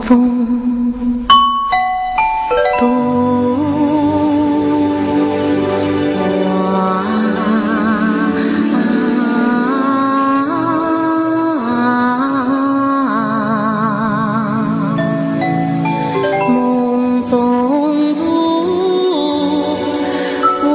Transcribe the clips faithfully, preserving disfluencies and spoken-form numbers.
中都华。梦中都华。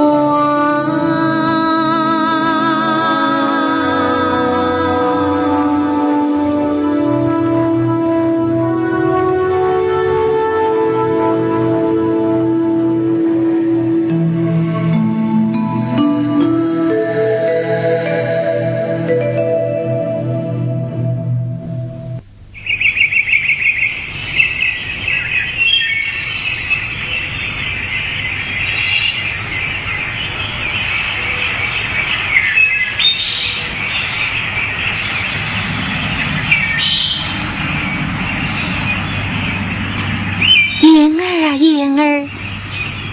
燕儿啊，燕儿，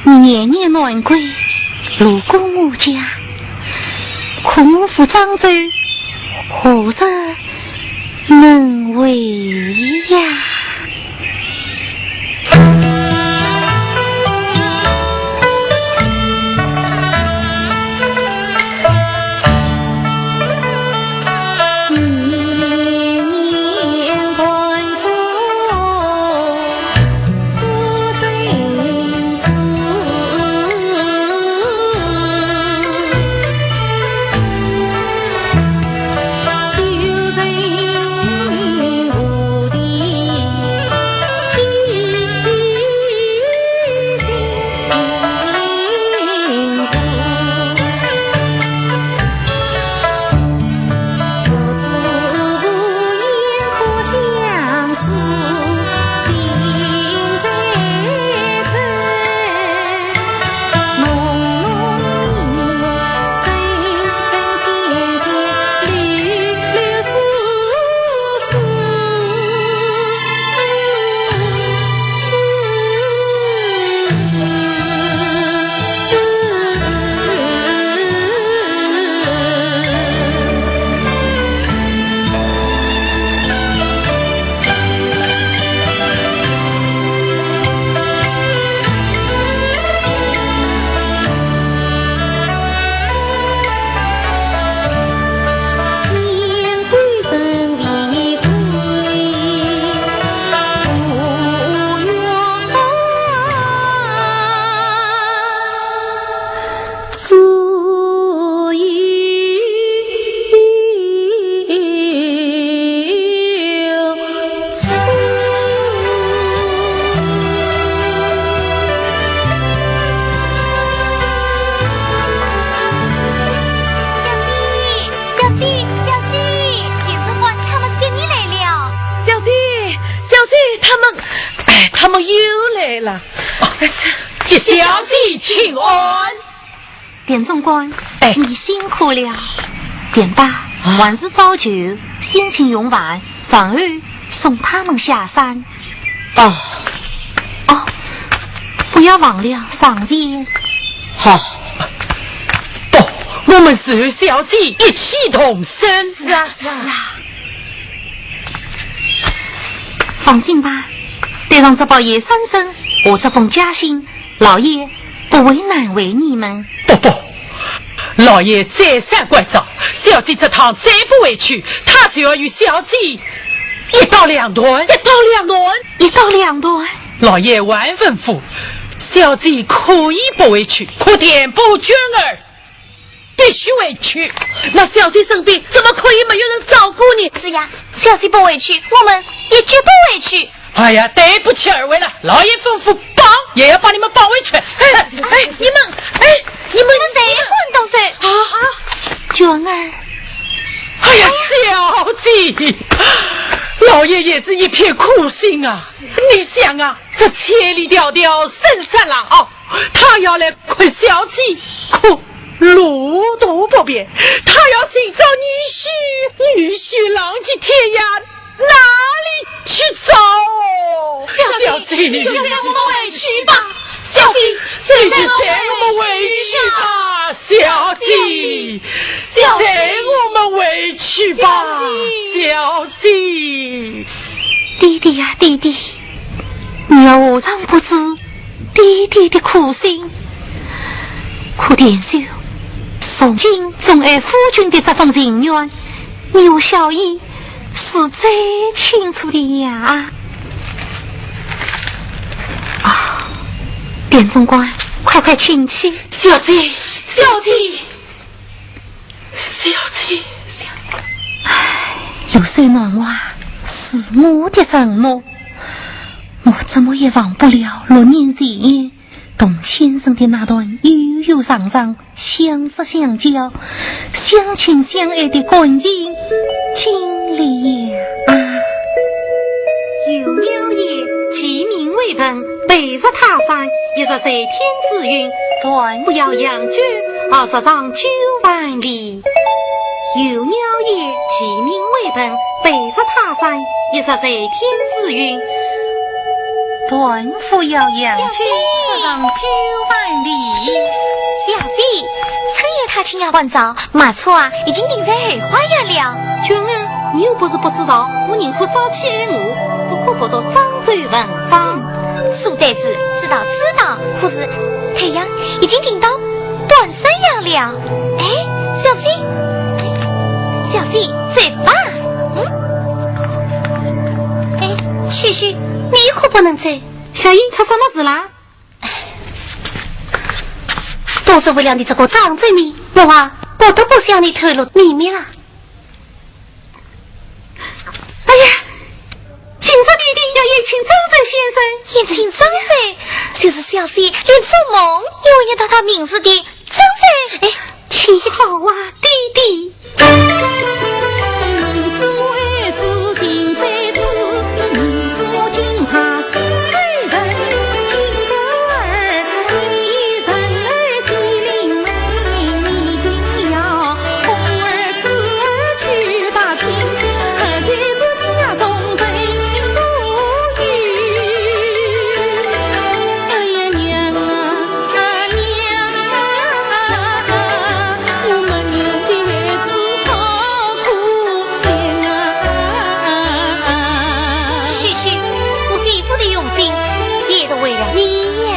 你年年南归，路过我家，可我赴漳州，何日 能回呀。小姐，小姐，小姐，田总管他们接你来了。小姐，小姐，他们，哎，他们又来了。啊，这，这小姐请安。田总管，哎。你辛苦了。田伯，啊。晚时早酒，先请用饭，然后送他们下山。 哦。哦，不要忘了上前。好。不，我们是与小姐一起同生。是啊，是啊。放心吧，带上这包野山参和这封家信，老爷不会难为你们。不，不，老爷再三关照，小姐这趟再不回去，他就要与小姐一刀两断。一刀两断？一刀两断？老爷还吩咐，小姐可以不回去，可田伯、娟儿必须回去。那小姐生病，怎么可以没有人照顾呢？是呀，小姐不回去，我们也就不回去。 哎呀，对不起二位了，老爷吩咐绑，也要把你们绑回去。哎，哎，你们，哎，你们，你们谁敢动手？啊，娟儿。哎呀，小姐，老爷也是一片苦心啊。是啊。你想啊，这千里迢迢，深山老坳，他要来看小姐，可路途不便，他要寻找女婿，女婿浪迹天涯， 哪里去找？小姐，小姐，你就让我们回去吧。小姐，你就让我们回去吧。小姐，小姐，让我们回去吧。小姐。小姐。弟弟呀，弟弟，你又何尝不知爹爹的苦心？可田秀从今总爱夫君的这份情愿，你和小姨是最清楚的呀。啊，田总管，快快请起。小姐，小姐，小姐。唉，六岁男娃是我的承诺，我怎么也忘不了六年前同先生的那段悠悠长长、相识相交、相亲相爱的感情经历呀。啊，有鸟也其名为文， 被日他山，亦是在天之云。断扶摇羊圈，而十丈九万里。有鸟也，其名为文，被日他山，亦是在天之云。断扶摇羊圈，十丈九万里。小姐，春燕她请丫鬟早， 马车啊，已经停在后花园了。君啊，你又不是不知道，我宁可早起挨饿，不可不读漳州文章。书呆子，知道知道，可是太阳已经停到半山腰了。哎，小姐，小姐，走吧。嗯？哎，秀秀，你可不能走。小姨，出什么事啦？ 都是为了你这个漳州名，我啊，不得不向你透露秘密了。哎呀，今日爹爹要宴请漳州先生。宴请漳州？就是小姐连做梦也未梦到他名字的漳州。哎，请。好啊，爹爹。秀秀，我姐夫的用心也是为了你呀。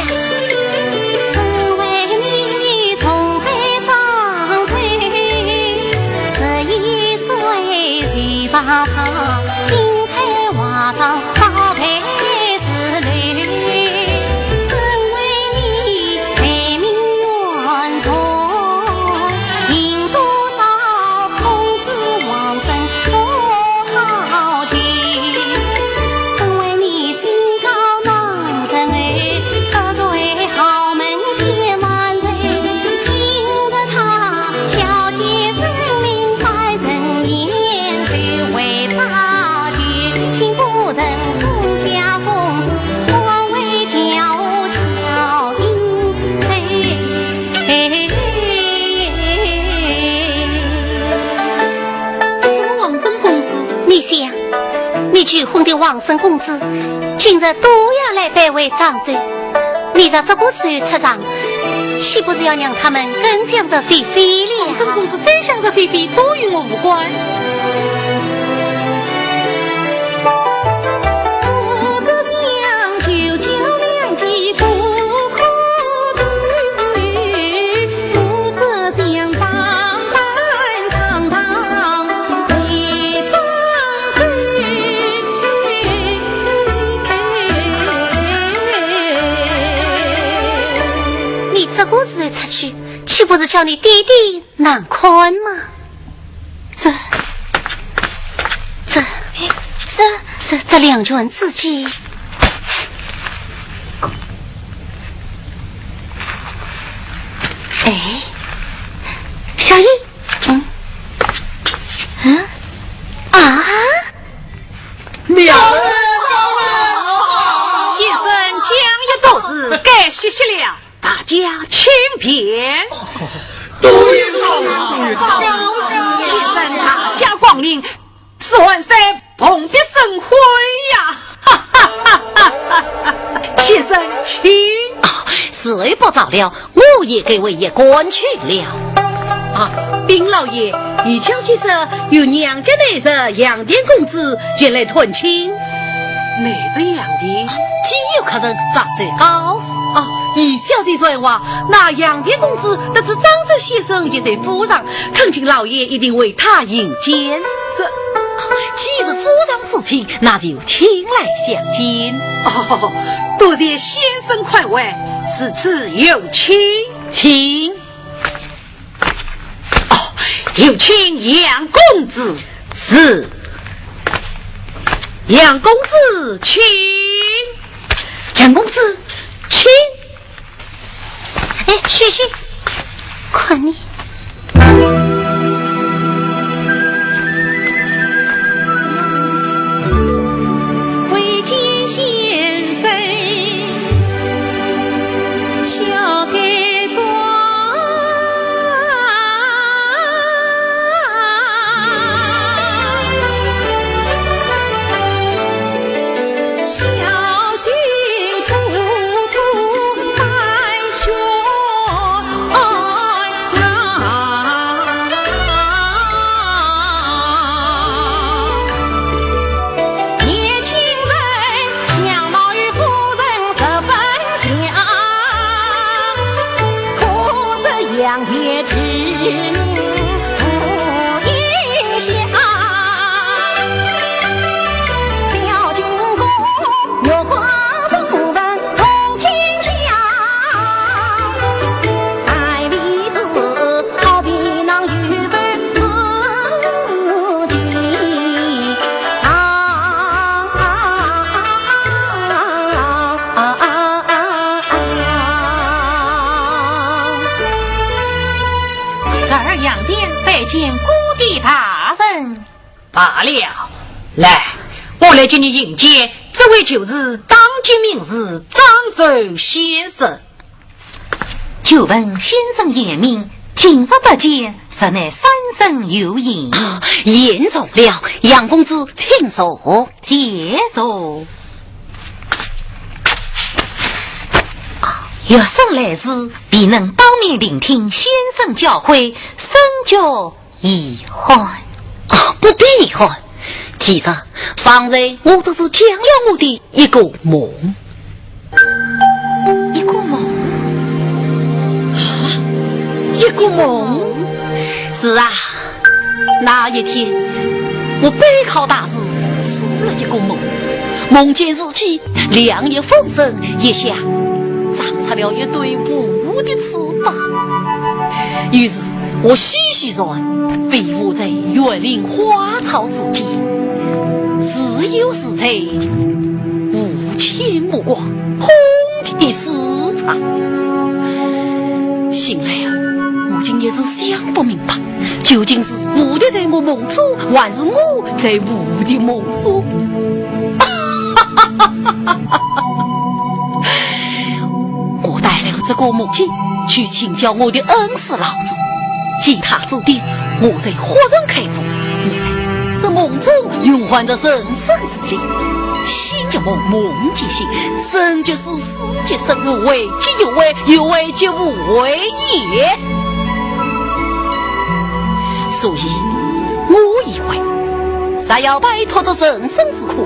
王孙公子，你想，你求婚的王孙公子，今日都要来拜会漳州，你若这个时候出场，岂不是要让他们更想着菲菲了？王孙公子再想着菲菲，都与我无关。你这个时候出去，岂不是叫你爹爹难看吗？这，这，这，这，这两卷字迹。哎，小姨，嗯，嗯，啊？ 妙！先生讲一多事，该歇息了，大家请便。多谢老爷，高兴。先生大驾光临，是万岁蓬蓽生辉呀！哈哈哈哈哈！先生请。啊，时候不早了， 我也该回驿馆去了。啊，禀老爷，御驾先生有娘家内侄杨田公子前来探亲。内侄杨田？既客人掌奏告辞。哦，以小姐传话，那杨田公子得知张奏先生也在府上，恳请老爷一定为他引见。这，既是府上之请，那就请来相见。哦，多谢先生宽慰，如此有请。请。哦，有请杨公子。是。杨公子，请。杨公子，请。哎，雪雪，看你。未见先生，交给妆。小心处处带血。 年轻人相貌与夫人十分像，可这杨田之名无影响。小军功，月光风尘 冲天将，带领着好皮囊与文字的唱。侄儿杨田拜见姑爹大人。 罢了，来，我来给你引见，这位就是当今名士张奏先生。久闻先生贤名，今日得见，实乃三生有幸。言重了，杨公子请坐。谢坐。学生来时，未能当面聆听先生教诲，深觉 遗憾。啊，不必遗憾。其实，方才我只是讲了我的一个梦。一个梦？啊，一个梦？是啊，那一天，我备考大试，做了一个梦，梦见自己两翼丰盛，翼下长出了一对蝴蝶翅膀。于是 我徐徐然飞舞在园林花草之间，自由自在，无牵无挂，通体舒畅。醒来啊，我竟一时想不明白，究竟是蝴蝶在我梦中，还是我在蝴蝶梦中？ 我带了这个梦境去请教我的恩师老子，经他指点，我才豁然开悟。原来这梦中蕴含着人生之理。醒即梦，梦即醒，生即死，死即生，无为即有为，有为即无为也。所以，我以为，若要摆脱这人生之苦，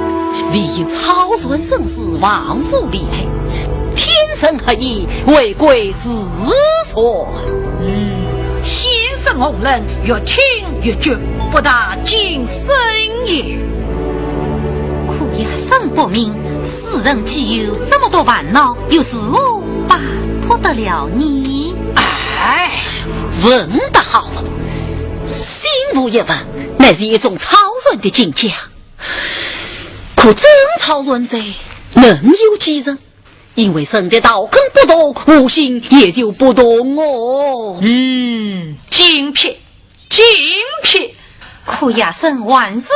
唯有超然生死，忘乎恋爱，天人合一，回归自然。嗯，先生宏仁，越听越觉，不大尽深也。可学生不明，世人既有这么多烦恼，又如何摆脱得了呢？哎，问得好，心无一物，乃是一种超然的境界。 可真超然者，能有几人？因为人的道根不同，悟性也就不同哦。嗯，精辟，精辟。可学生还是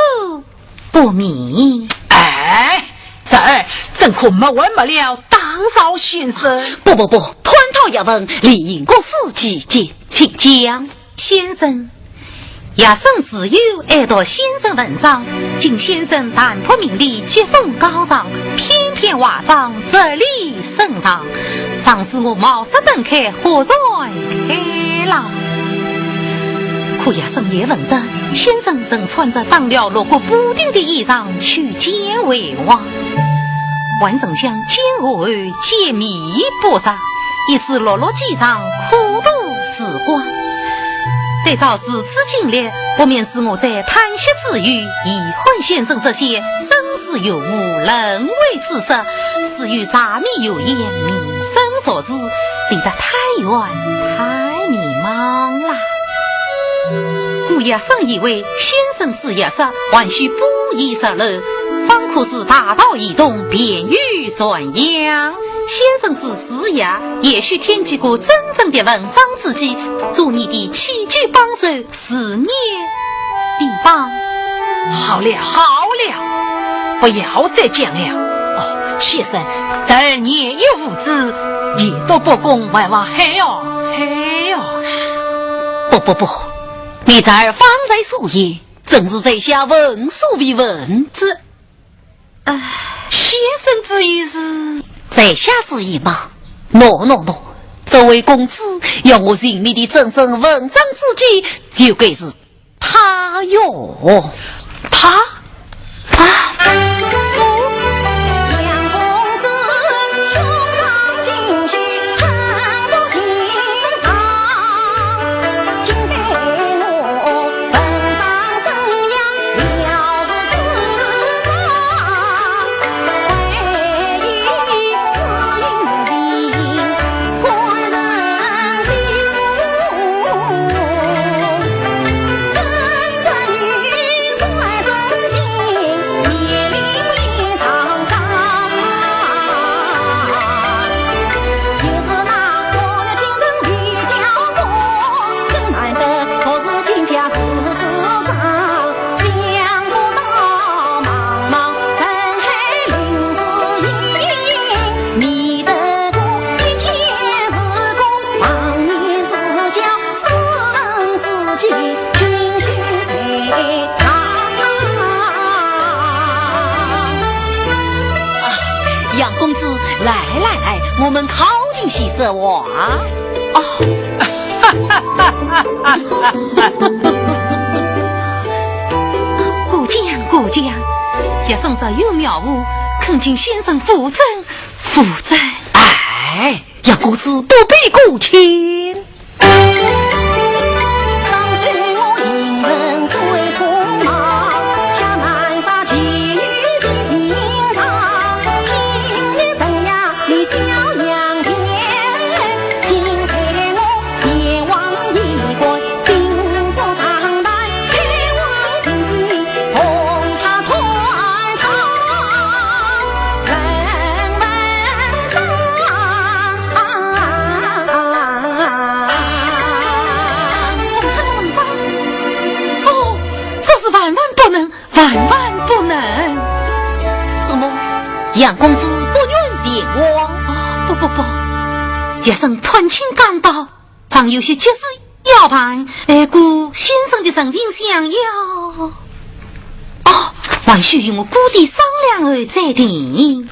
不明。哎，侄儿，怎可没完没了打扰先生？不不不，探讨学问，理应各司其职，请讲。 先生，学生自幼爱读先生文章，经先生淡泊名利，接风高尚，翩翩华章，直立身上，常使我茅塞顿开，豁然开朗。可学生也闻得，先生曾穿着打了锣鼓补丁的衣裳去见为王。还沉香见我后见面不说，一时落落几场苦度时光。对照如此经历，不免使我在叹息之余，遗憾先生这些生死有误、人为之失，死于柴米油盐、民生俗事，离得太远、太迷茫了。 故学生以为先生之学说，还需不亦说了，方可使大道移动，便于传扬。先生之师也，也许添几个真正的文章知己，做你的器具帮手，是你的帮。好了，好了，不要再讲了。哦，先生，侄儿年幼无知，也都不公，还望海哦，海哦。不不不， 你侄儿方才所言，正是在下闻所未闻之。唉，先生之意是？在下之意嘛，喏喏喏，这位公子要我寻觅的真正文章知己，就该是他哟。他？啊，杨公子，来来来，我们靠近些说话。哦。过奖，过奖，学生若有谬误，恳请先生fully正，fully正。哎，杨公子多别过谦。哦，这是万万不能，万万不能。怎么，杨公子不愿前往？哦，不不不，学生探亲刚到， 尚有些急事要办，哎，故先生的盛情相邀。哦，还需与我姑爹商量后再定。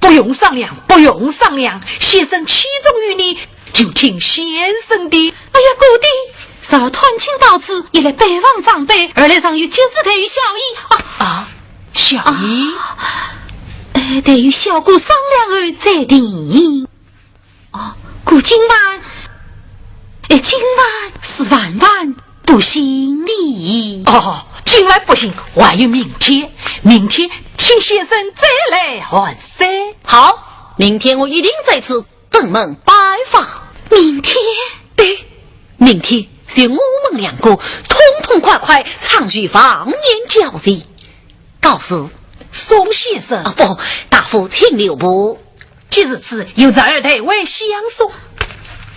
不用商量，不用商量，先生器重于你，就听先生的。哎呀，姑爹，侄儿探亲到此，一来拜望长辈，二来尚有急事待与小爷。啊，啊，小爷？啊，哎，待与小姑商量后再定。 哦，故今晚，哎，今晚是万万不行的。哦，今晚不行，还有明天，明天请先生再来寒舍。好，明天我一定在此登门拜访。明天？对，明天就我们两个痛痛快快畅叙忘年交集。告辞。送先生。啊，不，大夫请留步。 既如此，由侄儿代为相送。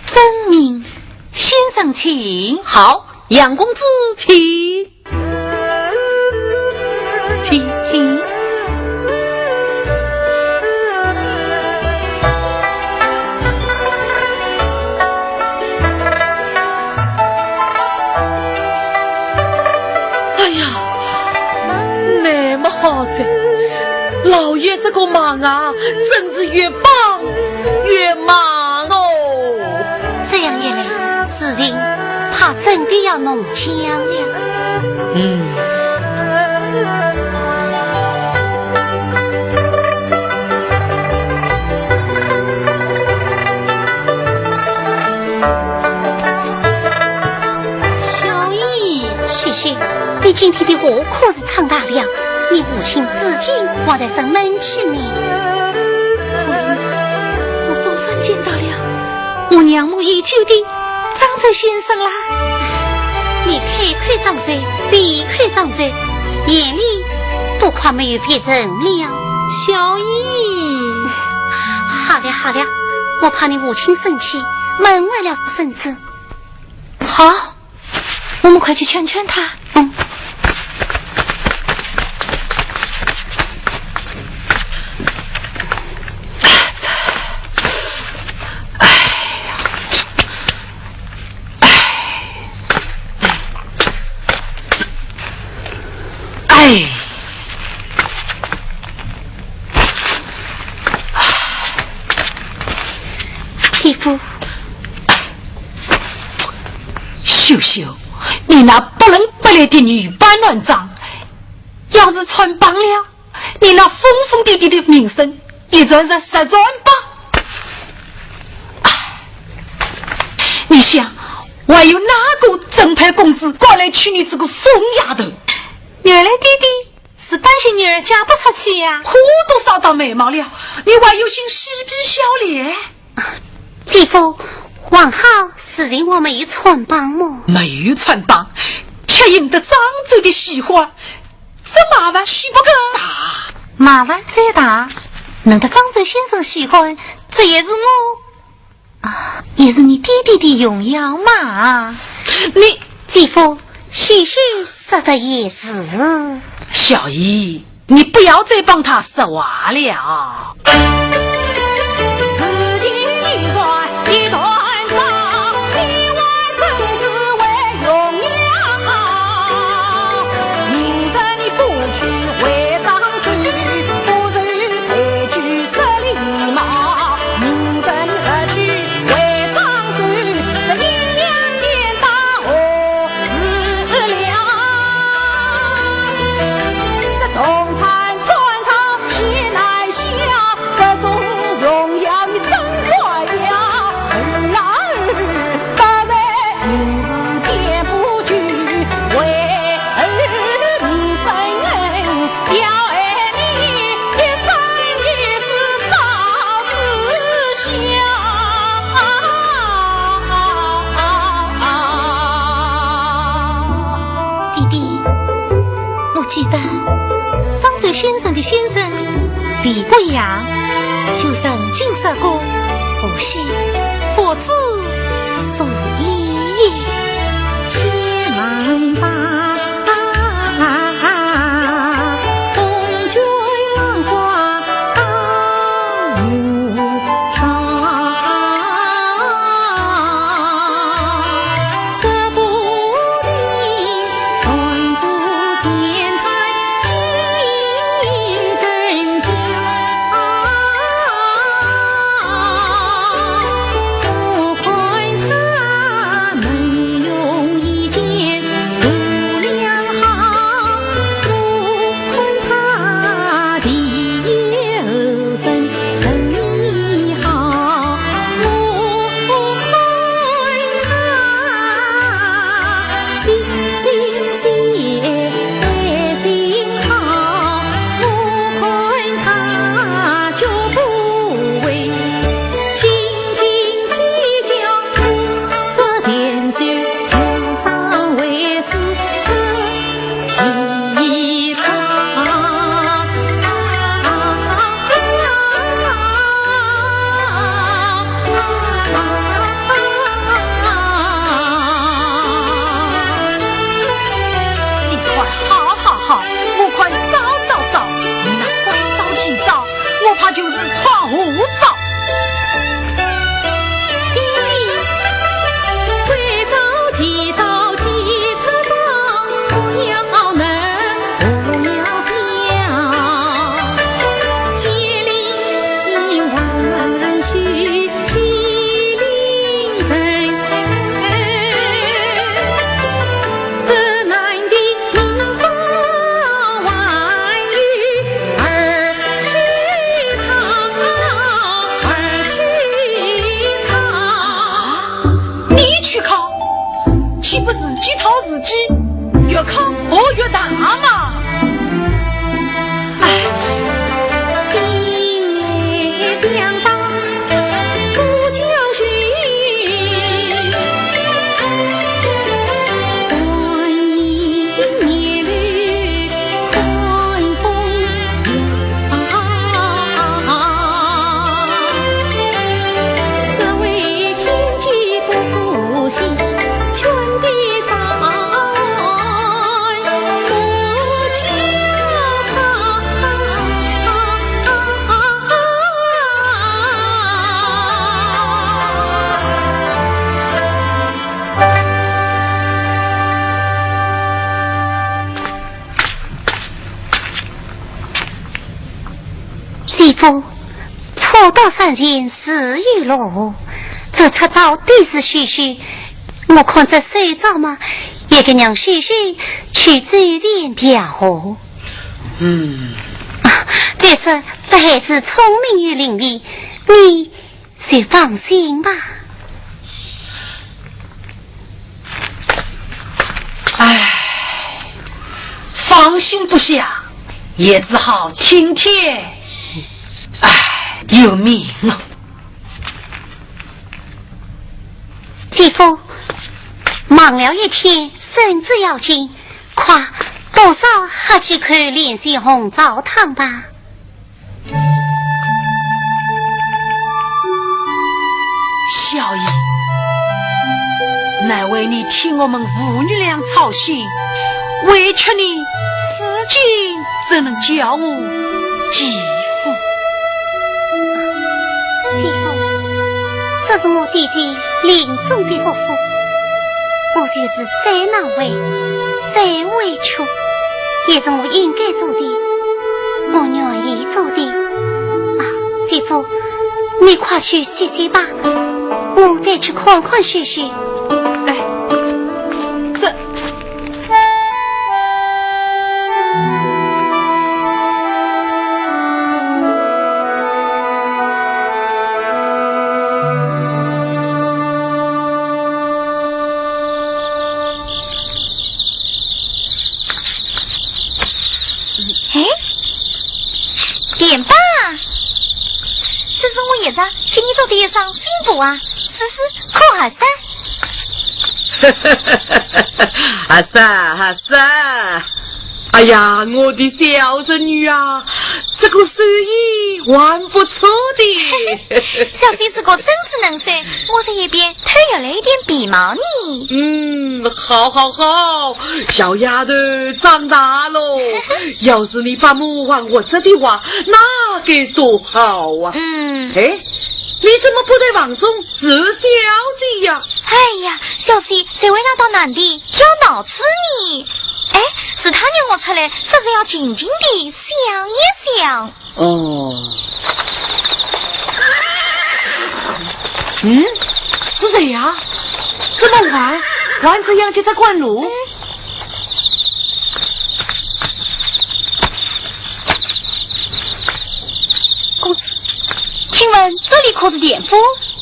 遵命，先生请。好，杨公子请。请。请。哎呀，那么好哉， 老爷这个忙啊，真是越帮越忙哦。这样一来，事情怕真的要弄僵了。嗯。你今天的话可是闯大了，你父亲至今还在生闷气呢。可是我总算见到了我仰慕已久的张周先生啦。你开口张周，闭口张周，眼里都快没有别人了。小姨。好了好了，我怕你父亲生气，闷坏了身子。好，我们快去劝劝他。嗯。哎，姐夫。 秀秀，你那不伦不类的女扮男装，要是穿帮了，你那疯疯癫癫的名声也就实实传吧。唉，你想，还有哪个正派公子敢来娶你这个疯丫头？原来爹爹是担心女儿嫁不出去呀。花都烧到眉毛了，你还有心嬉皮笑脸？ 姐夫，还好事情还没有穿帮么？没有穿帮，却引得张周的喜欢，这麻烦岂不更大？麻烦再大，能得张周先生喜欢，这也是我，啊，也是你爹爹的荣耀嘛。你，姐夫， 许仙说的也是。小姨，你不要再帮他说话了。爹爹，我记得张周先生的先生李国阳，就曾经说过，无锡父子所依也。且慢吧。 你快好好好，我快招招招，你那关照几招，我怕就是闯祸招。爹爹，关照几招，几招招，不要能，不要想，千里万里。 你去考，岂不自己讨自己？原康不越大嘛。哎。姐夫，初到山前自有落霞，这出招的是秀秀，我看这手掌嘛，也该让秀秀去走前调和。嗯。啊，再说这孩子聪明又伶俐，你 就放心吧。唉，放心不下，也只好听天由命了。姐夫，忙了一天，身子要紧，快多少喝几口莲心红糟汤吧。 小爷，难为你替我们父女俩操心，委屈你，至今怎能叫我继父？继父，这是我姐姐临终的嘱咐，我就是再难为，再委屈，也是我应该做的。 我愿意做的。啊，姐夫，你快去歇歇吧，我再去看看秀秀。哎，这……哎，电报啊，这是我爷叔给你做的一双新布啊，试试可合适。合适，合适。哎呀，我的小侄女啊，这个手艺还不错的。小姐是个真是能手，我在一边 偷学了一点皮毛呢。嗯，好好好，小丫头长大喽。要是你把母还活着的话，那该多好啊！嗯。哎，你怎么不在房中伺候小姐呀？哎呀，小姐才会那到南地叫脑子呢。哎，是她让我出来，说是要静静地想一想。 哦。嗯，是谁呀？这么晚，还这样急着赶路？公子，请问这里可是田府？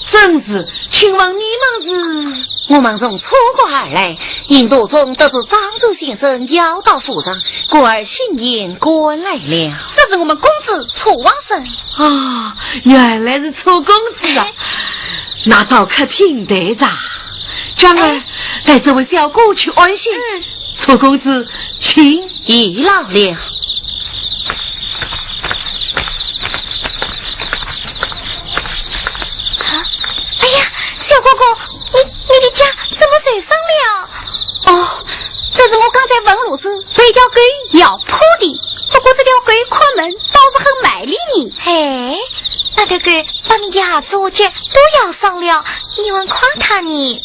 正是，请问你们是？我们从楚国而来， 因途中得知漳州先生要到府上，故而欣然赶来了。这是我们公子楚王生。啊，原来是楚公子啊！那到客厅待着。娟儿，哎。带这位小哥去安歇。嗯。楚公子，请。有劳了。啊，哎呀，小哥哥，你，你的脚怎么受伤了？ 哦，这是我刚才问路时被一条狗咬破的。不过这条狗看门倒是很卖力呢。嘿，那条狗把你的鞋子和脚都咬伤了，你还夸它呢？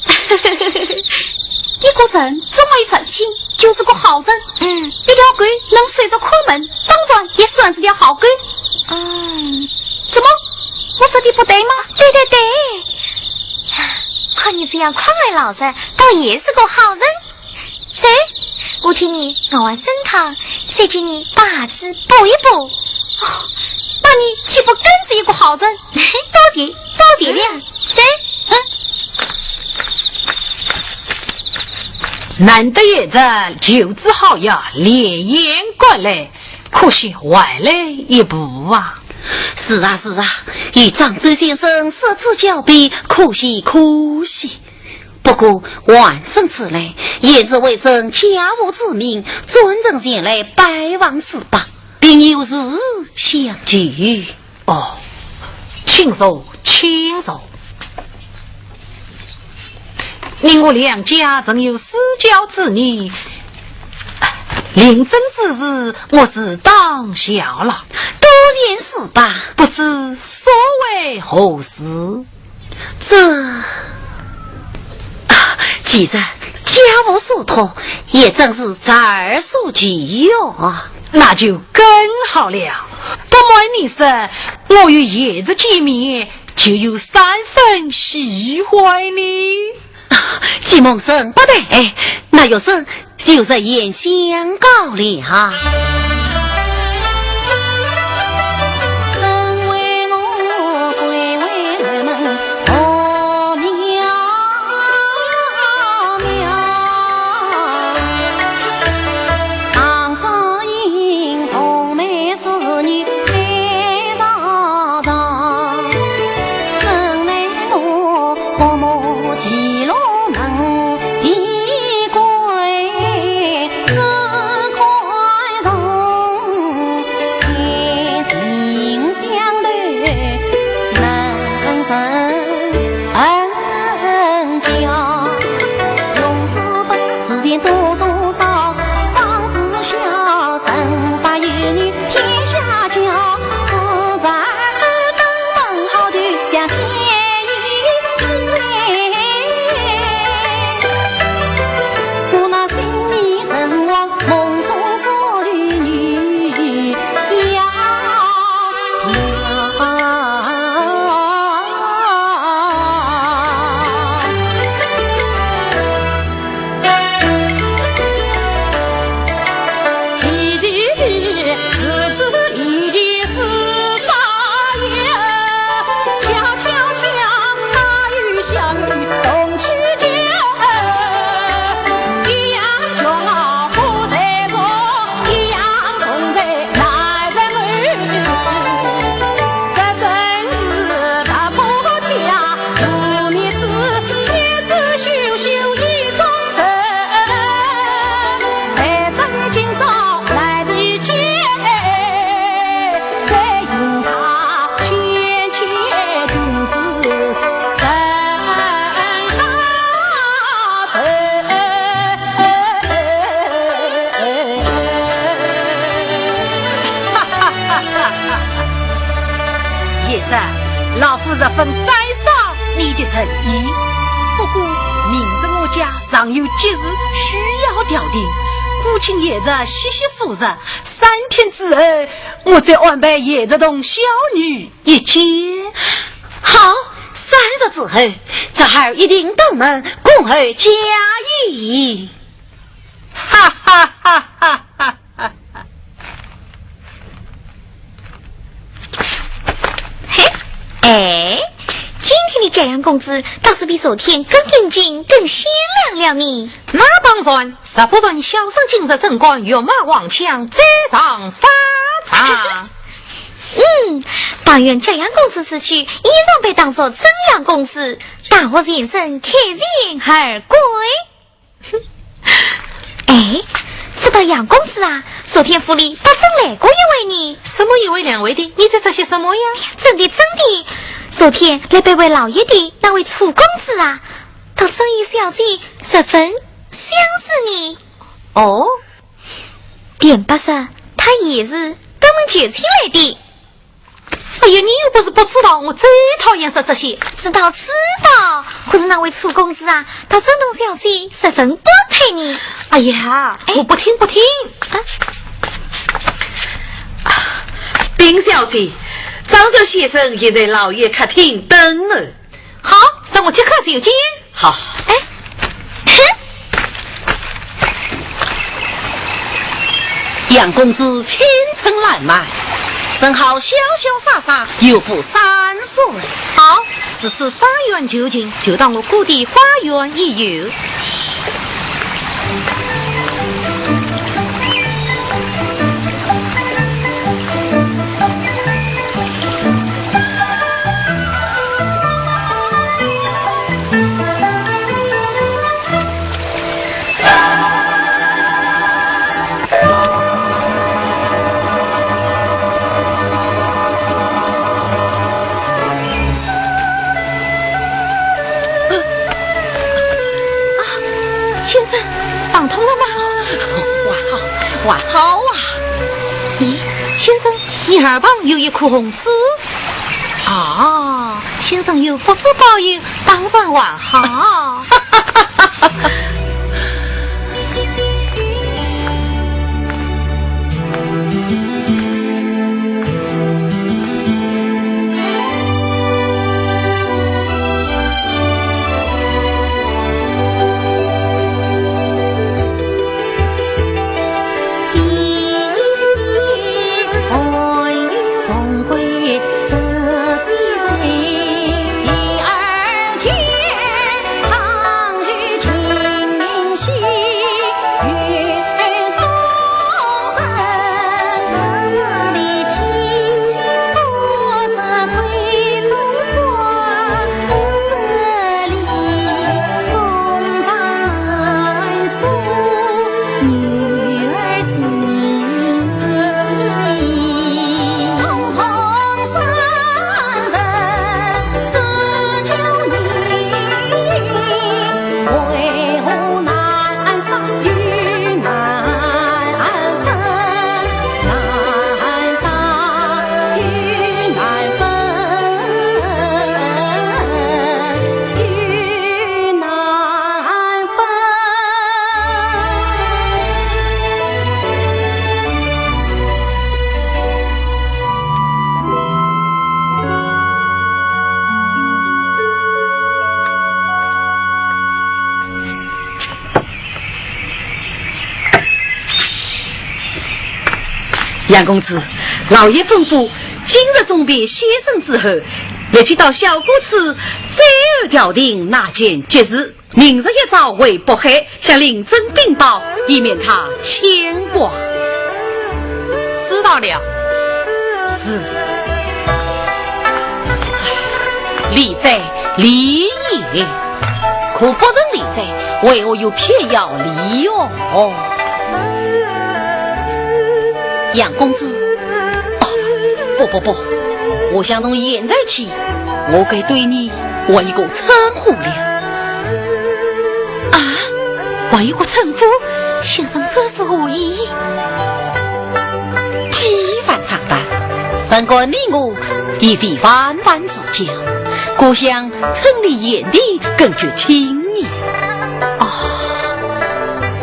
一个人总要有长进，就是个好人。嗯。一条狗能守着看门，当然也算是条好狗。嗯。怎么？我说的不对吗？对对对，看你这样夸我老实，倒也是个好人。 走，我替你熬碗参汤，再替你把鞋子补一补。哦，那你岂不更是一个好人？多谢，多谢了。嗯。走。嗯。难得一日求子好呀，连言赶来，可惜晚了一步啊。是啊，是啊，与漳州先生失之交臂，可喜可喜。不过晚生此来，也是为证家父之命，专程前来拜望师伯，并有事相求。 哦，请坐，请坐。你我两家曾有私交之谊，临征之事，我自当晓了。多谢师伯。不知所为何事？这，啊，既然家父所托，也正是侄儿所求哟。那就更好了。不瞒你说， 我与贤侄见面，就有三分喜欢呢。既蒙师伯爱，那学生就实言相告了。贤侄，老夫十分赞赏你的诚意。不过，明日我家尚有急事需要调定，故请贤侄细细数日，三天之后，我再安排贤侄同小女一见。好，三日之后，侄儿一定登门恭候佳音。哈哈哈哈哈哈！嘿，哎，今天的佳阳公子倒是比昨天更英俊、更鲜亮了呢。那当然，若不然，小生今日怎敢月貌黄腔，再上沙场？嗯，但愿佳阳公子此去依然被当作真阳公子，大获前生，凯旋而归。 哎，说到杨公子啊，昨天府里倒真来过一位呢。什么一位两位的？你在说些什么呀？真的，真的，昨天来拜会老爷的那位楚公子啊，倒真与小姐十分相似呢。哦？田伯说，他也是登门求亲来的。 哎呀，你又不是不知道，我最讨厌说这些。知道，知道，可是那位楚公子啊，倒真同小姐十分般配呢。哎呀，哎。我不听，不听。啊。禀小姐，张寿先生现在老爷客厅等了。好，让我即刻就见。 好。哎，杨公子千真烂漫，正好潇潇洒洒游富山水。好，如此赏园就近，就到我姑爹花园一游。痛了吗？还好，还好啊。咦，先生，你耳旁有一颗红痣。啊，先生有佛珠保佑，当然还好。杨公子，老爷吩咐，今日送别先生之后，立即到小姑处再安调停那件急事。明日一早回渤海，向令尊禀报，以免他牵挂。知道了。是。礼在，礼也。 可不曾理睬，为何又偏要礼哦？杨公子，哦，不不不，我想从现在起，我该对你换一个称呼了。啊，换一个称呼？先生这是何意？几番长谈， 任官你我已非泛泛之交，故想称你贤弟更觉亲切。哦，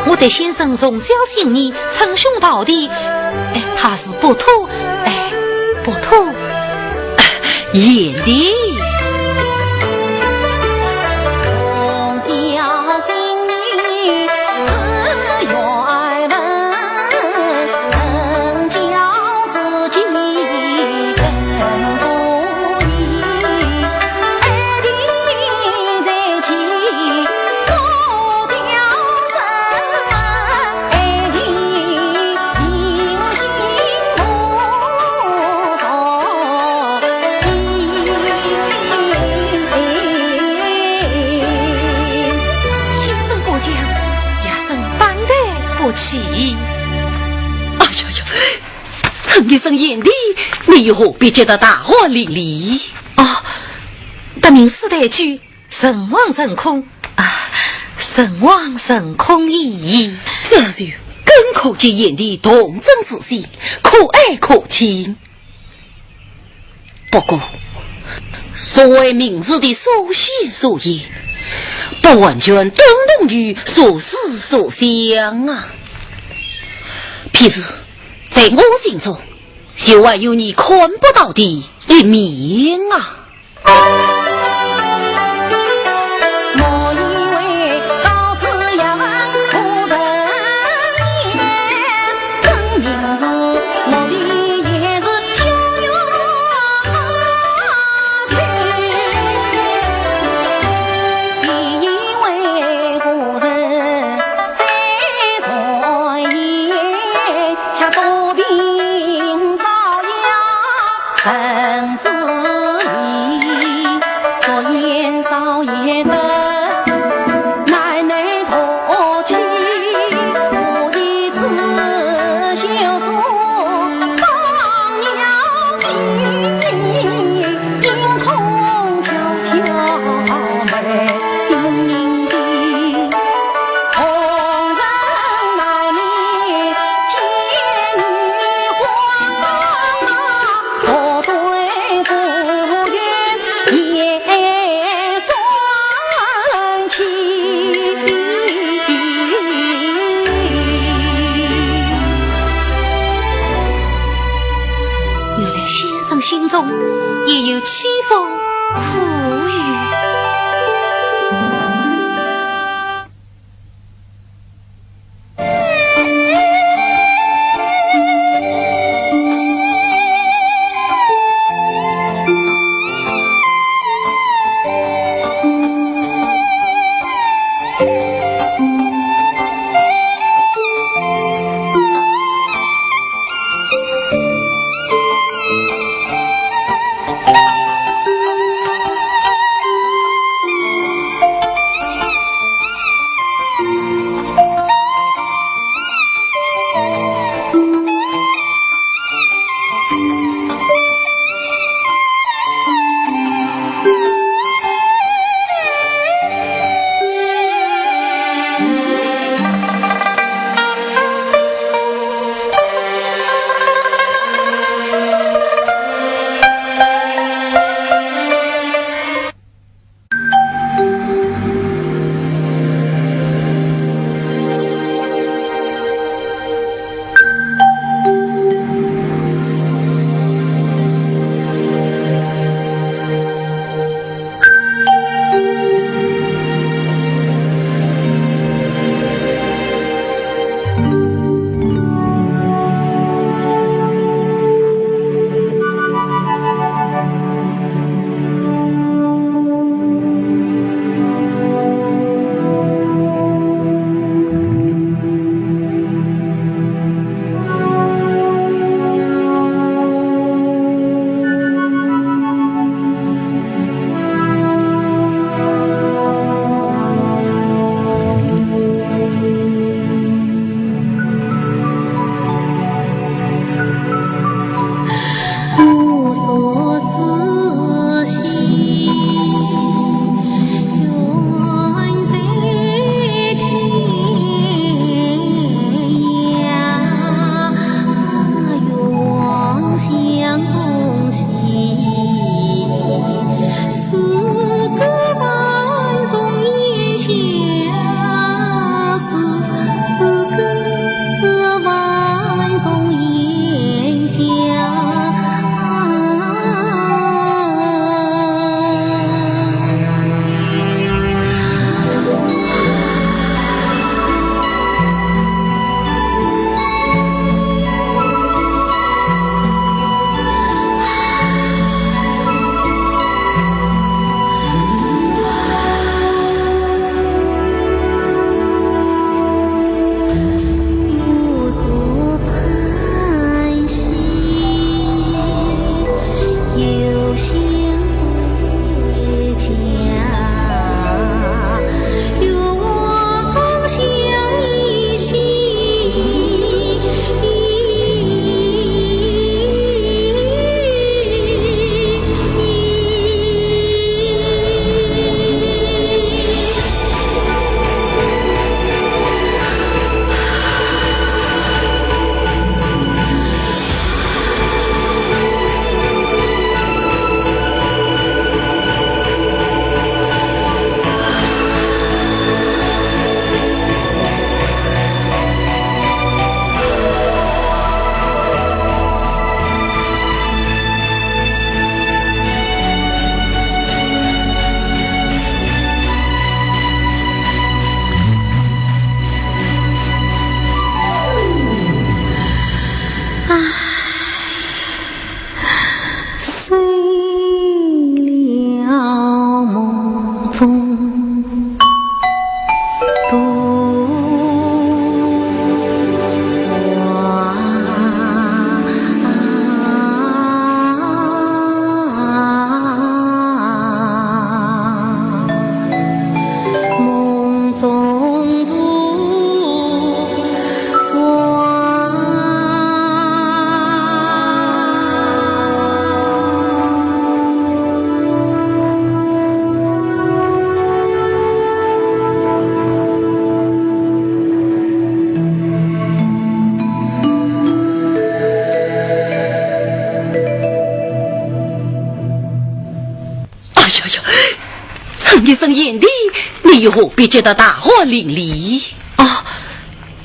我对先生从小心意，称兄道弟，哎，怕是不妥，哎，不妥。贤弟。 先生过江，夜深，单待不起。哎呀呀，称一声贤弟，你又何必急得大汗淋漓？哦，得名师抬举，诚惶诚恐啊，诚惶诚恐矣。这就更可见贤弟童真之心，可爱可亲。 不过，所谓名士的所见所言，不完全等同于所思所想啊。譬如，在我心中，就还有你看不到的一面啊。呀呀，称一声贤弟，你又何必急得大汗淋漓？哦，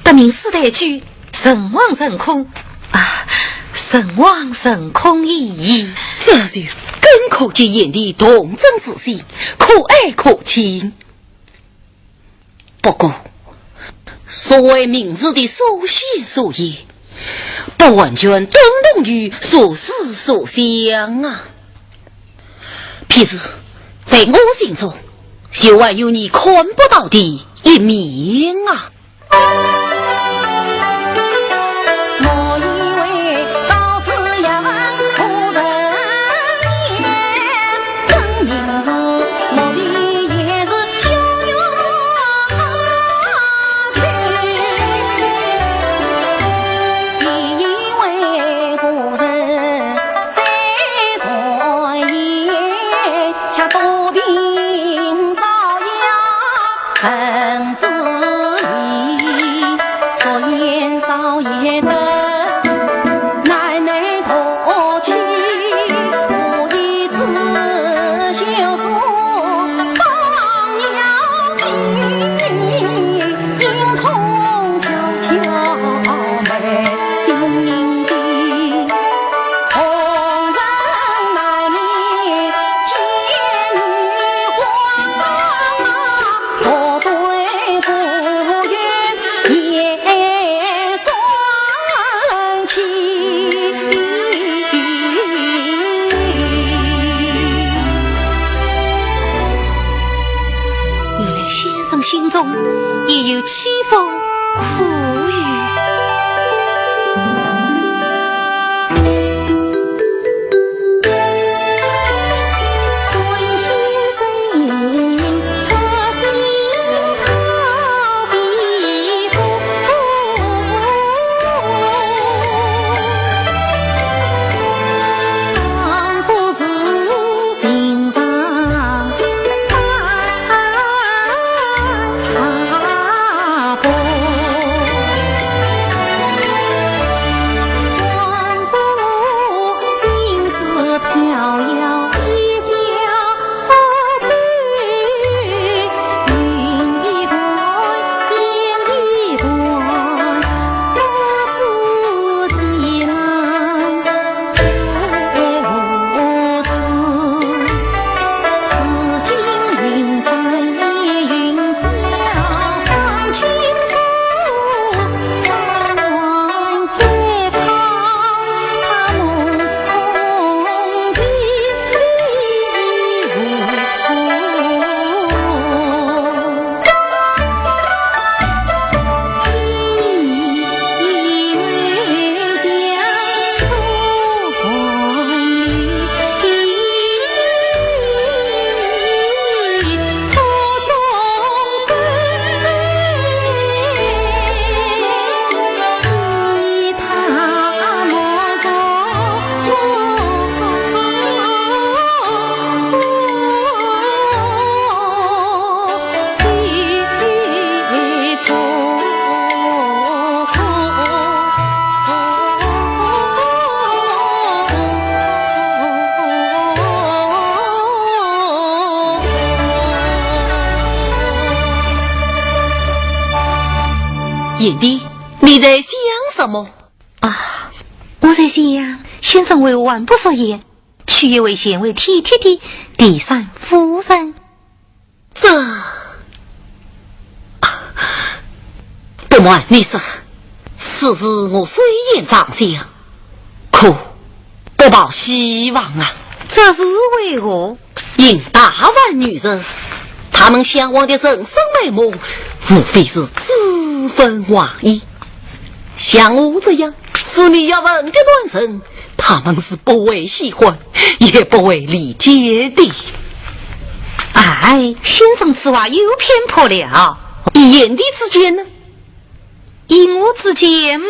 得名师抬举，诚惶诚恐啊，诚惶诚恐矣。这就更可见贤弟童真之心，可爱可亲。 不过，所谓名士的所见所言，不完全等同于所思所想啊。譬如，在我心中，就还有你看不到的一面啊。原来先生心中也有戚夫苦贤弟，你在想什么？啊，我在想，先生为何还不说言，去约会贤惠体贴的第三夫人。这，啊，不瞒你说，此事我虽然常想，可不抱希望啊。这是为何？ 因大凡女人，她们向往的人生美梦，无非是脂粉画意。像我这样枝微末节的男人，她们是不会喜欢，也不会理解的。哎，先生此话有偏颇了。贤弟之见呢？ 依我之见嘛，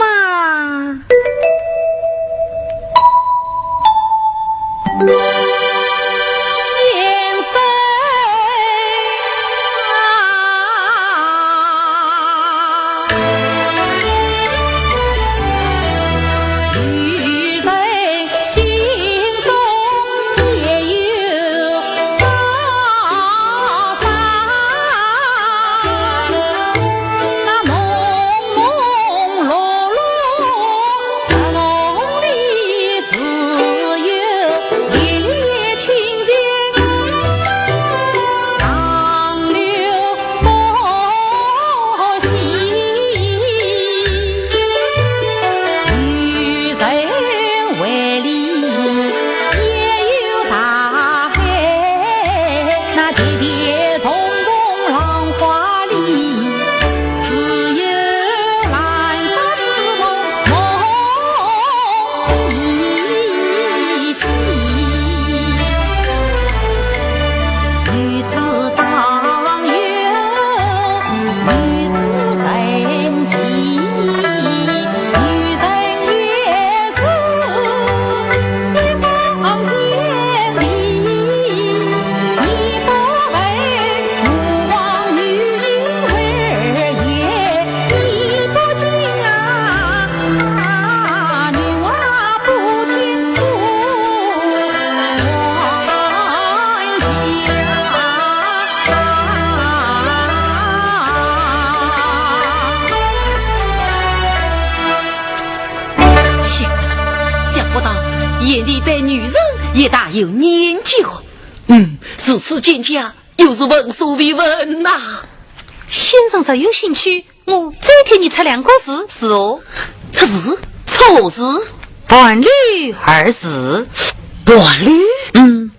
先生啊，女人心中也有贤弟对女人也大有研究。嗯，如此见教，又是闻所未闻呐。先生若有兴趣，我再替你出两个字，如何？出字？出字？伴侣二字。伴侣？嗯，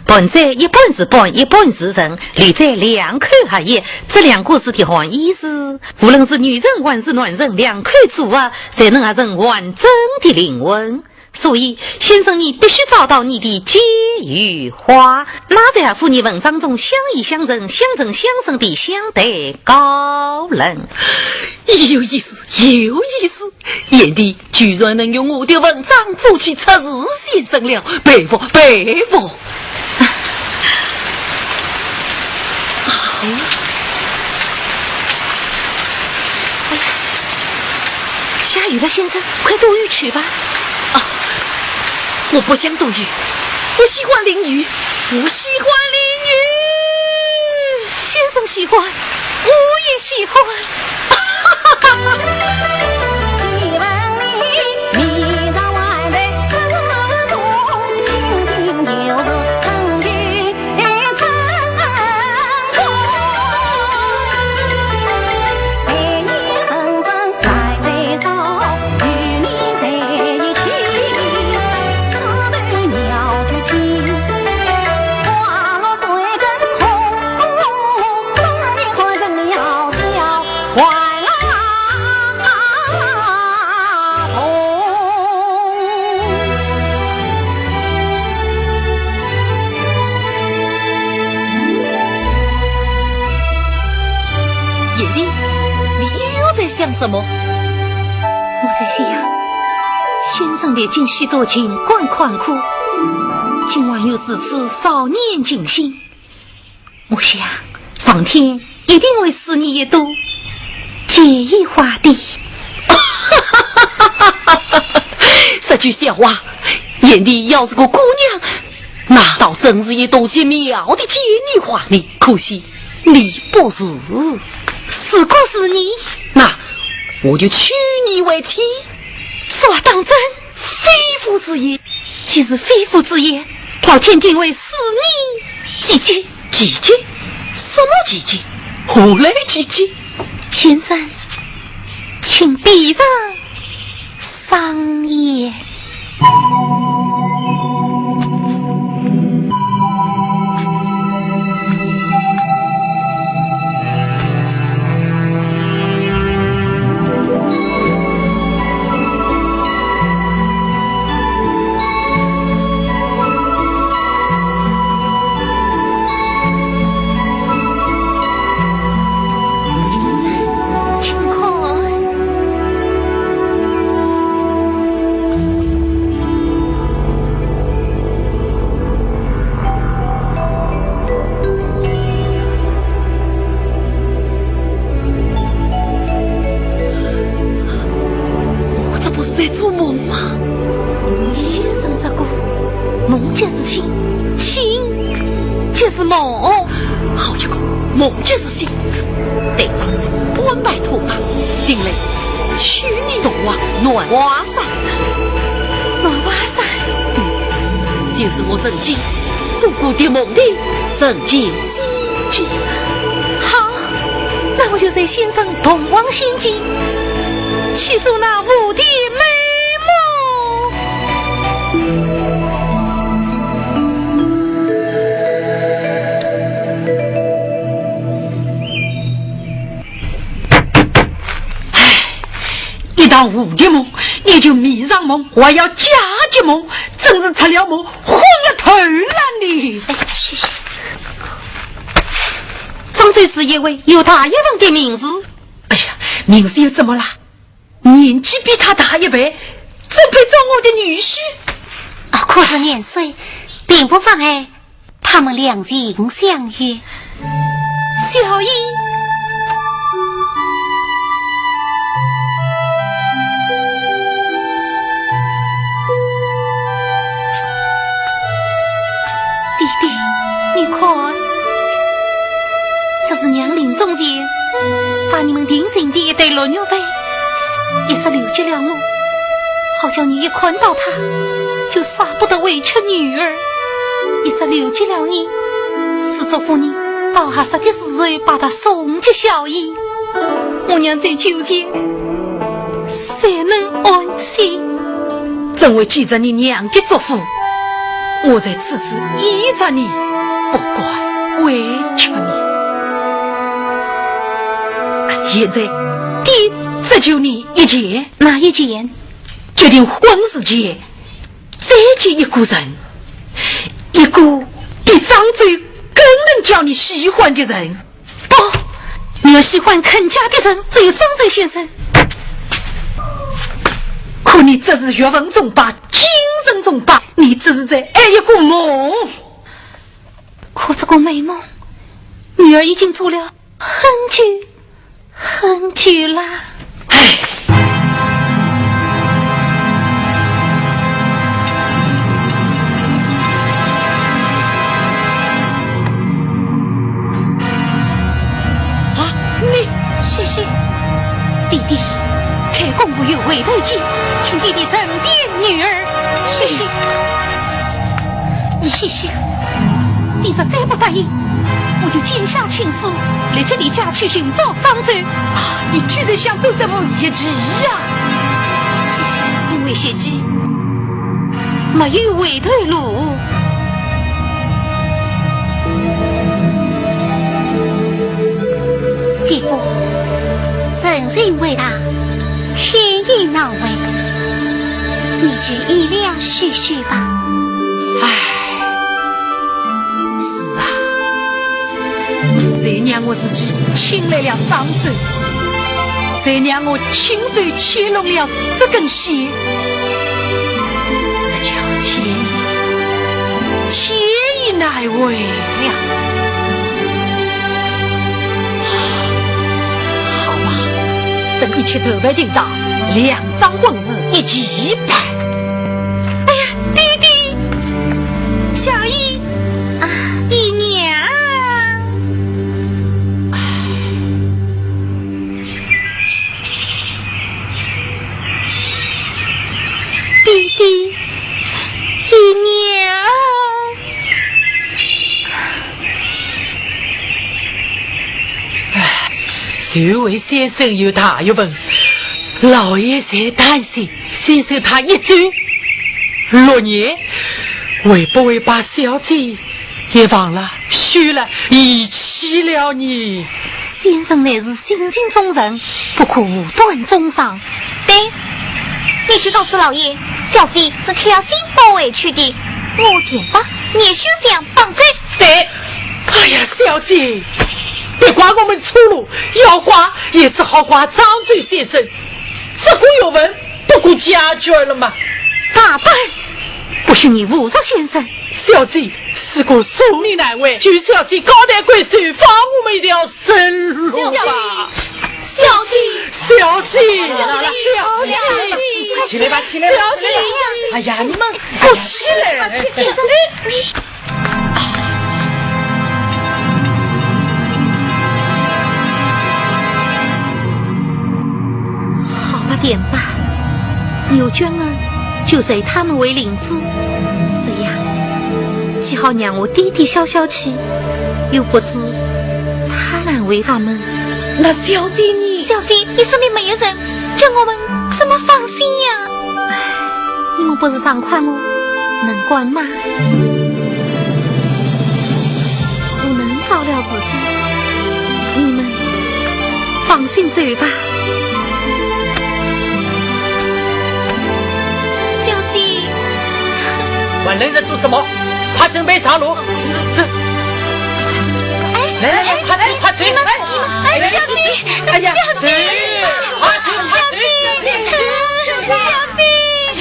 伴者一半是伴，一半是人，侣者两口合一，这两个字的含义是，无论是女人还是男人，两口组合，才能合成完整的灵魂。 所以，先生你必须找到你的解语花，那才合乎你文章中相依相成、相成相生的相对高人。有意思，有意思！贤弟居然能用我的文章做起出字先生了，佩服，佩服！ 哎呀，下雨了，先生，快躲雨去吧。啊，我不想躲雨，我喜欢淋雨，我喜欢淋雨。先生喜欢，我也喜欢。贤弟，你又在想什么？我在想，先生历经许多情关坎坷，今晚又如此少年尽兴， 我想，上天一定会赐你一朵解语花的。说句笑话，贤弟要是个姑娘，那倒真是一朵极妙的解语花呢。可惜你不是。如果是你，那我就娶你为妻。说当真？ 非福之言。既是非福之言，老天定会赐你奇迹。奇迹？什么奇迹？何来奇迹？先生，请闭上双眼。 我这不是在做梦吗？先生说过，梦即是醒，醒即是梦。好一个梦即是醒！待张周安排妥当，定来娶你同往南华山。南华山？嗯，就是我曾经做过的梦的人间仙境。好，那我就随先生同往仙境，去做那蝴蝶美梦。 一场蝴蝶梦，也就迷上梦，还要假结梦，真是出了梦，昏了头了呢。哎，嘘嘘。张周是一位有大学问的名士。哎呀，名士又怎么了？年纪比他大一辈，怎配做我的女婿？啊，可是年岁并不妨碍 他们两情相悦。小姨，弟弟，你看，这是娘临终前把你们定亲的一对绿玉佩，一只留给了我，好叫你一看到他，就舍不得委屈女儿，一直留给了你。是祝福你到合适的时候把他送给小姨，我娘在酒前才能安心。正为记着你娘的嘱咐，我在此时依着你，不敢委屈你。现在，爹只求你一件。哪一件？ 决定婚事前，再见一个人，一个比张周更能叫你喜欢的人。不，女儿喜欢肯嫁的人只有张周先生。可你只是月文中把，精神中把，你只是在爱一个梦。可这个美梦，女儿已经做了很久 很久啦。唉。啊，你……是，是。弟弟，开弓无有回头箭，请弟弟成全女儿。是，是。 谢谢。你若再不答应，我就剪下情丝，立即离家去寻找张周。啊，你居然想走这步邪计呀！谢谢，因为邪计，没有回头路。姐夫，人生为大，天也难违，你就依了许许吧。 唉，是啊，谁让我自己请来了张周，谁让我亲手牵拢了这根线，这叫天，天也难违了。好吧，等一切准备定当，两桩婚事一起办。 哎呀，爹爹，小姨啊，姨娘啊。爹爹，姨娘啊。唉，就为先生有大学问，老爷才担心 先生他一走六年，会不会把小姐也忘了、休了、遗弃了呢？先生乃是性情中人，不可无端中伤。对，你去告诉老爷，小姐是挑心不回去的。我田八，你休想放走。对。哎呀，小姐，别怪我们粗鲁，要怪也只好怪张周先生。 这个学问不过解决了吗？大胆！不许你侮辱先生！小姐是个淑女难为，求小姐高抬贵手，放我们一条生路吧。小姐，小姐，小姐，小姐，起来吧，起来吧，小姐，哎呀，你们快起来！ 好吧，田八，牛娟儿就随他们为邻子，这样既好让我爹爹消消气，又不至他难为他们。那小姐呢？小姐，你身边没有人，叫我们怎么放心呀？唉， 你们不是常夸我能干吗？我能照料自己，你们放心走吧。小姐，还愣着做什么？快准备茶炉。是，是。哎，来来来，哎，快走，快走，你们，哎，你们，哎，哎呀，小姐，走，快走，快走，小姐，小姐，小姐。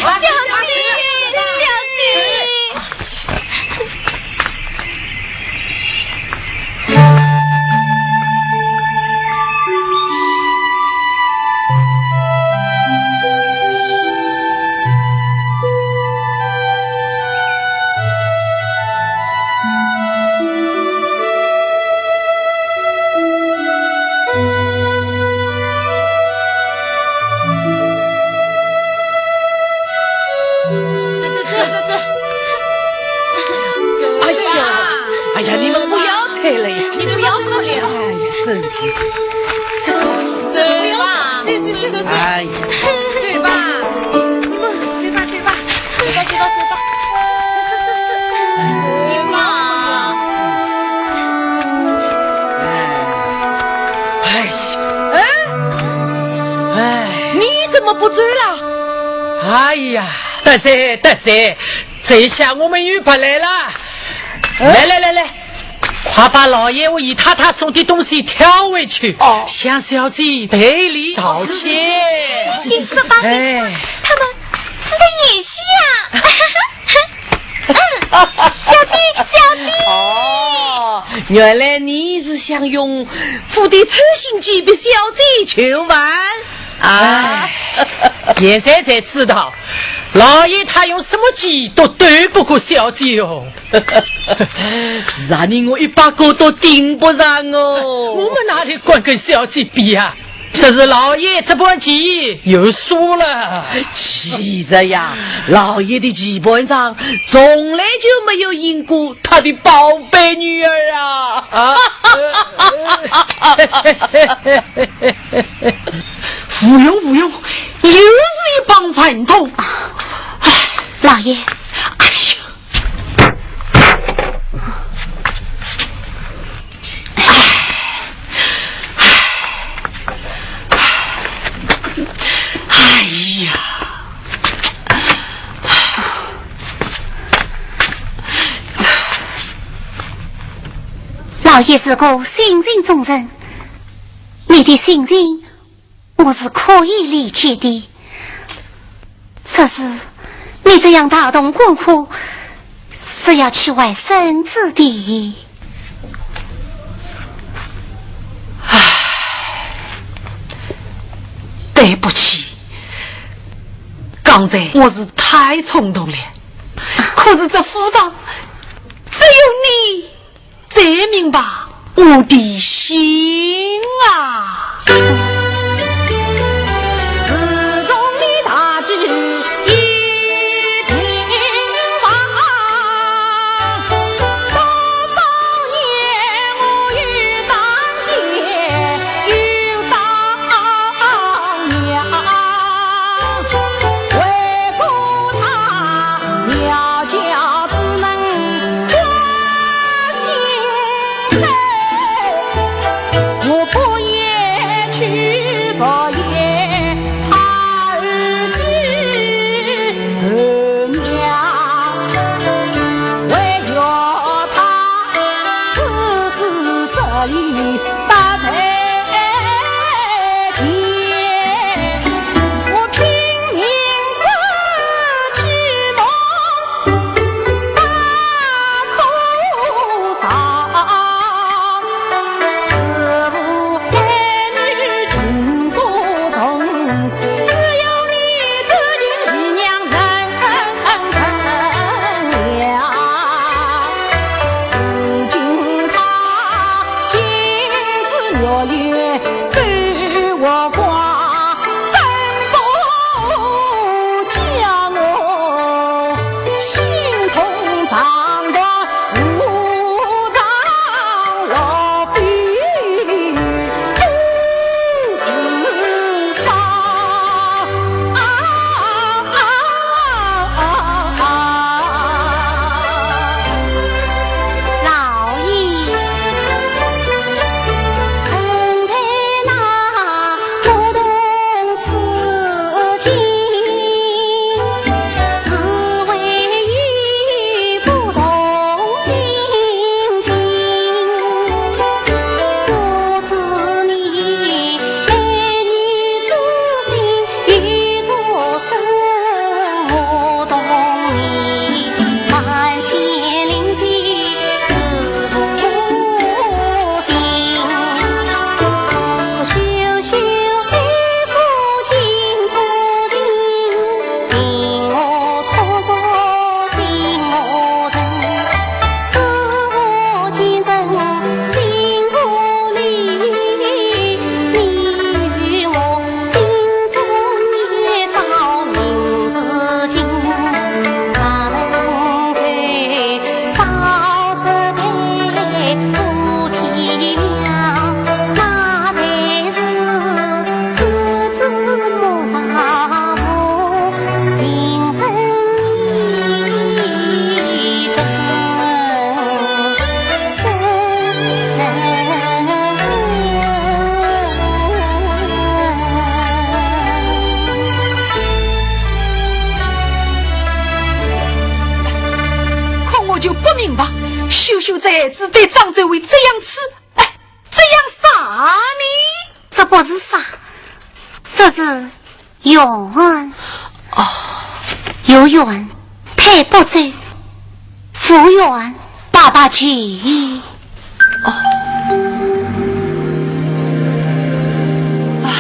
小姐，小姐。累了呀。你不要哭了。哎呀，真是。走吧，走走走走走。哎呀，走吧，你们走吧走吧，走吧走吧走吧。你们。哎呀，哎，哎，你怎么不走了？哎呀，得罪得罪，这下我们又白来了。来来来来，快把老爷和姨太太送的东西挑回去，哦，向小姐赔礼道歉。是是是，是是是，哎，他们是在演戏啊！小姐，小姐。哦，原来你是想用府的抽信机逼小姐去玩啊？哎，现在才知道，老爷他用什么计都斗不过小姐哦。是啊，你我一百个都顶不上哦。我们哪里敢跟小姐比啊？这是老爷这盘棋有数了。其实呀，老爷的棋盘上从来就没有赢过他的宝贝女儿啊。啊，呃，呃，无用无用，又是一帮饭桶。哎，老爷。哎呀，哎呀，老爷是个性情中人，你的性情我是可以理解的。只是你这样大动肝火，是要去外孙子的。唉，对不起，刚才我是太冲动了。可是这府上只有你 才明白我的心啊。自从你大举一定亡，多少年我又当爹又当娘，为过他苗家之门 我不言去，所以他儿子儿娘，唯有他此时这里不在 我拼命忍气梦，把苦尝。自无儿女情多重，只有你至今是娘人成了。如今他竟对张州会这样子，哎，这样杀呢？这不是杀，这是冤。哦。有冤，配不走。无冤，爸爸去。哦。唉。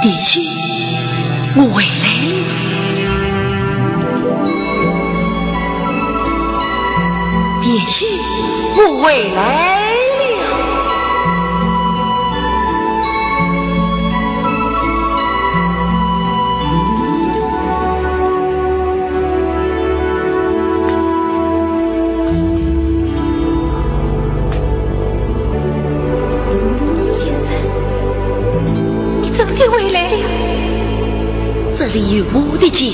弟媳，我回来了。弟媳，我回来了。 先生，你真的回来了？这里有我的家，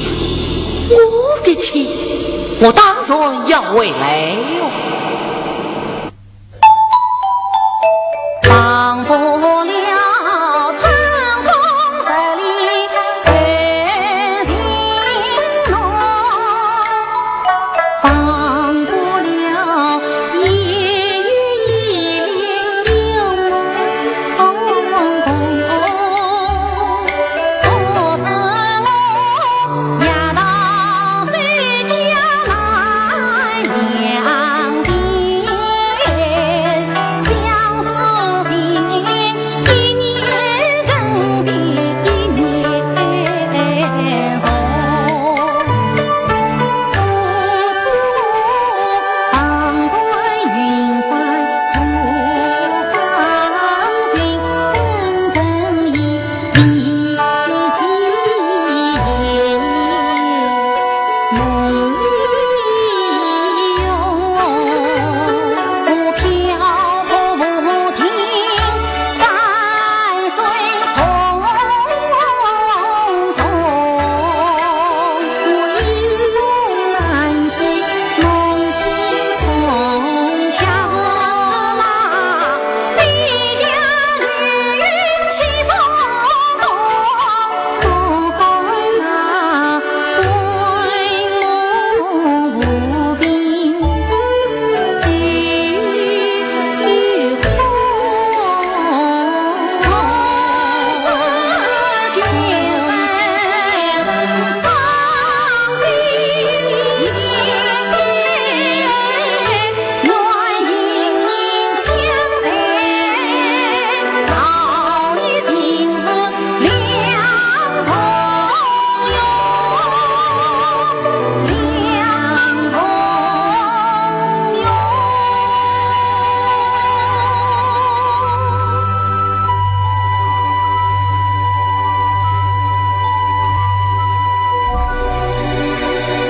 我的妻，我当然要回来哟。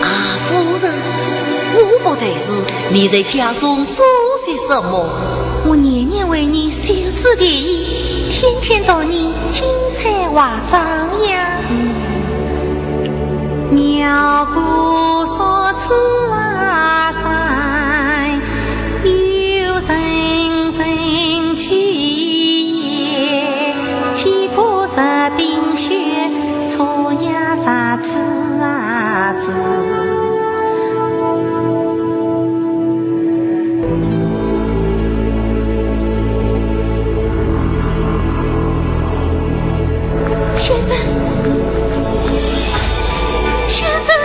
啊，夫人，我不在时，你在家中做些什么？我年年为你绣枝添衣，天天到你金钗华妆呀。 先生，先生。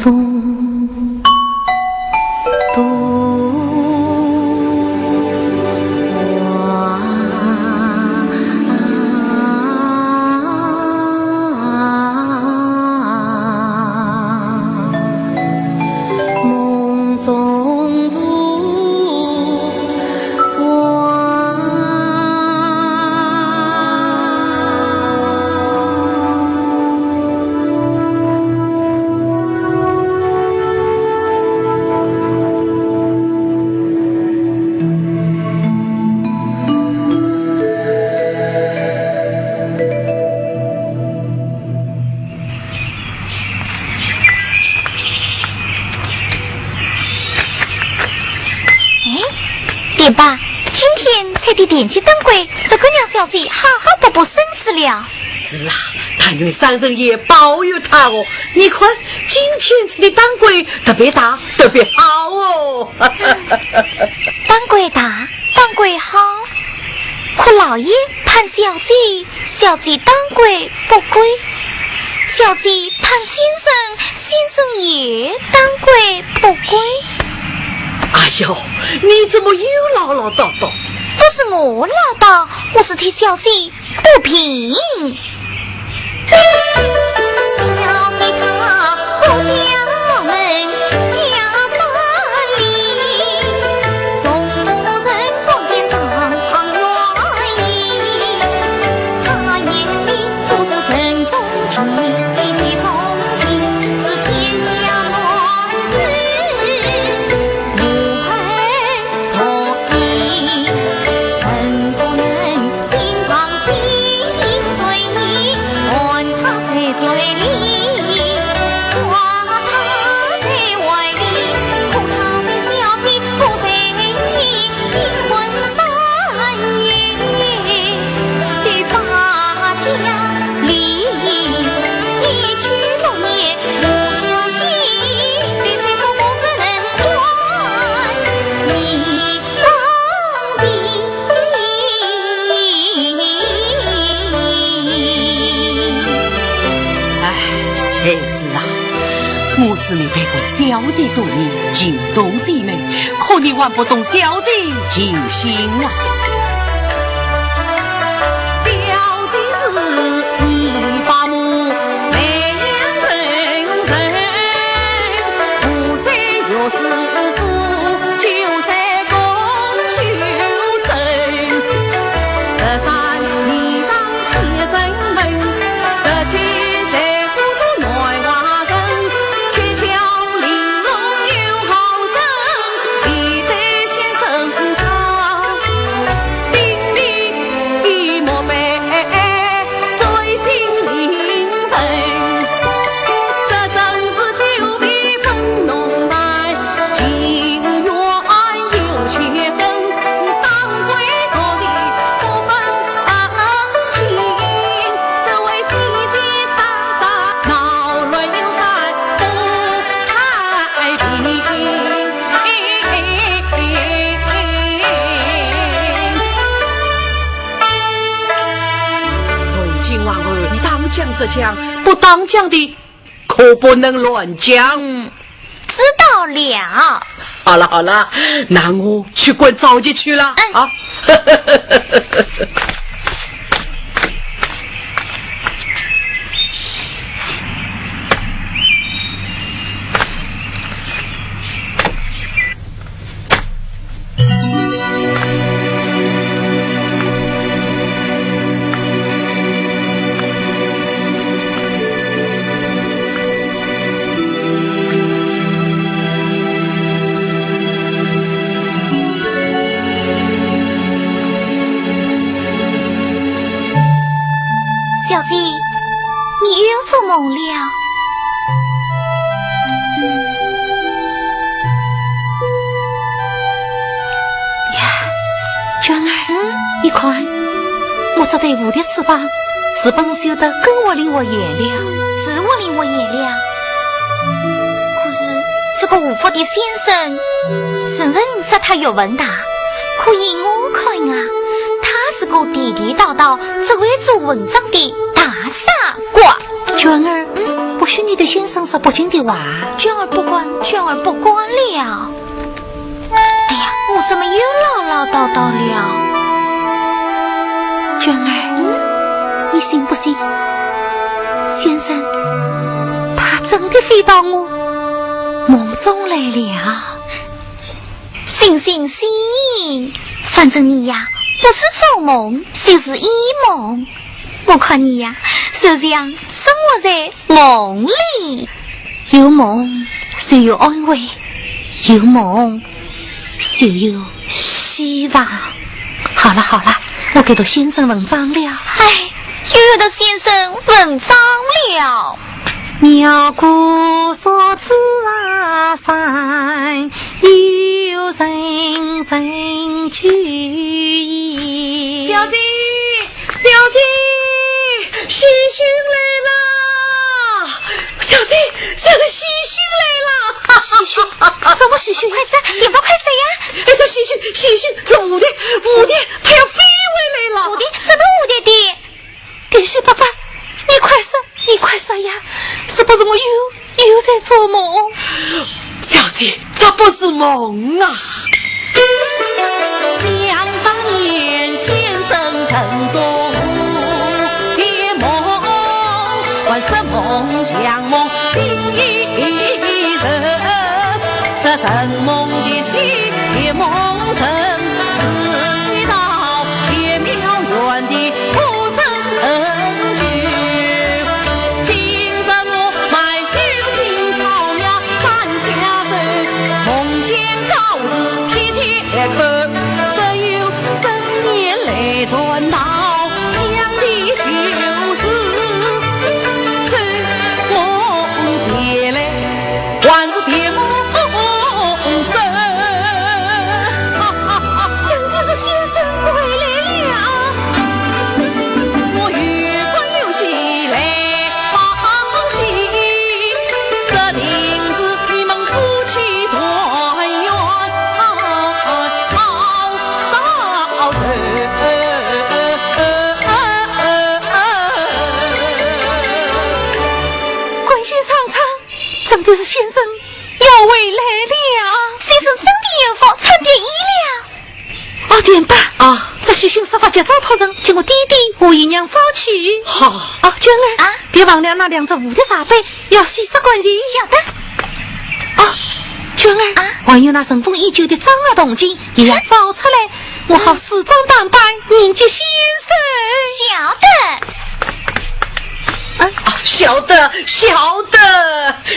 咚咚。哎，店爸，今天拆的电器灯柜，祝姑娘小姐好好补补身子了。是啊，但愿山神爷保佑她哦。你看，今天拆的灯柜特别大，特别好哦。灯柜大，灯柜好，可老爷盼小姐，小姐灯柜不贵。 小姐盼先生，先生也当归不归。哎呦，你怎么又唠唠叨叨？不是我唠叨，我是替小姐不平。小姐她不讲门讲山里，从不曾光顾上院。 他眼里总是城中情，城中情，是天下男子无二同意。恨不能心旁心碎，还他谁最灵？ 哎，孩子啊，我知你陪伴小姐多年，情同姐妹，可你还不懂小姐情形啊。从今往后，当讲则讲，不当讲的可不能乱讲。嗯，知道了。好了好了，那我去管赵杰去了。嗯。啊。小姐，你又做梦了。 呀，娟儿，嗯？你看，我这对蝴蝶翅膀是不是绣得更活灵活现了？是活灵活现了。可是这个无福的先生，人人说他学问大，可依我看啊，他是个地地道道只会做文章的大傻瓜。娟儿，嗯？不许你的先生说北京的话。娟儿不管，娟儿不管了。哎呀，我怎么又唠唠叨叨了？娟儿，嗯？你信不信？先生，他真的飞到我梦中来了。信信信，反正你呀，不是做梦，就是一梦。 我看你呀，就像生活在梦里。有梦就有安慰，有梦就有希望。好了好了，我该读先生文章了。哎，又要读先生文章了。 小姐，小姐，喜讯来了！小姐，小姐，喜讯来了！喜讯？什么喜讯？快说，电报快说呀！哎，这喜讯，喜讯是蝴蝶，蝴蝶，它要飞回来了！蝴蝶？什么蝴蝶的？ 电报伯伯，你快说，你快说呀！是不是我又，又在做梦？小姐，这不是梦啊！想当年，先生曾做蝴蝶梦，还似梦像梦，醒时，这曾梦的喜，蝶梦人，是遇到 解妙缘的不胜求。今日我买绣品草庙山下走，梦见告示贴前看，只有深夜来转闹，讲的就是这梦的来。 还是甜梦中。真的是先生回来了。我有欢有喜来报喜，这定是你们夫妻团圆好兆头。关先生唱， 真的是先生要回来了。先生真的有福，参见了。哦，电报啊，这喜讯说发急躁托人，请我爹爹和姨娘捎去。好。啊，娟儿，啊？别忘了那两只蝴蝶茶杯，要洗刷干净。晓得。哦，娟儿，啊？还有那尘封已久的张二铜镜，也要找出来， 我好梳妆打扮，迎接先生。晓得。啊，晓得，晓得。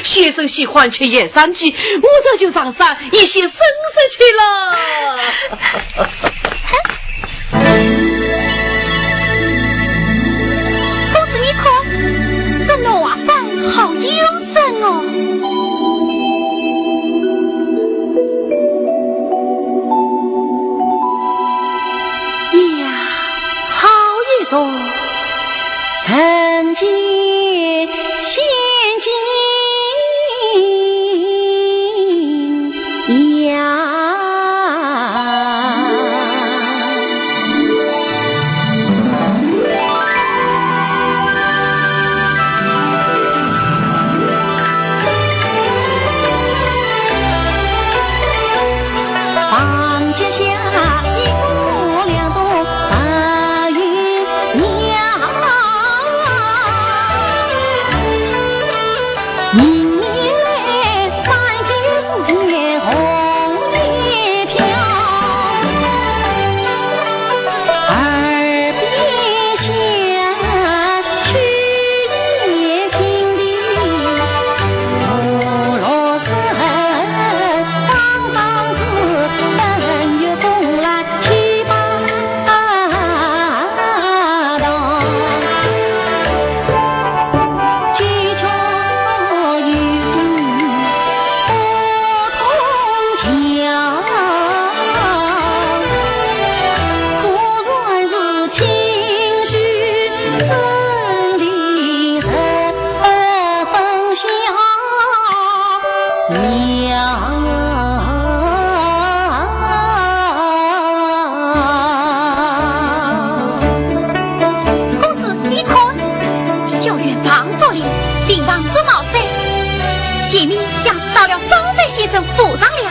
先生喜欢吃野山鸡，我这就上山一些生食去了。公子，你看，这南山好幽深哦。 呀，好一座人间仙境呀！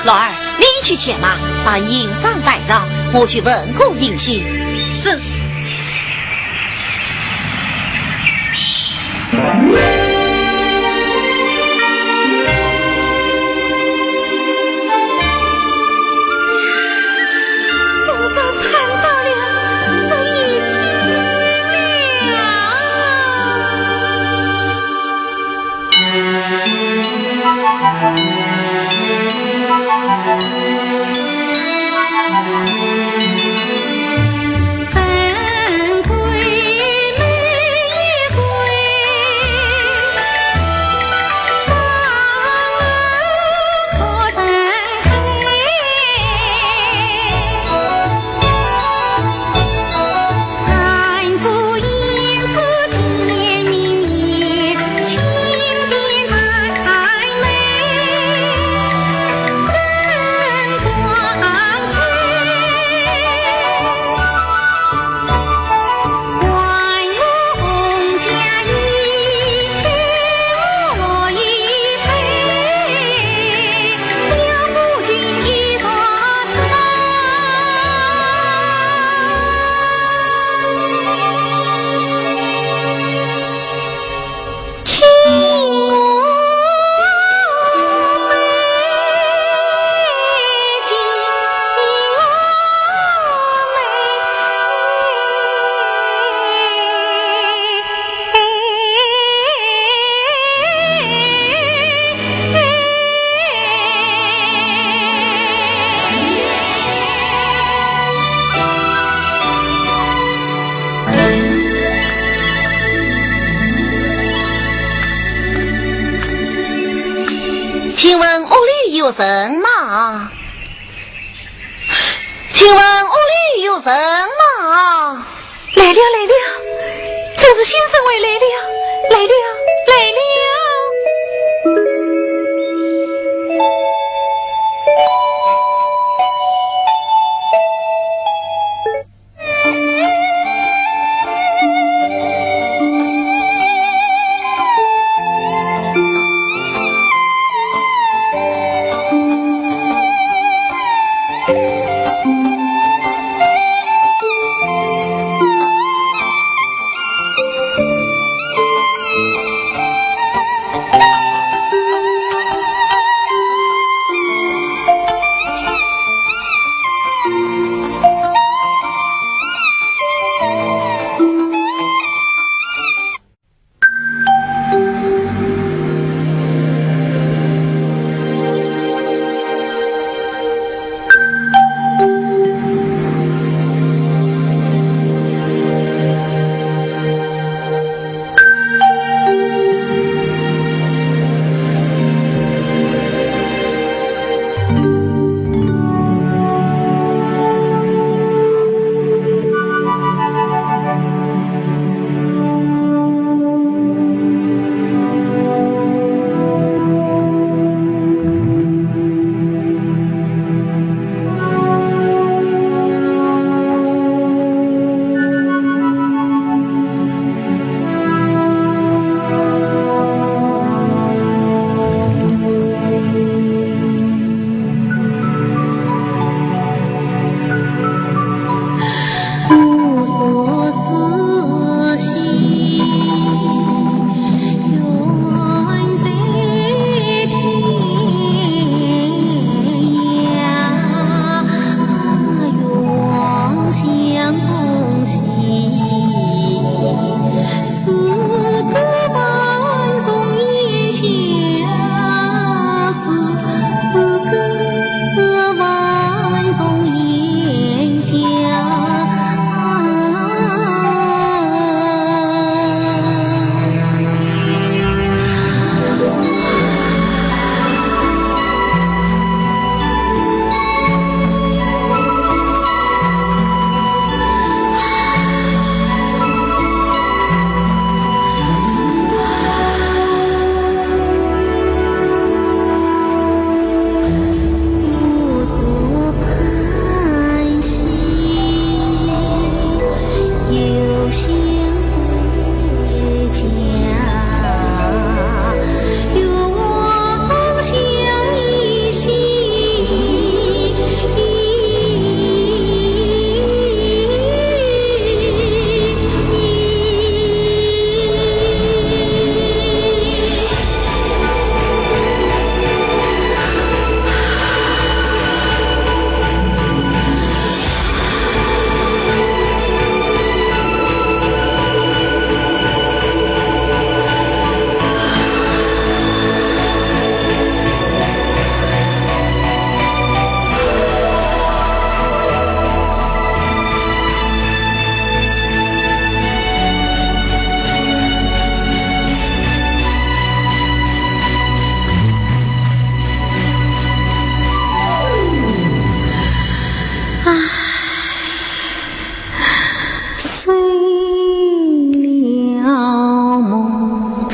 老二，你去牵马，把营长带上，我去问过营心。是。 总算盼到了这一天了。请问屋里有人吗？请问屋里有人吗？来了，来了，正是新侍卫来了，来了，来了。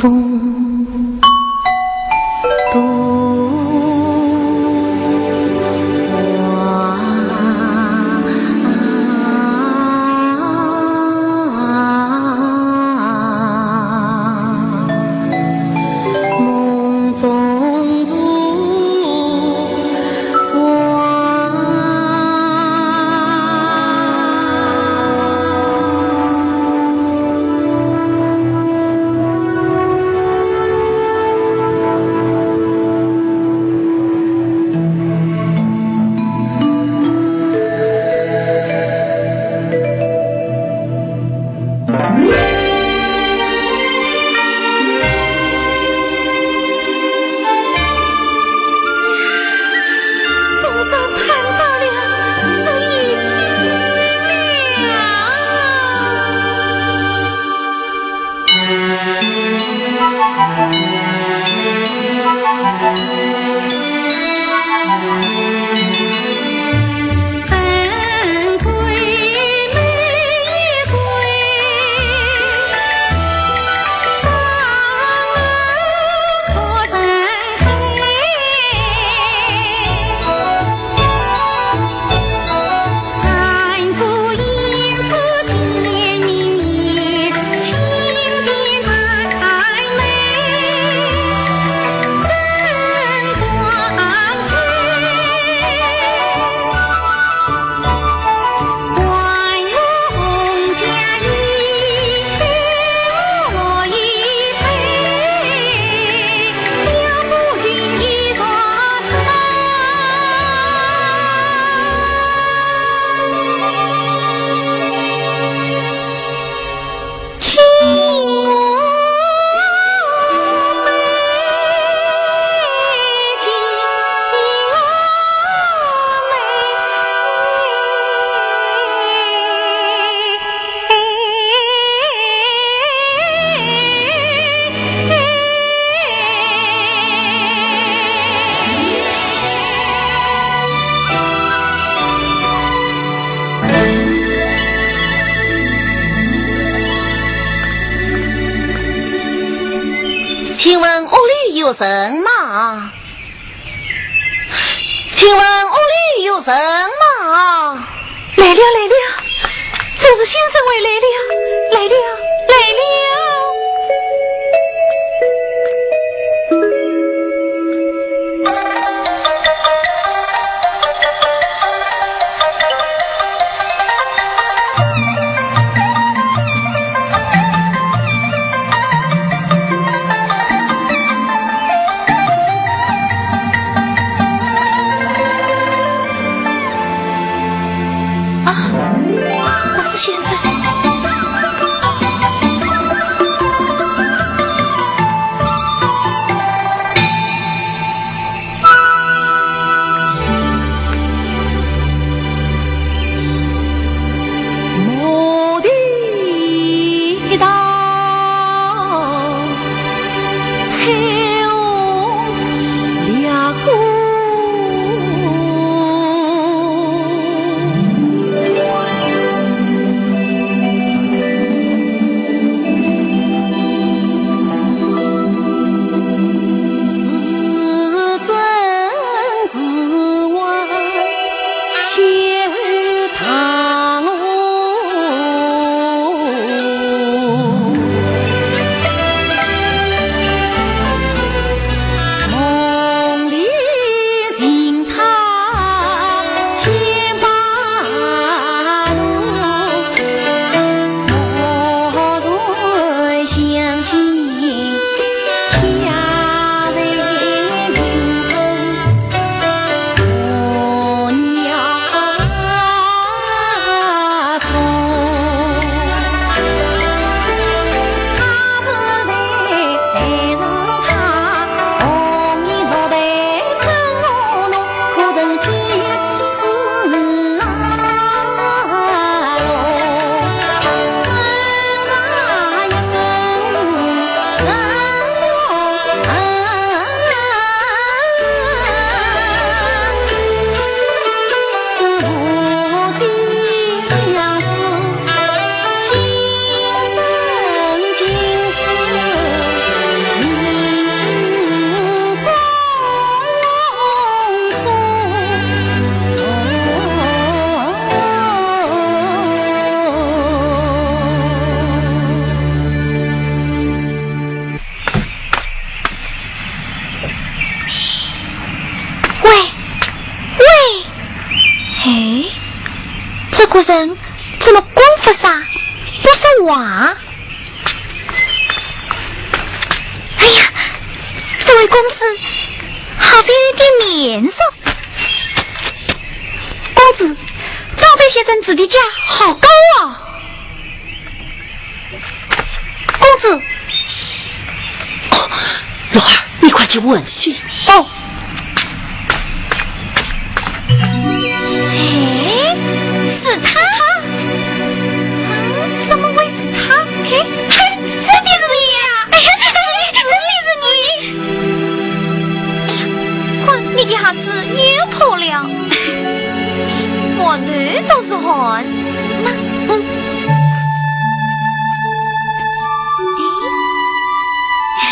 东都啊，梦中都啊。 总算盼到了这一天了。请问屋里有人吗？请问屋里有人吗？来了，来了，周氏先生回来了，来了，来了。啊，周氏先生。人怎么光发傻，不说话？哎呀，这位公子好像有点面熟。公子，张周先生住的家好高啊！公子，哦，罗儿，你快去问讯。哦。 哎，是他？嗯，怎么会是他？哎，哎，真的是你呀！哎呀，真的是你！哎呀，看你的鞋子又破了，满头都是汗。那，嗯。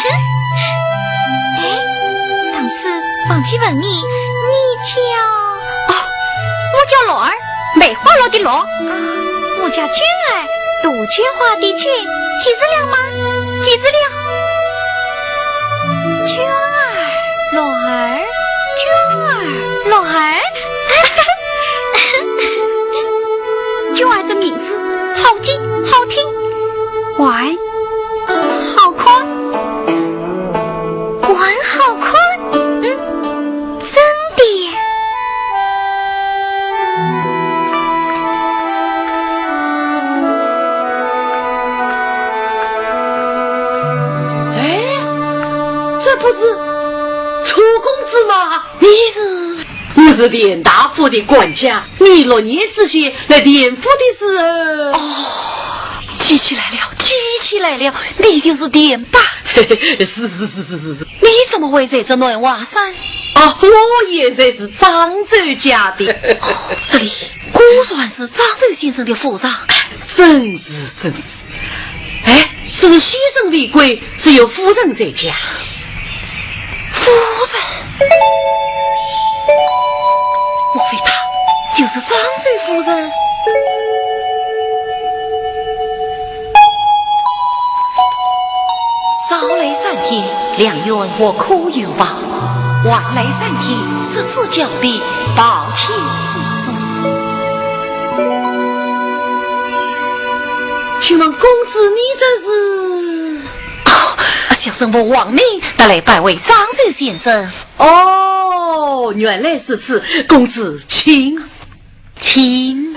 哎，哎，上次忘记问你，你叫……哦，我叫罗儿，梅花鹿的鹿。啊，我叫娟儿，杜鹃花的鹃，记住了吗？记住了。娟儿，罗儿，娟儿，罗儿。娟儿这名字好记好听。 还好看。还好看？嗯，真的。哎，这不是楚公子吗？你是……我是田大夫的管家，你六年之前来田府的时候……哦， 记起来了，记起来了，你就是田伯。是是是是是是。你怎么会在这南华山？哦，我原来是漳州家的。哦，这里果然是漳州先生的府上。真是，真是。哎，只是先生未归，只有夫人在家。 夫人？莫非她就是漳州夫人？早来三天，良缘或可有望；晚来三天，失之交臂，抱歉之至。请问公子，你这是？ 哦，小生奉王命，特来拜会漳州先生。哦，原来如此，公子请。请。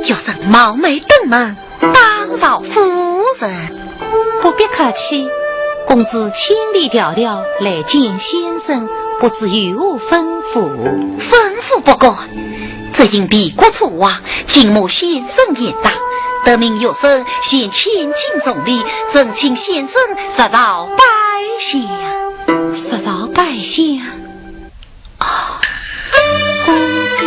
学生冒昧登门， 打扰夫人。不必客气，公子千里迢迢来见先生，不知有何吩咐？吩咐不敢，只因敝国初亡，敬慕先生贤达，特命学生前千金重礼，正请先生设朝拜相。设朝拜相？ 公子。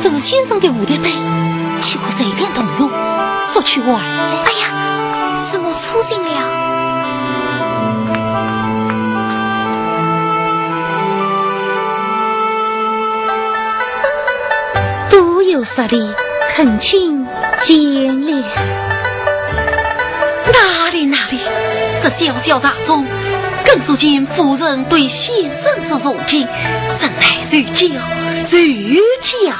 这是先生的蝴蝶杯，岂可随便动用，索取还来。哎呀，是我粗心了。多有失礼，恳请见谅。哪里哪里，这小小茶盅，更足见夫人对先生之重敬，真乃受教受教。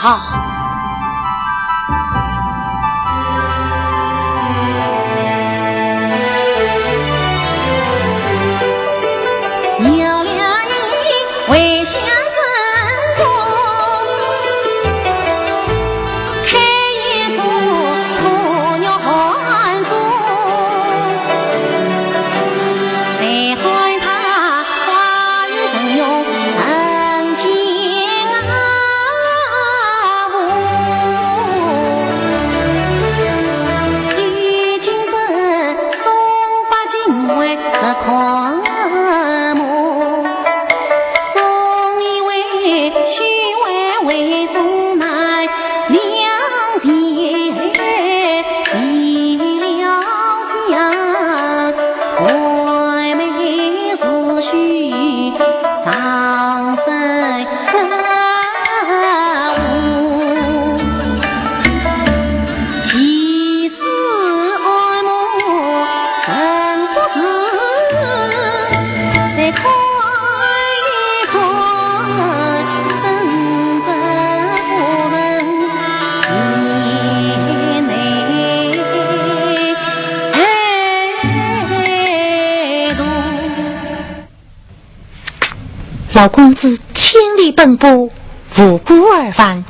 老公子千里奔波，无故而返，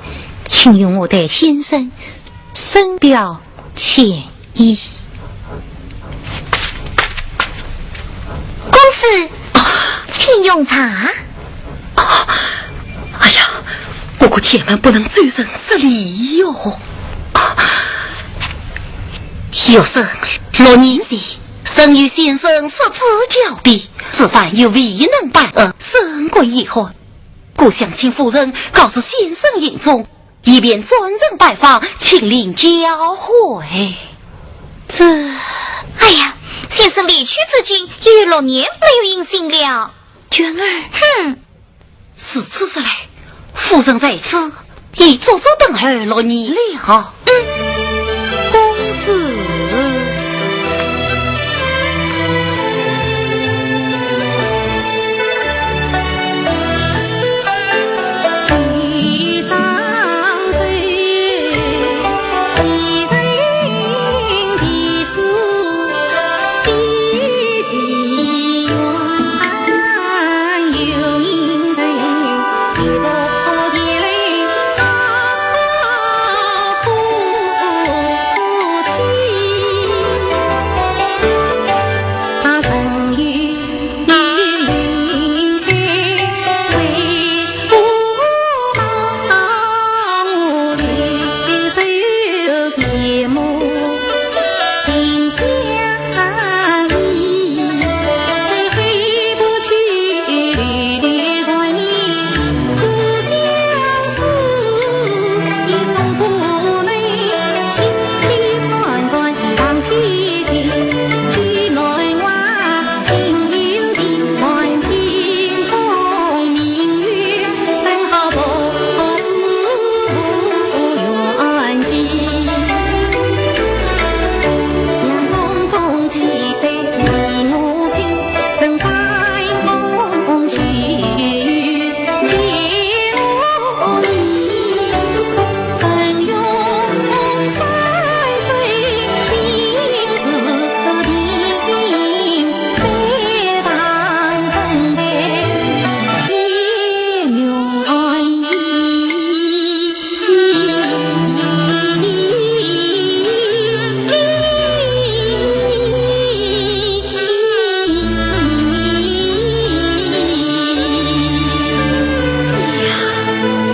请容我代先生深表歉意。公子，请用茶。哎呀，不过千万不能周身失礼哟。学生六年前，曾与先生失之交臂， 此番又未能拜见，甚感遗憾。故想请夫人告知先生行踪，以便转程拜访，亲临交会。这……哎呀，先生离去至今已有六年没有音信了。娟儿。哼。如此说来，夫人在此 已足足等候六年了。嗯，公子。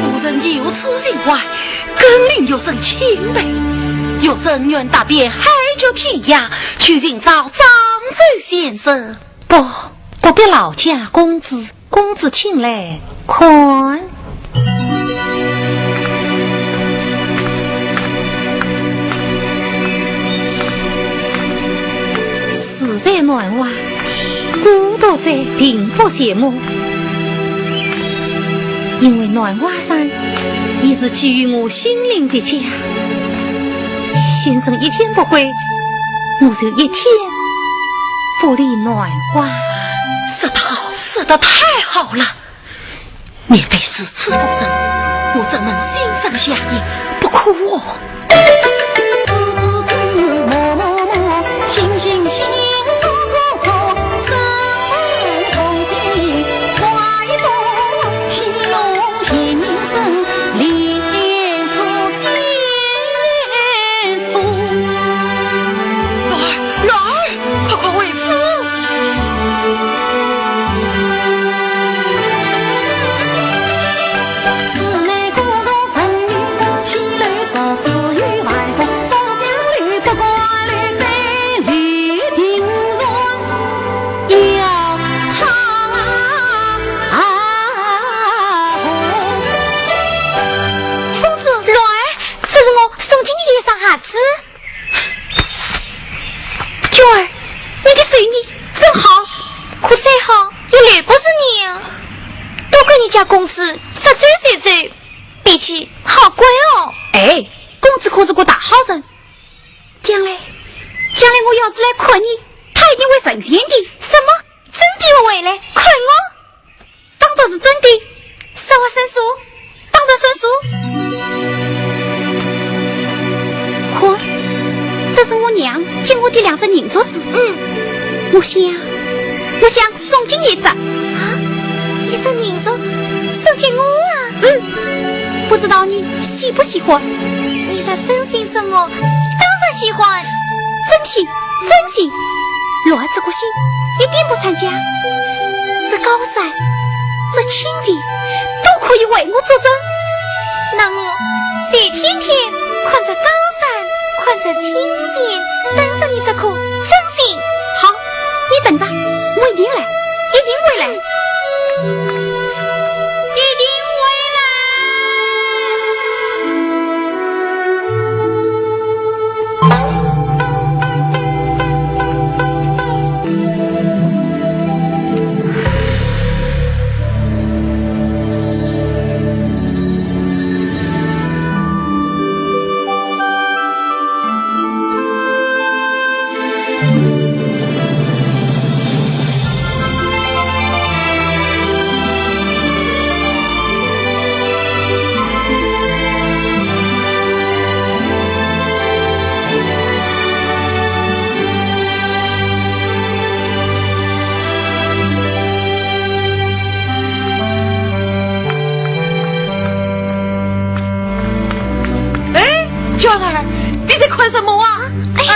夫人有此情怀，更令学生钦佩。学生愿踏遍海角天涯，去寻找漳州先生。不，不必劳驾公子，公子请来看。在南华，孤独在并不寂寞，因为南华山已是寄予我心灵的家。先生一天不归，我就一天不离南华。说得好，说得太好了！面对如此夫人，我怎能心生邪意，不可哦。快快回府！公子，鸾儿，这是我送给你的一双鞋子。 娟儿，你的手艺真好，可再好也留不住你啊。都怪你家公子说走就走，脾气好怪哦。哎，公子可是个大好人，将来，将来我要是来看你，他一定会成全的。什么？真的会回来看我？ 当作是真的，实话实说，当作算数。看，这是我娘给我的两只银镯子。嗯，我想，我想送给你一只。啊，一只银镯送给我啊？嗯，不知道你喜不喜欢？你若真心送我，当然喜欢。真心，真心。鸾儿这个心一点不藏假。这高山， 这清涧都可以为我作证。那我就天天看着高山，看着清涧，等着你这颗真心。好，你等着，我一定来，一定会来，一定会来。 哎，娟儿，你在看什么啊？哎呀，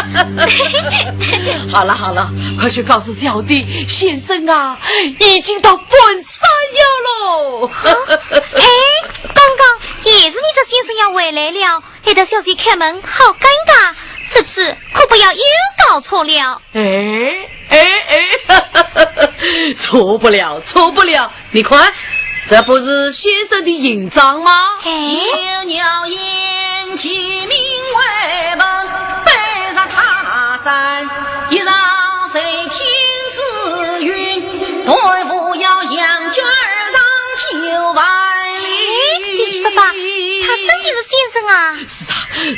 好了好了，快去告诉小姐，先生啊，已经到半山腰喽。哎，刚刚也是你说先生要回来了，害得小姐开门，好尴尬，这次可不要又搞错了。哎，哎，哎，错不了，错不了，你看，这不是先生的印章吗？哎，有鸟眼鸡鸣为本，北上他山，一上随天之云，断无要阳间而上九万里。哎，第七伯伯，他真的是先生啊？是啊，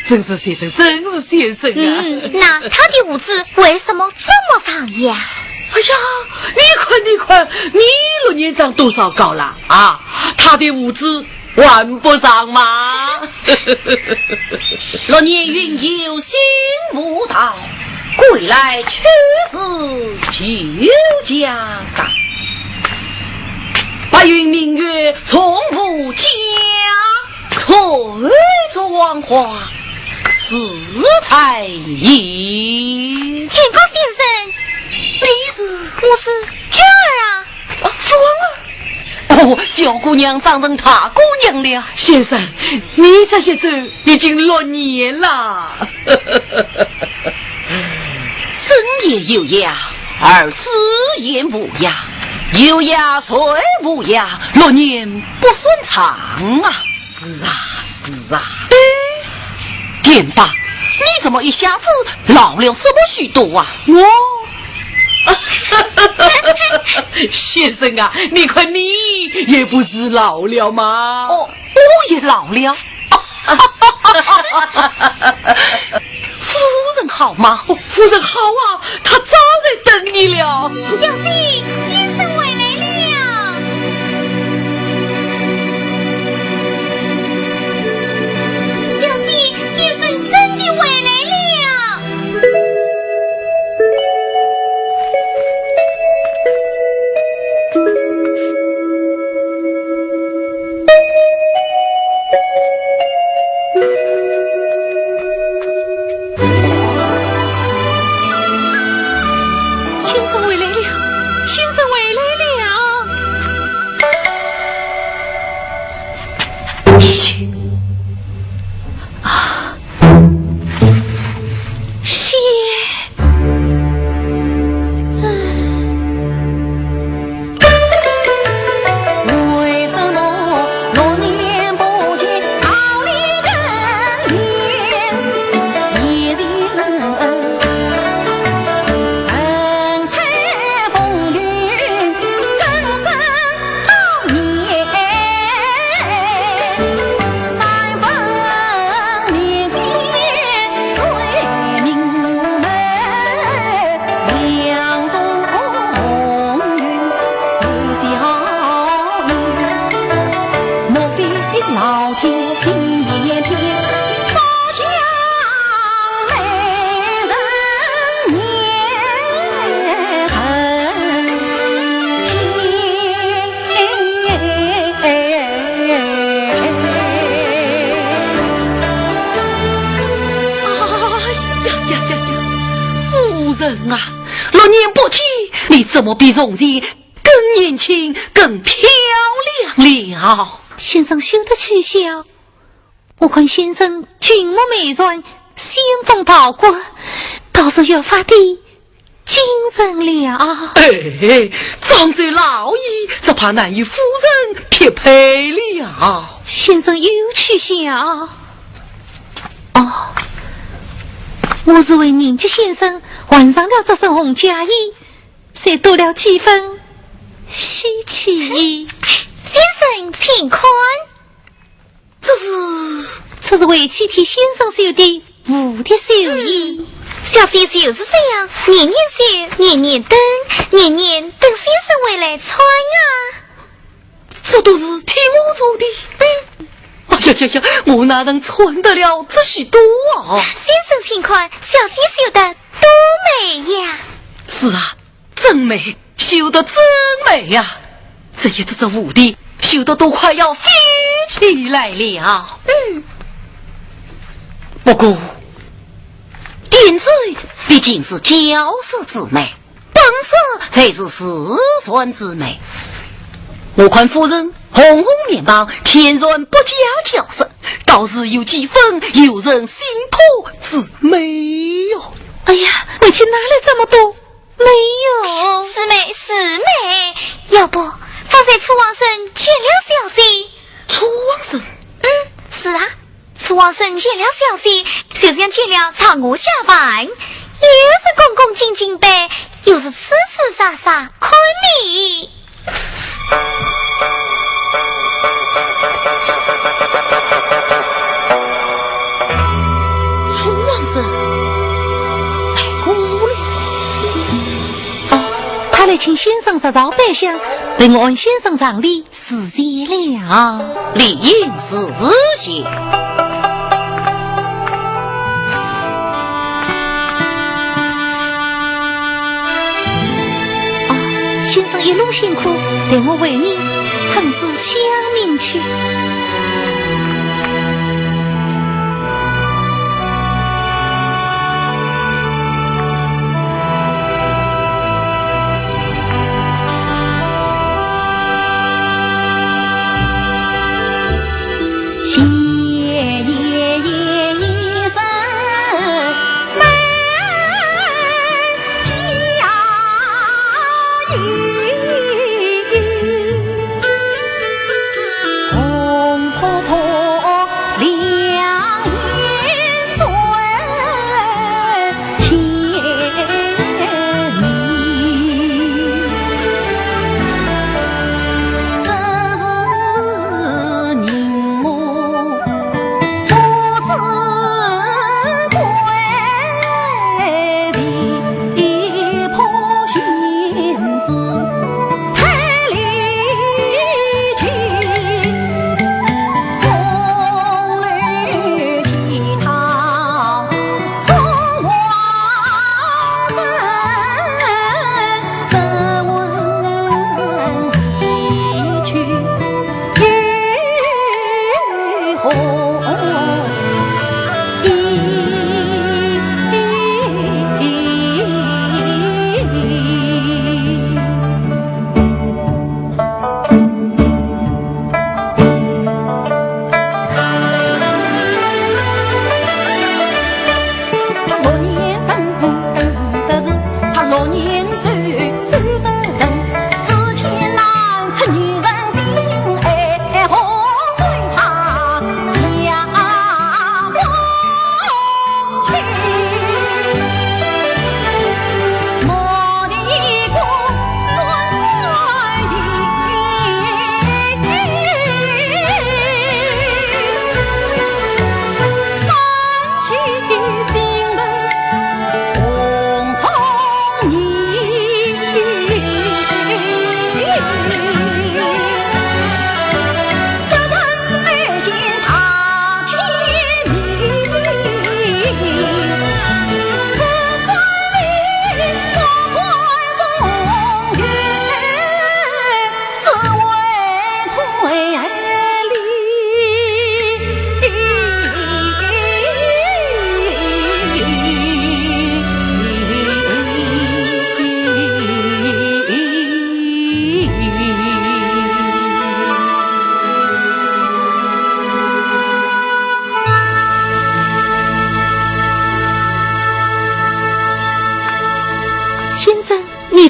真是先生，真是先生啊！嗯，那他的胡子为什么这么长呀？哎呀，你看，你看，你六年长多少高了啊？他的胡子还不长吗？六年云游心无道，归来却是旧江山。白云明月从无疆， 翠竹黄花自在意。见过先生。你是？我是娟儿啊。啊，娟儿？哦，小姑娘长成大姑娘了。先生，你这一走已经六年了。生也有涯，而子也无涯。有涯谁无涯？六年不算长啊。 是啊，是啊。哎，田伯，你怎么一下子老了这么许多啊？我，先生啊，你看你也不是老了吗？哦，我也老了。夫人好吗？哦，夫人好啊，她早在等你了。小姐，先生回来了。小姐，先生真的回来了。 先生回来了，先生回来了。去。啊，先生。哎呀呀呀呀，夫人啊，六年不见，你怎么比从前更年轻、更漂亮了？先生休得取笑， 我看先生俊目美颏，仙风道骨，倒是越发的精神了。哎，长洲老矣，只怕难与夫人匹配了。先生又取笑。哦，我是为念及先生换上了这身红嫁衣，才多了几分稀奇。先生请看。 这是？这是为妻替先生绣的蝴蝶绣衣。嗯，小姐就是这样，年年绣，年年等，年年等先生回来穿啊。这都是替我做的？嗯。哎呀呀呀，我哪能穿得了这许多啊？先生请看，小姐绣得多美呀！是啊， 真美，绣得真美呀！这一只只蝴蝶绣得都快要飞起来了。嗯。不过，胭脂毕竟是娇色之美，本色才是自然之美。我看夫人红红面庞，天然不假娇色，倒是有几分游人心魄之美哟。哎呀，为妻哪里这么多？ 没有。是美，是美。要不，方才楚王孙见了小姐？楚王孙？嗯，是啊，楚王孙见了小姐，就像见了朝我下凡，又是恭恭敬敬的，又是痴痴傻傻看你。 楚王孙来过了。哦，他来请先生入朝拜相，待我安先生上礼，辞谢了。理应辞谢。 哦，先生一路辛苦，待我为你捧仔香茗去。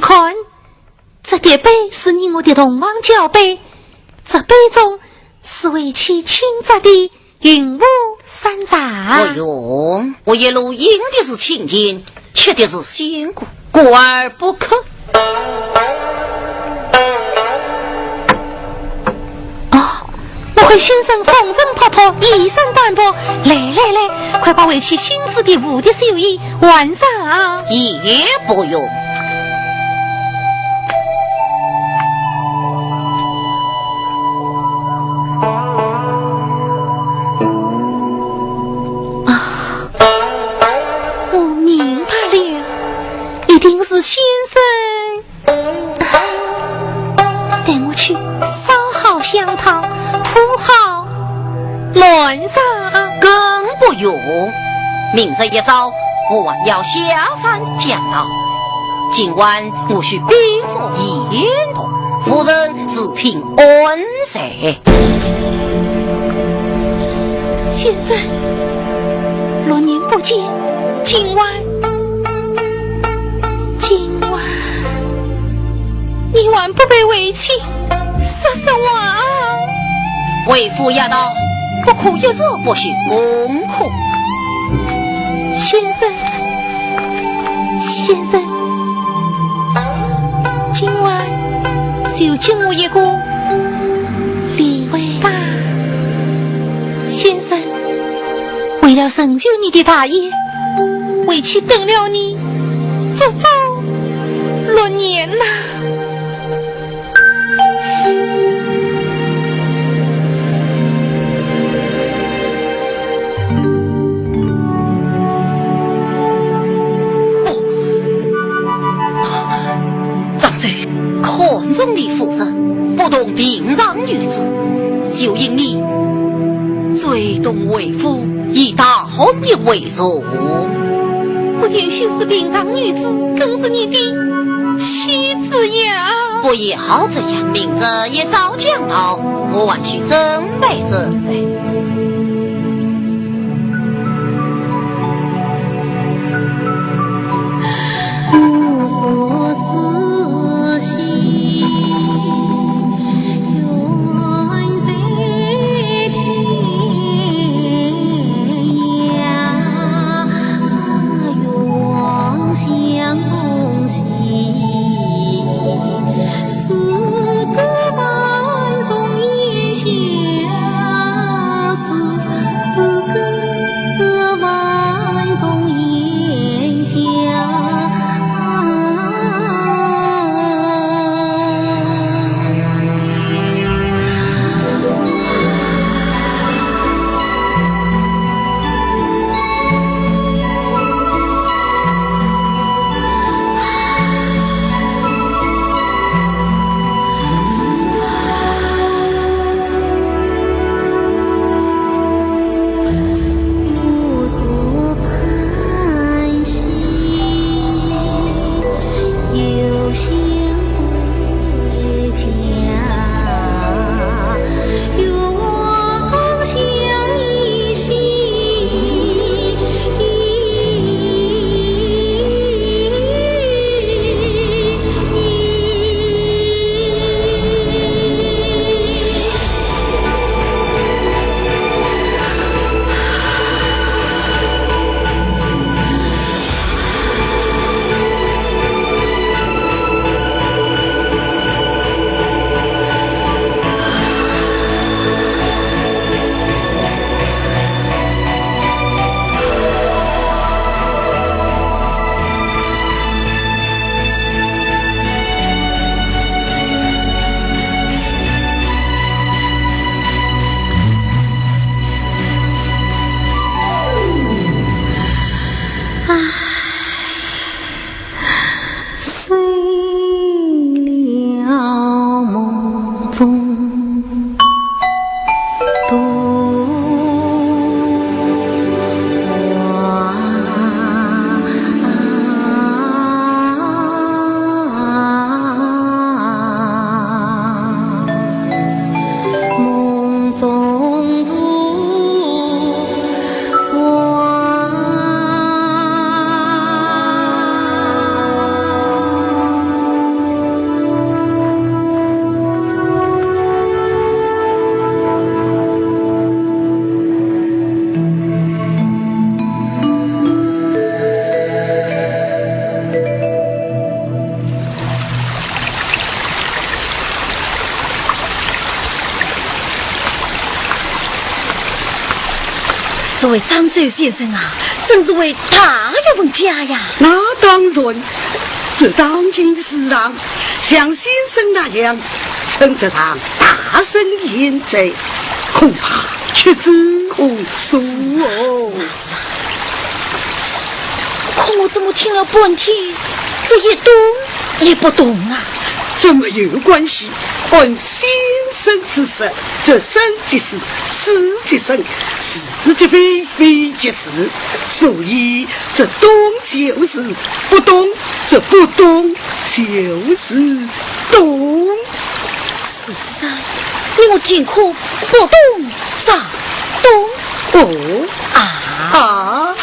看，这叠碑是你我的同窗交碑，这碑中是为妻亲扎的云雾山茶。不用，我一路饮的是清泉，吃的是仙果，过而不可。哦，我看先生风尘仆仆，衣衫单薄，来来来，快把为妻新制的蝴蝶绣衣 换上。也不用。啊，我明白了，一定是先生 带我去烧好香汤，铺好暖床。更不用，明日一早我还要下山讲道。今晚我须比作雁动，夫人自请安睡。先生，六年不见，今晚 今晚你还不陪为妻说说话啊？为夫言道，不可一日不学功课。先生，先生，今晚就敬我一个例会吧。先生，为了成就你的大业， 为妻等了你足足六年呐。哦，张周看中的夫人，不同平常女子，就因你最懂为夫，以大 好一为荣。我田秀是平常女子，更是你的妻子呀。不要这样，明日一早讲道，我还需准备准备。这位漳州先生啊，真是位大学问家呀。那当然，这当今世上，像先生那样称得上大圣贤者，恐怕屈指可数哦。是啊，是啊。可我怎么听了半天，这一懂也不懂啊？这没有关系，按先生之说，这生即是，死即生，是即非，非即是，所以这懂就是不懂，这不懂就是懂。是啊，你我尽可不懂则懂。哦，啊。啊，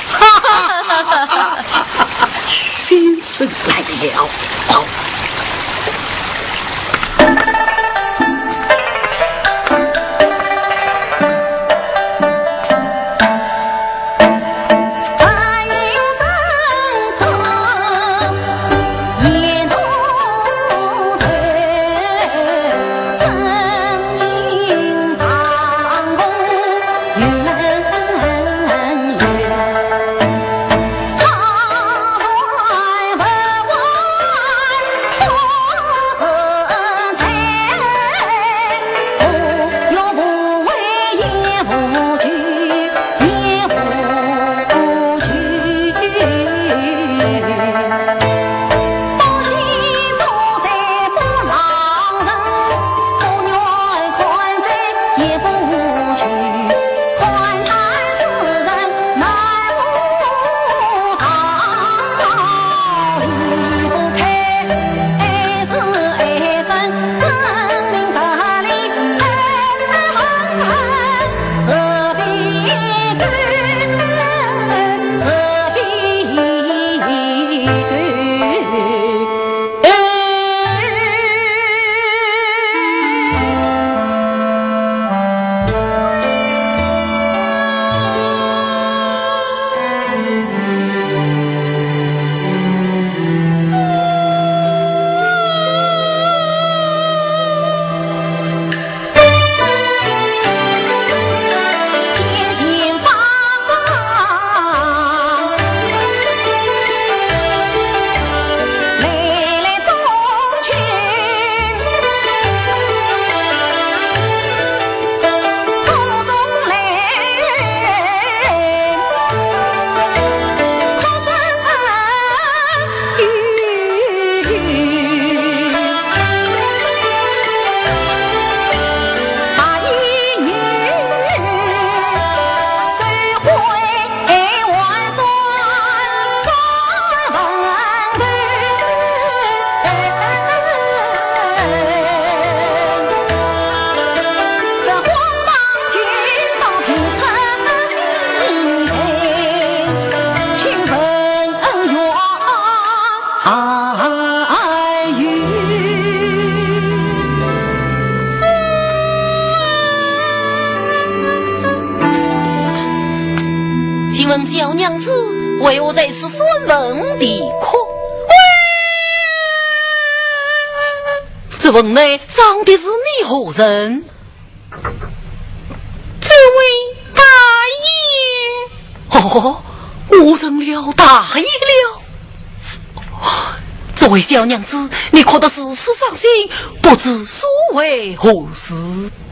先生来了。哦。请问小娘子，为何在此酸文啼哭？这文内装的是你何人？ 这位大爷。哦，我成了大爷了。这位小娘子，你哭得如此伤心，不知所为何事？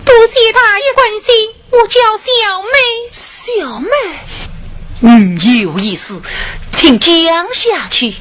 多谢大爷关心，我叫小妹。小妹？嗯，有意思，请讲下去。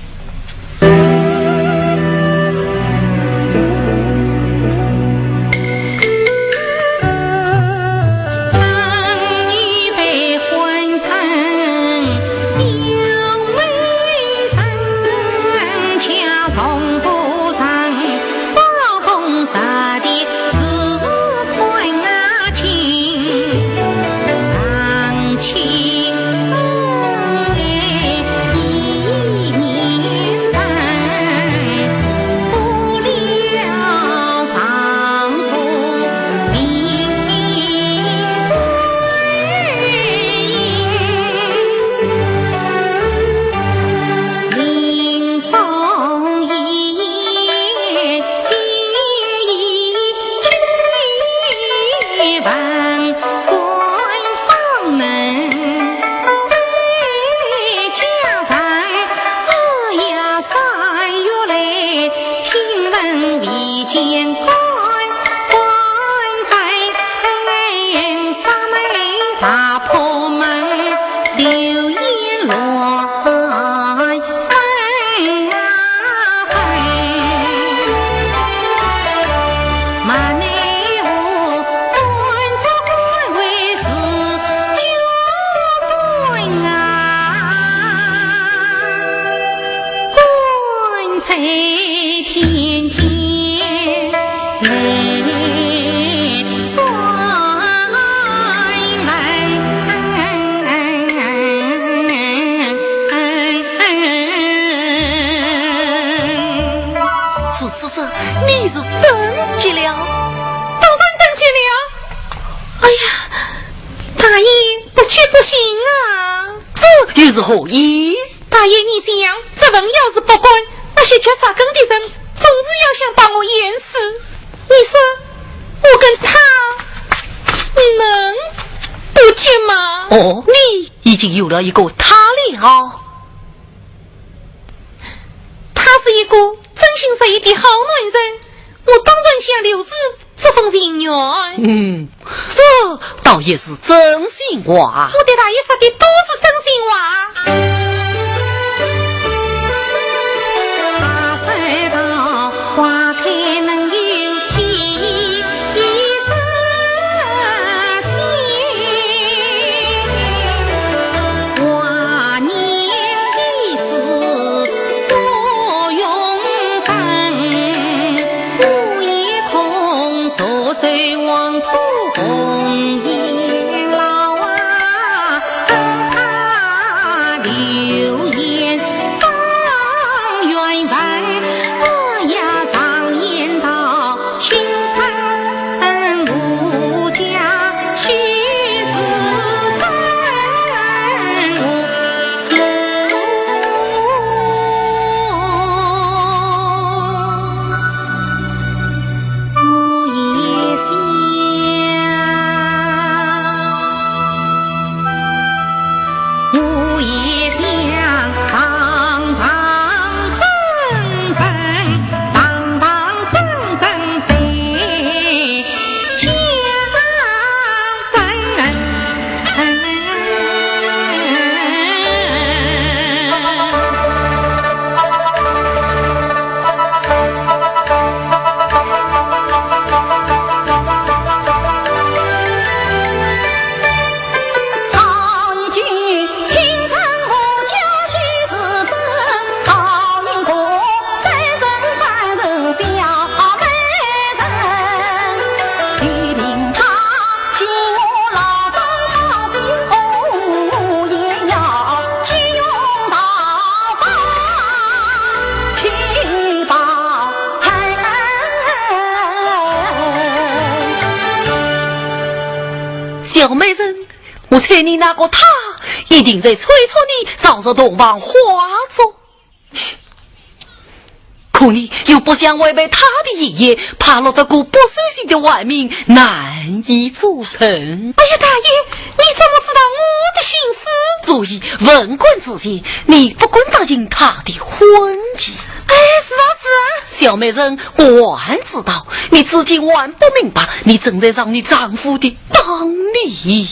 是，是，是，你是登基了？当然登基了。哎呀，大爷，不急不兴啊。这又是何意？大爷，你想，这文要是不管，那些掘沙坑的人总是要想把我淹死。你说，我跟他能不急吗？哦，你已经有了一个他了。他是一个真心实意的好男人，我当然想留住这份情缘。嗯，这倒也是真心话。我对大爷说的都是真心话。小美人，我猜你那个他一定在催促你早日洞房花烛。 可你又不想违背他的遗言，怕落得个不守信的坏名，难以做人。哎呀，大爷，你怎么知道我的心思？所以文官之前，你不敢答应他的婚期。哎，是啊，是啊。小美人，我还知道，你至今还不明白，你正在上你丈夫的当哩。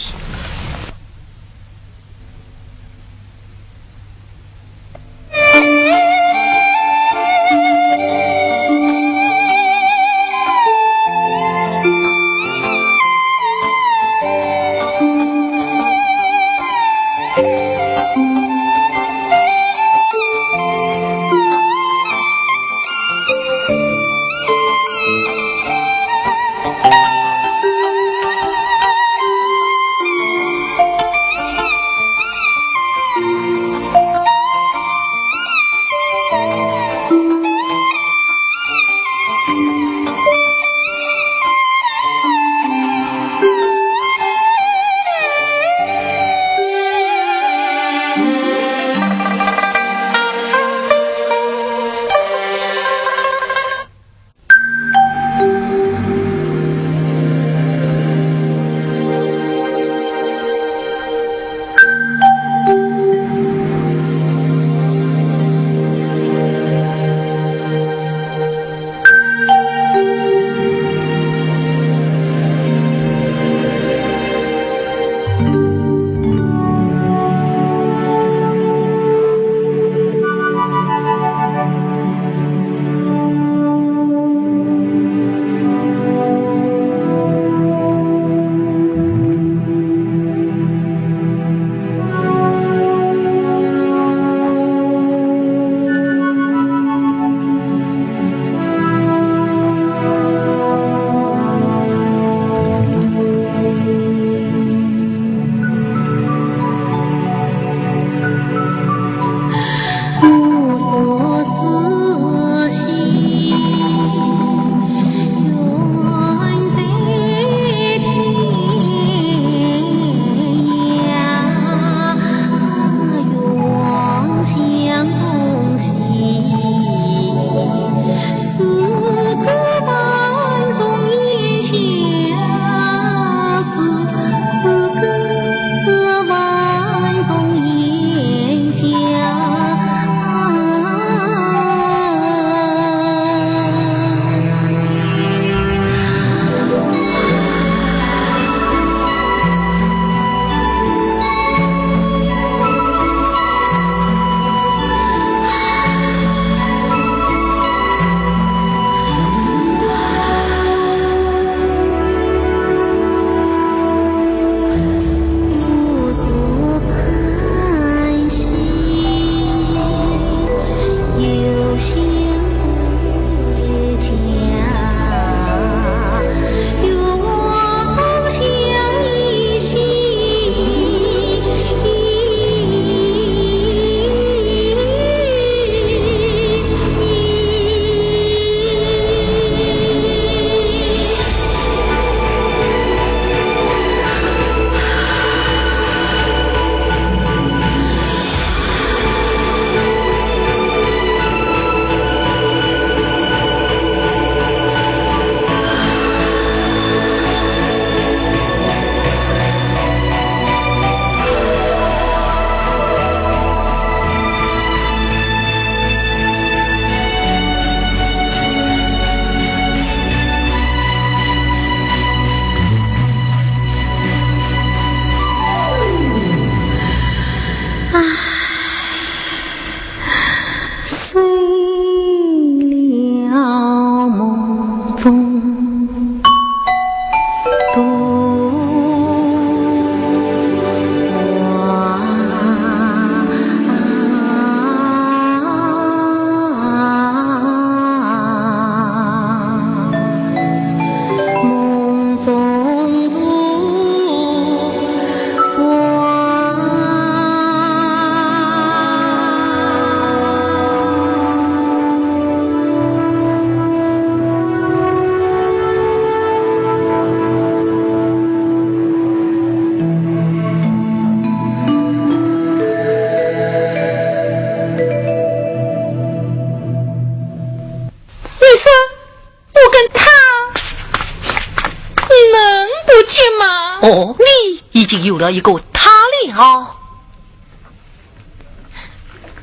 哦，你已经有了一个他了？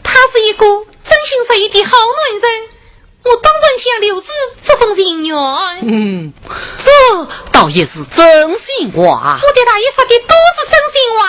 他是一个真心实意的好男人，我当然想留住这份情缘。嗯，这倒也是真心话。我对大爷说的都是真心话。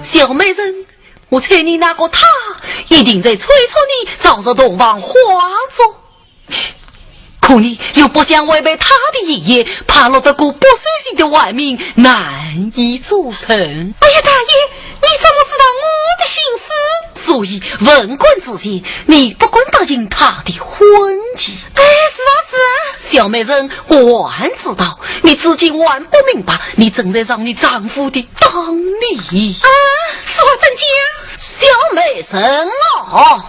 小美人，我猜你那个他一定在催促你早日洞房花烛。可你又不想违背他的遗言，怕落得个不守信的坏名，难以做人。哎呀，大爷，你怎么知道我的心思？所以，文官之前，你不敢答应他的婚期。哎，是啊，是啊。小美人，我还知道，你至今还不明白，你正在上你丈夫的当。 你啊，此话怎讲？小美人哦。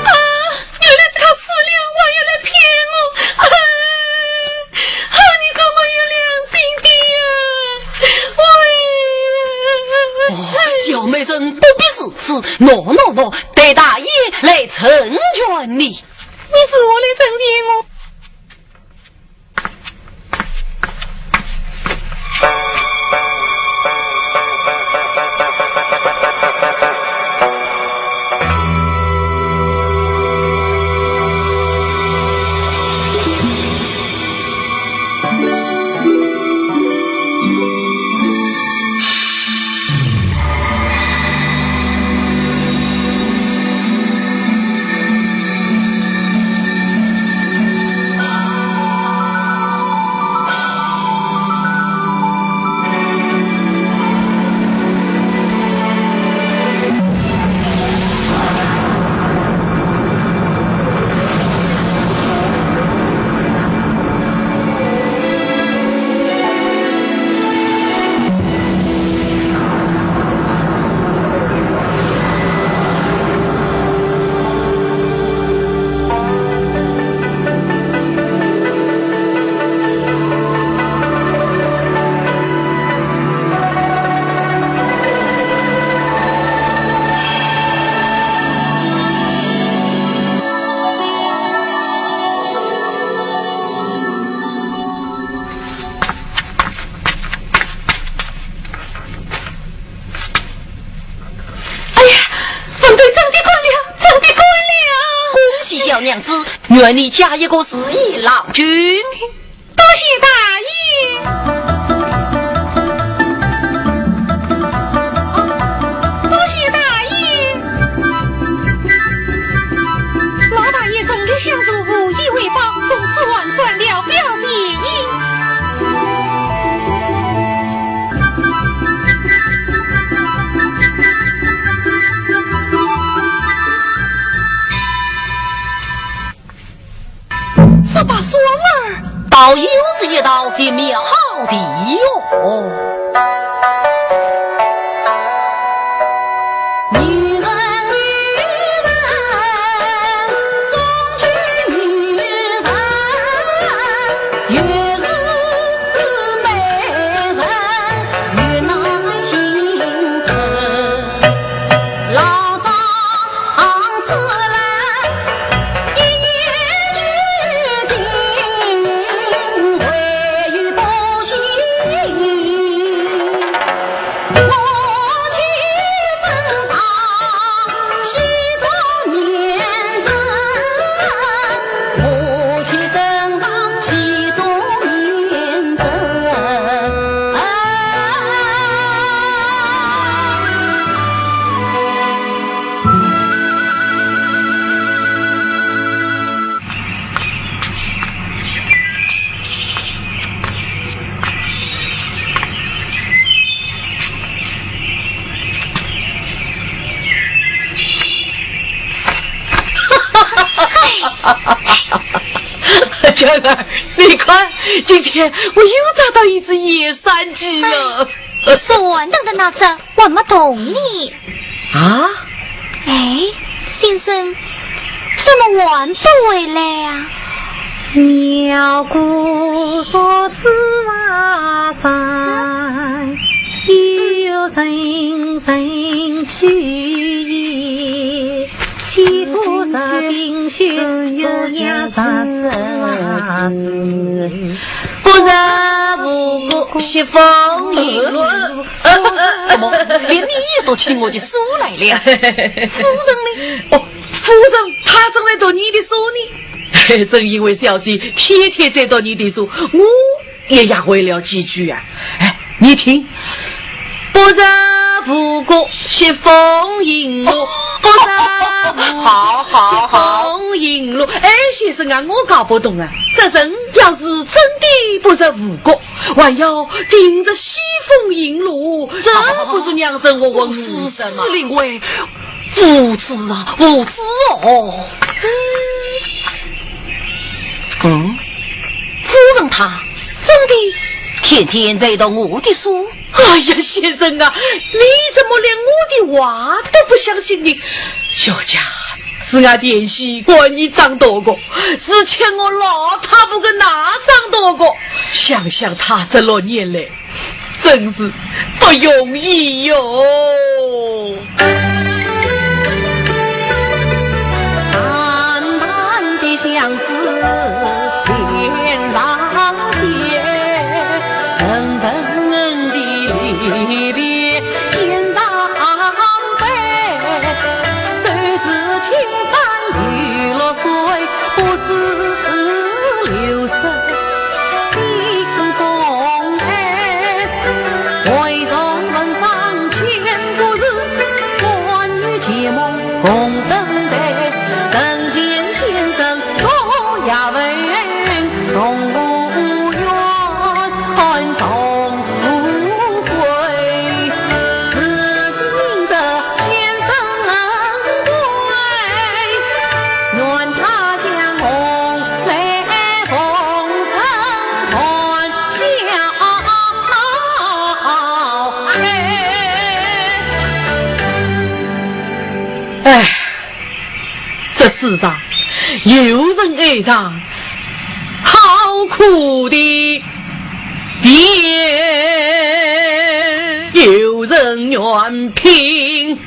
啊，原来他死了，还要来骗我！啊，啊，你个没有良心的呀！哎呀！哦，小美人不必如此，喏喏喏，待大爷来成全你。你如何来成全我？愿你嫁一个如意郎君。多谢大爷。哦，多谢大爷。老大爷重礼相助，无以为报，从此完全了表谢意。这把双儿倒又是一道奇妙的哟。女人，女人，终究女人，越是美人越难情深。老张此人 一言决定，唯有不行。我妻身上喜做年成，我妻身上喜做年成。 娟儿，你看，今天我又抓到一只野山鸡了。哎，是我等的那只，还没动呢。啊？哎，先生，怎么还不回来啊？苗姑说：“此山有人人居也， 岂不是冰雪这样子？不是无故西风引路。”呃，呃，怎么，连你也读起我的书来了？夫人呢？哦，夫人，她正在读你的书呢。正因为小姐天天在读你的书，我 也学会了几句啊。哎，你听，不是无故西风引路，不是无故好，好，好。西风引路。哎，先生啊，我搞不懂啊，这人要是真的不是无故，还要顶着西风引路，这不是让人窝火吗？是，是，林妹，无知啊，无知哦。 嗯，夫人她真的天天在读我的书？哎呀，先生啊，你怎么连我的话都不相信呢？小姐，是俺田喜官人掌道个，是欠我老太婆个那掌道个。想想她这六年来， 真是不容易哟。淡淡的相思天上线，层层的离别肩上背，谁知青山又绿水，不似流水。 心中爱，唯从文章千古事，关于结盟共登台，人间先生做也文，从无怨，从无悔。如今得先生恩惠，愿他乡红 梅凤城还乡哎。哎，这世上有人爱上好苦的爹，有人愿拼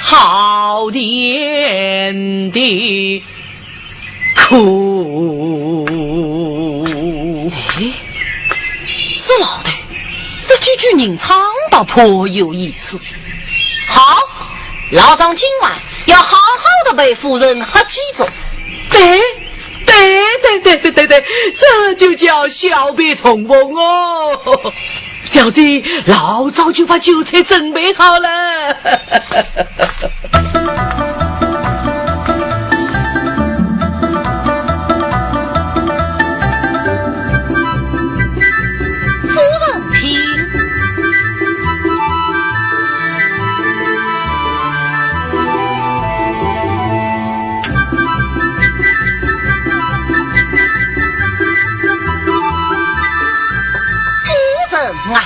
好田地。 苦。哎，这老头，这几句人唱倒颇有意思。好，老张今晚要好好的陪夫人喝几盅。对，对，对对对对对对，这就叫小别重逢哦。小姐，老早就把酒菜准备好了。夫人请。 夫人啊。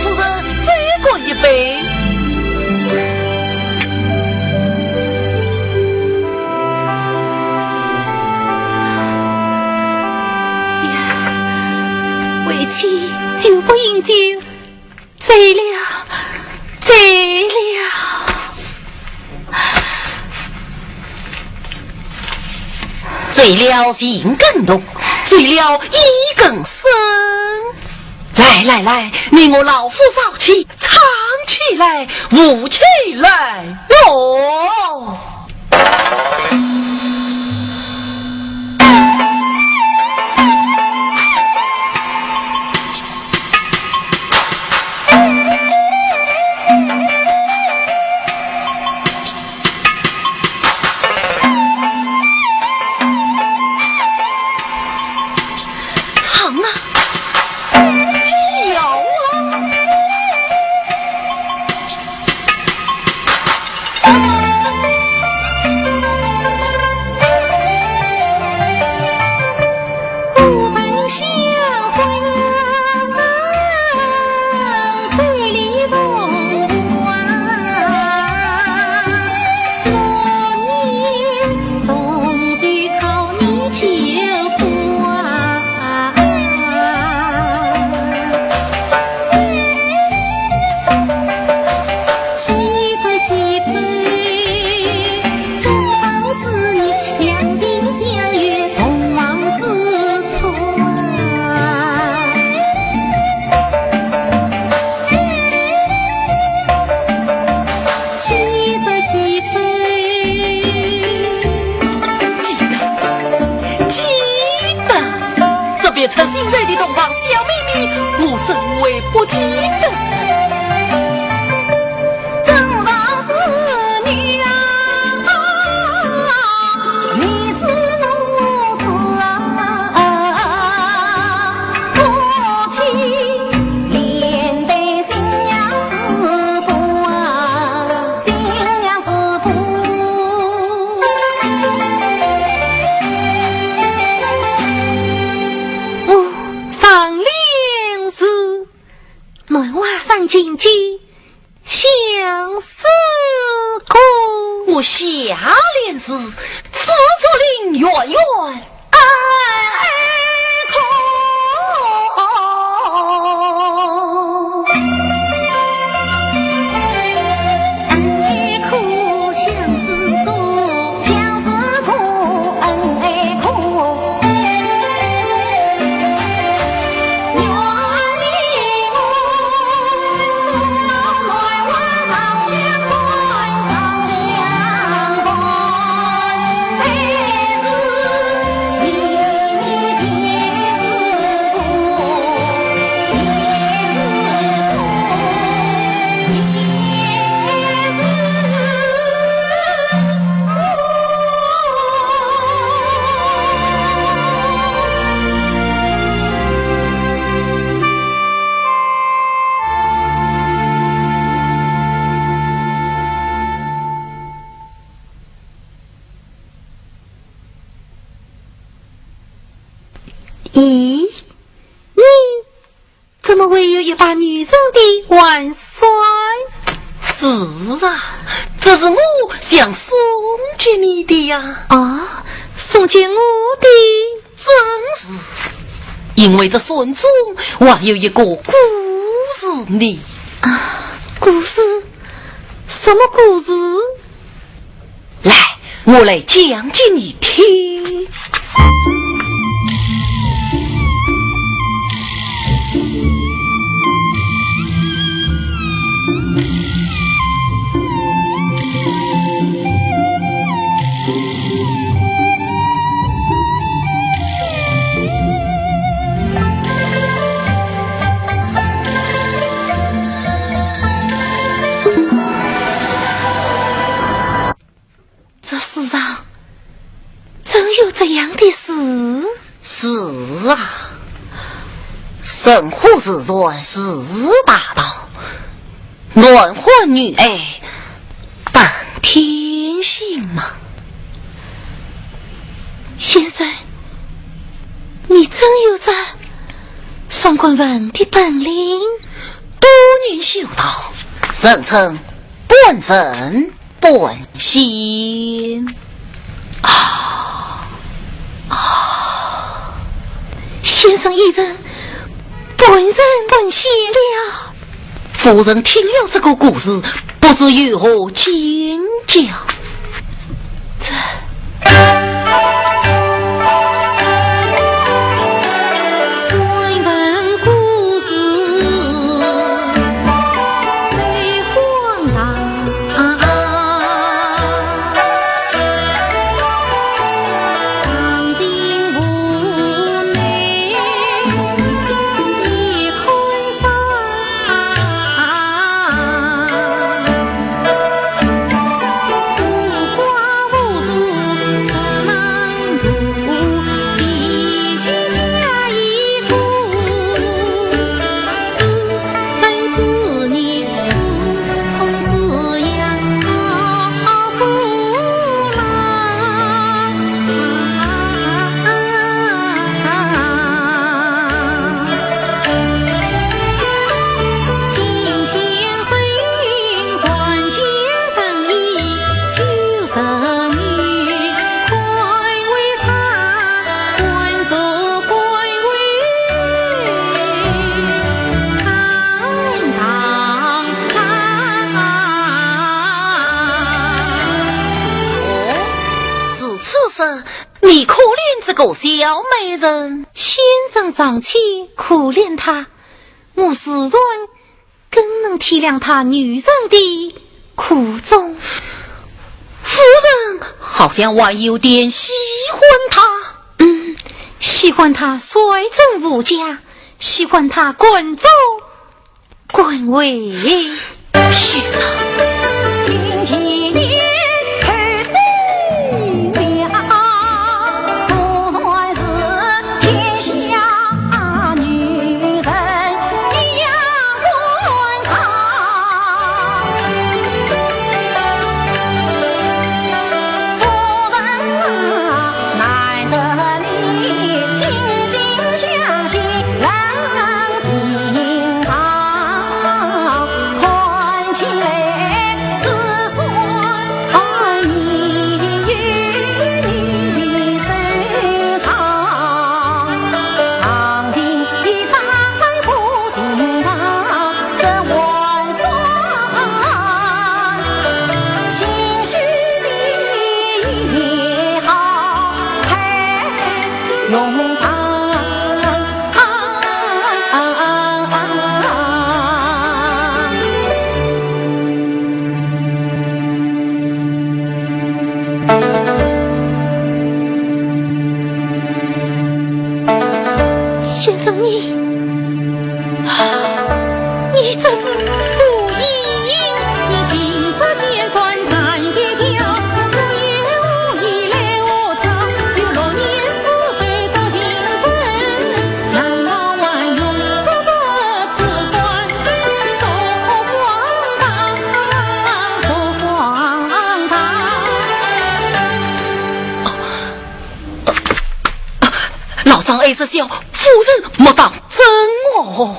夫人，再干一杯。呀，为妻酒不饮酒， 醉了，醉了。醉了情更浓，醉了意更深。来来来，你我老夫少妻，唱起来，舞起来，哦。 唱啊，跳啊。记得，记得，这别出心裁的洞房小秘密，我怎会不记得？我上联是：男花生金鸡 相思歌。我下联是紫竹林远远。把女人的还算。是啊，这是我想送给你的呀。啊，送给我的？正是，因为这sonjung还有一个故事呢。啊，故事？什么故事？ 来，我来讲给你听。 这世上真有这样的事？是啊，人和自然是大道，男欢女爱本天性嘛。先生，你真有这双观文的本领？多年修道，人称半人 半仙。啊，啊，先生已成半人半仙了。夫人听了这个故事，不知有何见教？这 哦，如此说，你可怜这个小美人。先生尚且可怜她，我自然更能体谅她女人的苦衷。夫人好像还有点喜欢她。嗯，喜欢她率真无假，喜欢她敢作 敢为。先生，你，你这是故意？ 老张爱说笑，夫人莫当真哦。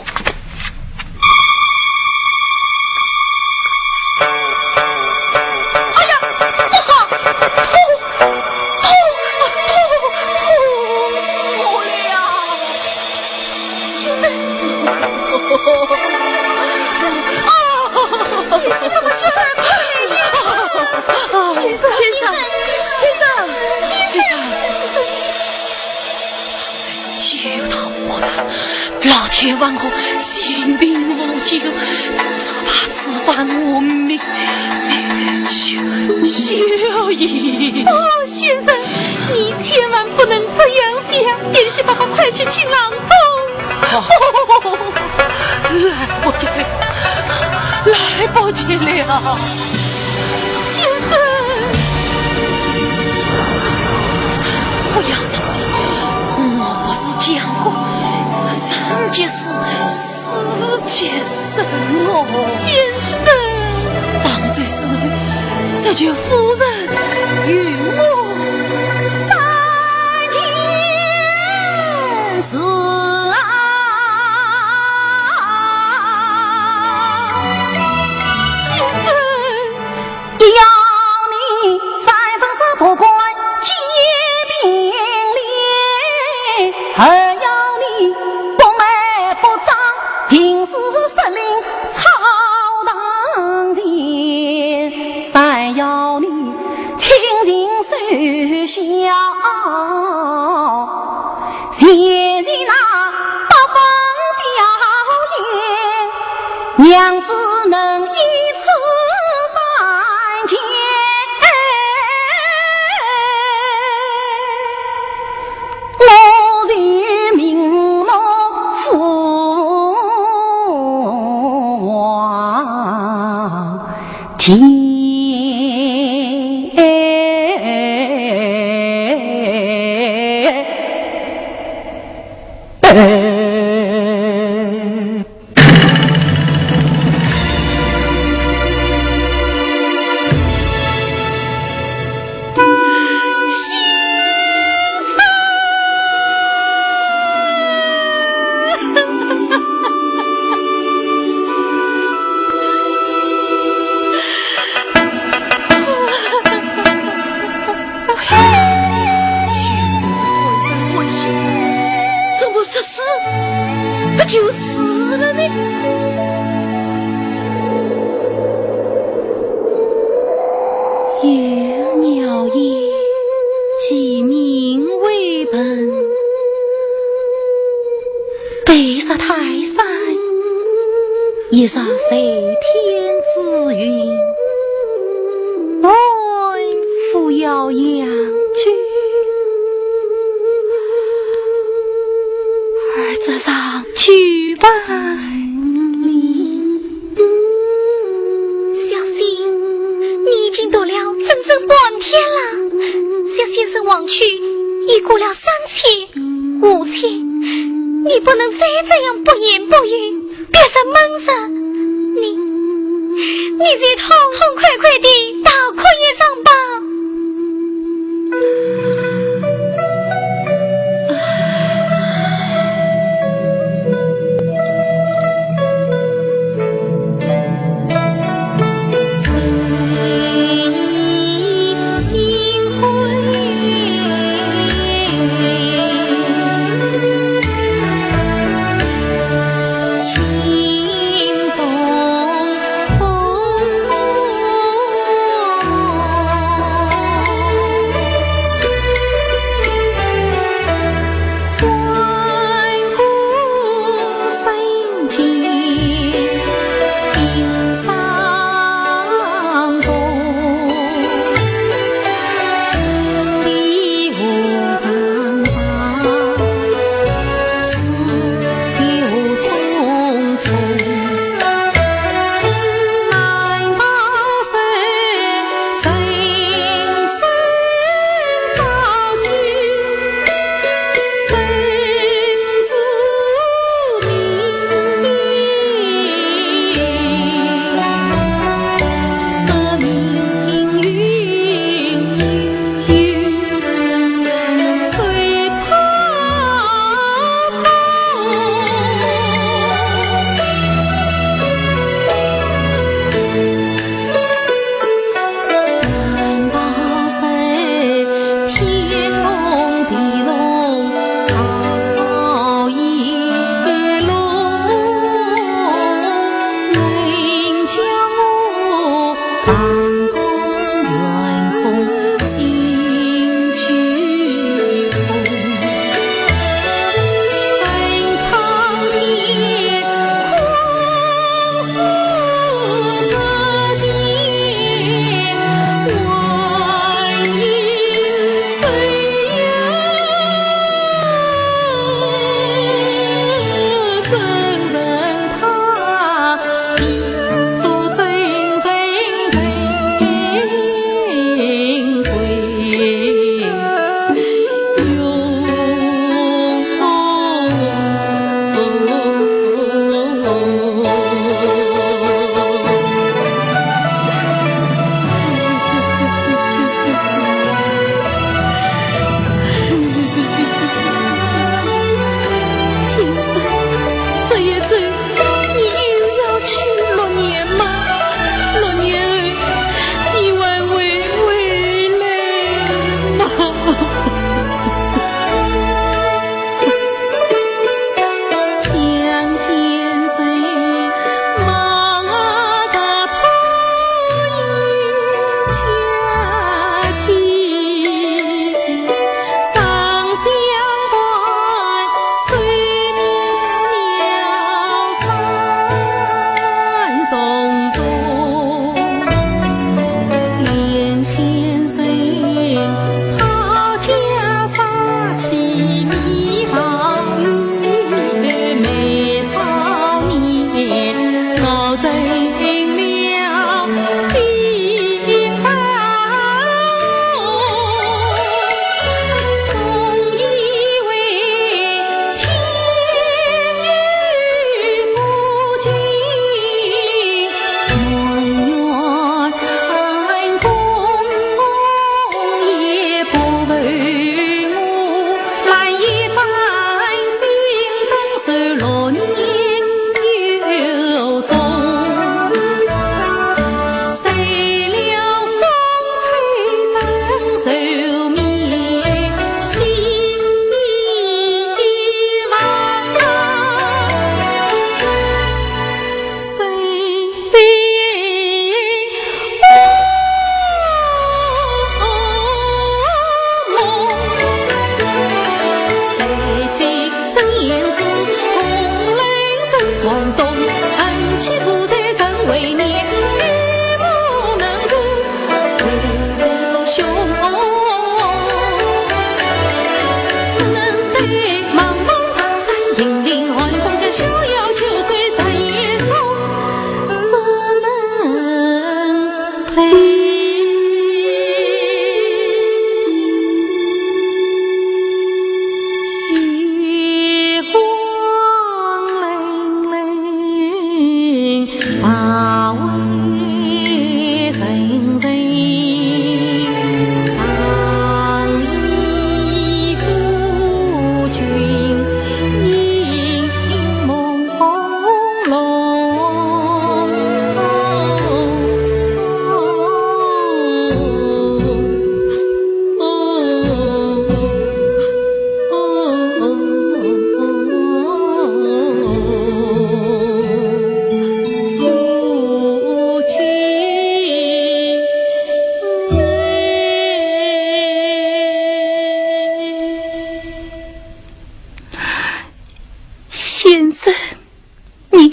先生，先生，先生，先生，先生，老天亡我，性命无救，只怕此番我命休矣。哦，先生，你千万不能这样想，你先把我快去请郎中。 来不及了，来不及了。先生，不要伤心，我不是讲过，这三界事，四界生哦。先生，掌嘴是谁？这就夫人 与我三件事啊。先生，要你三分事不管皆并列，还要你不卖不涨，定是失令操堂前。 三要你亲情守孝，前前那八方表演，娘子能一次三件，我就名落父王 先生是官人官姓，怎么说死不就死了呢？有鸟言，其名为本。 被杀泰山，亦杀在天之云。安府姚杨居，而这上九万里。小姐，你已经读了整整半天了，想先生亡去已过了三千、五千，你不能再这样不言不语，憋着闷着。你，你就痛痛快快地大哭一场吧。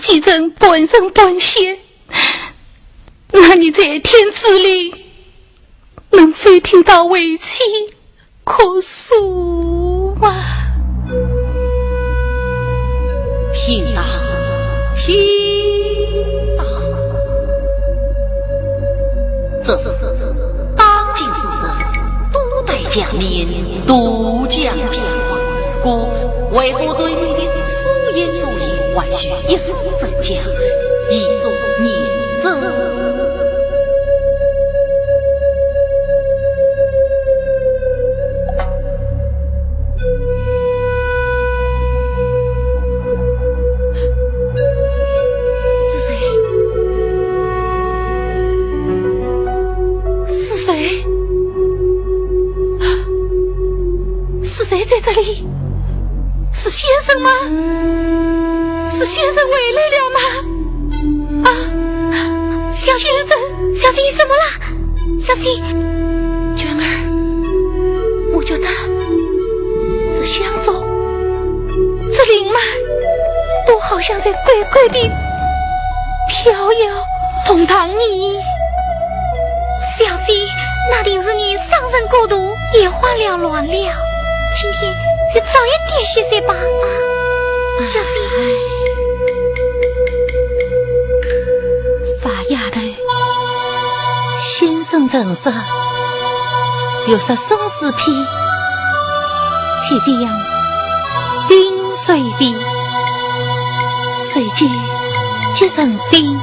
既然半人半仙，那你在天子里能否听到为妻 哭诉啊。听到，听到。只是当今世人，多戴假面，多讲假话，故为父对你的所言所行，还需一试再讲，以作验证。 是谁？是谁？是谁在这里？是先生吗？是先生回来了吗？啊，小姐，先生，小姐，你怎么了？ 小姐，娟儿，我觉得这香烛、这灵幡都好像在乖乖地飘摇，同堂呢。小姐，那定是你伤神过度，眼花缭乱了。今天就早一点歇息吧。啊，小姐。傻丫头， 先生曾说，欲说生死篇，且讲冰水篇。水急即成冰，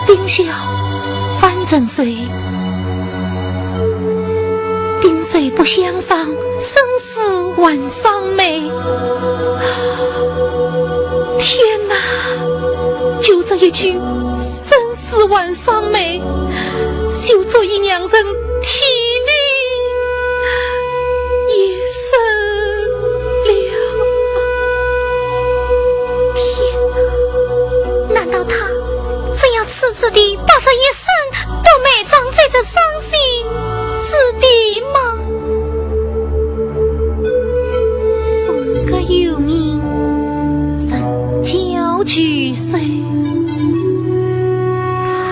冰消方成水。冰水不相伤，生死还双美。天哪，就这一句生 死还双美，就足以让人啼泪也声了。天哪，难道他真要痴痴地把这一生都埋葬在这伤心之地吗？ 总该有名人叫举手，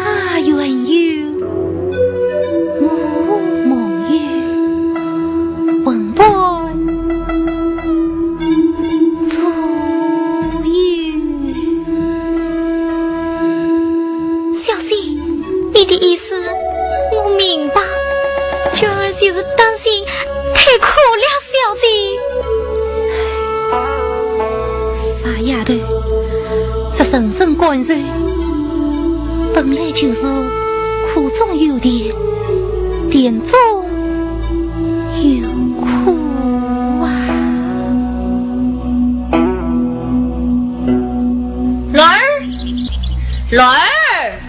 他远游，我梦游，魂伴左右。小姐，你的意思我明白，娟儿就是担心 太苦了，小姐。傻丫头，这人生感受本来就是苦中有甜，甜中有苦啊。兰儿，兰儿，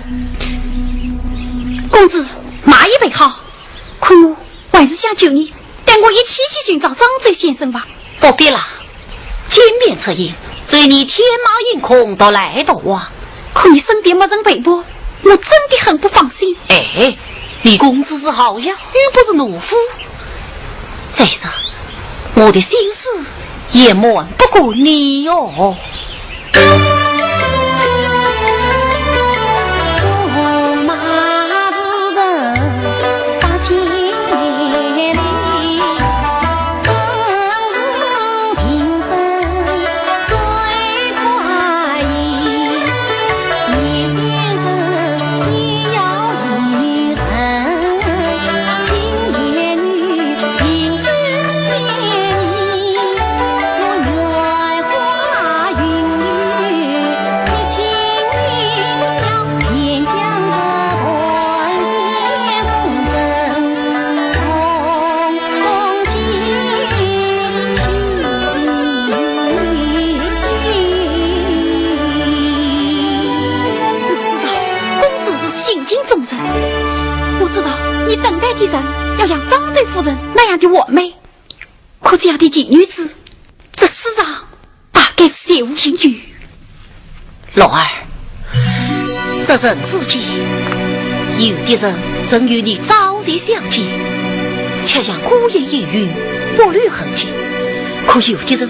公子，马已备好，可我 还是想求你带我一起去寻找张周先生吧。不必了，今便出营，随你天马行空到哪里啊？可你身边没人陪伴，我真的很不放心。哎，你公子是好样，又不是懦夫。再说，我的心思也瞒不过你哟。我知道公子是性情中人，我知道你等待的人要像张周夫人那样的完美，可这样的奇女子，这世上 大概是绝无仅有。兰儿，这人世间，有的人曾与你朝夕相见，却像孤雁烟云，不露痕迹；可有的人，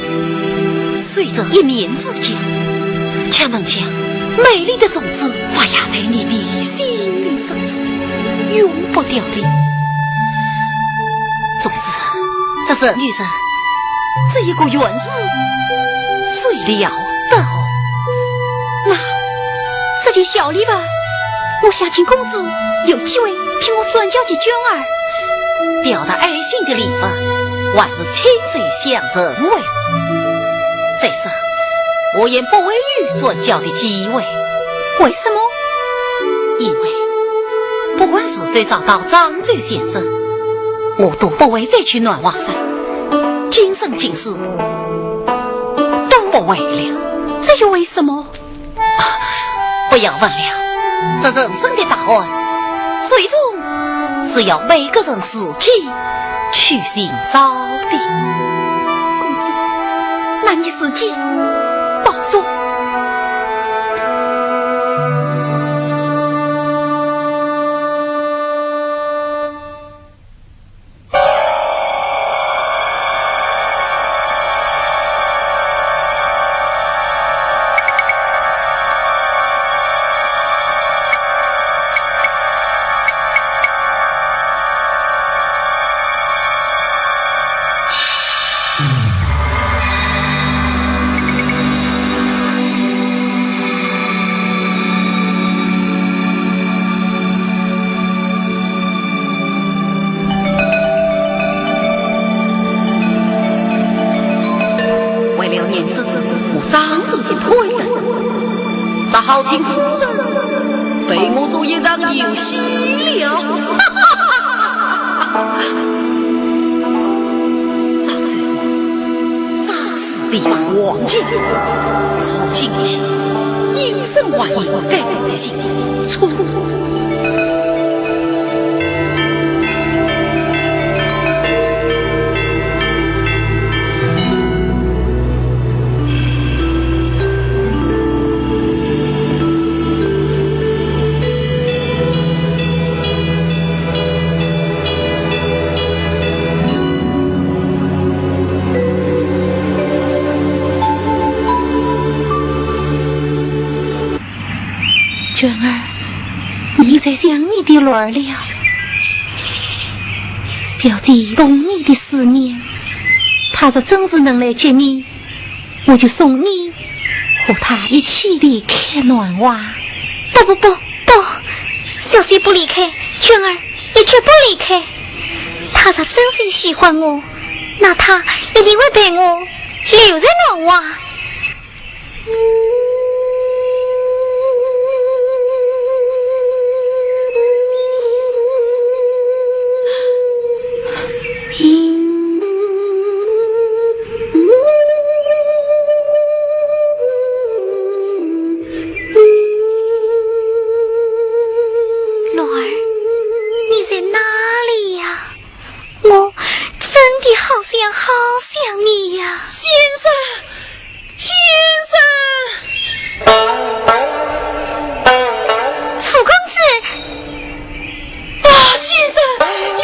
虽只一面之缘，却能像美丽的种子发芽在你的心灵深处，永不凋零。种子，这是女人，这一个愿是最了得哦。那这件小礼物，我想请公子有机会替我转交给娟儿。表达爱心的礼物，还是亲手相赠为好。再说，我也不会有转交的机会。为什么？因为不管是否找到漳州先生，我都不会再去南华山，今生今世都不会了。这又为什么？不要问了，这人生的答案，最终是要每个人自己去寻找的。公子，那你自己保重。为了念珠，我张嘴的推了，只好请夫人陪我做一场游戏了。张嘴，这次的黄金，从今起，一生还我该心。 娟儿，你在想你的鸾儿了？小姐懂你的思念，她若真是能来接你，我就送你和她一起离开南华。不不不不，小姐不离开，娟儿也绝不离开。她若真心喜欢我，那她一定会陪我留在南华。 鸾儿，你在哪里呀？ 我真的好想好想你呀。先生，先生！楚公子！啊，先生，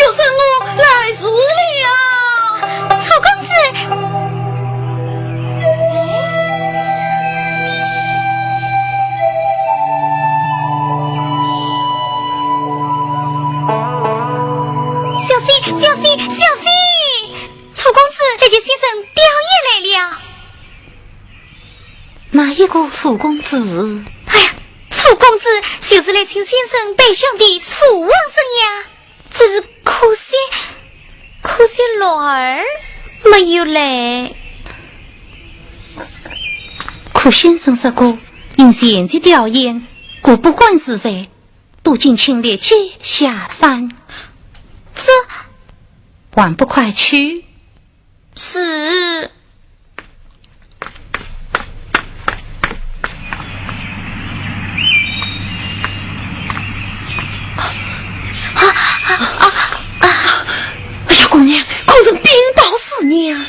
有人，我来迟了。楚公子！ 小姐，小姐，小姐！楚公子来接先生吊唁来了。哪一个楚公子？哎呀，楚公子就是来请先生拜相的楚王生呀。只是可惜，可惜鸾儿没有来。 可先生说过，因前去吊唁，故不敢自在，多敬请立即下山。这……还不快去？是。 哎呀，姑娘，可曾禀报师娘？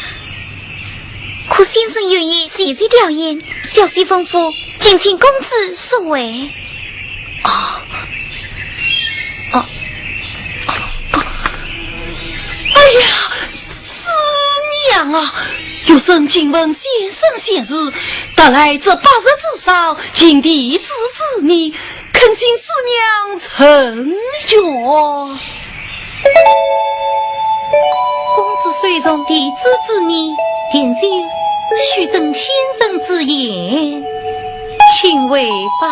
可先生有意前去吊唁，小姐吩咐，敬请公子速回。哦，哦，哦，哎呀，师娘啊！学生今闻先生仙逝，特来这百日之上，尽弟子之念，恳请师娘成全。公子虽从弟子之念，定是虚正先生之言，请回吧。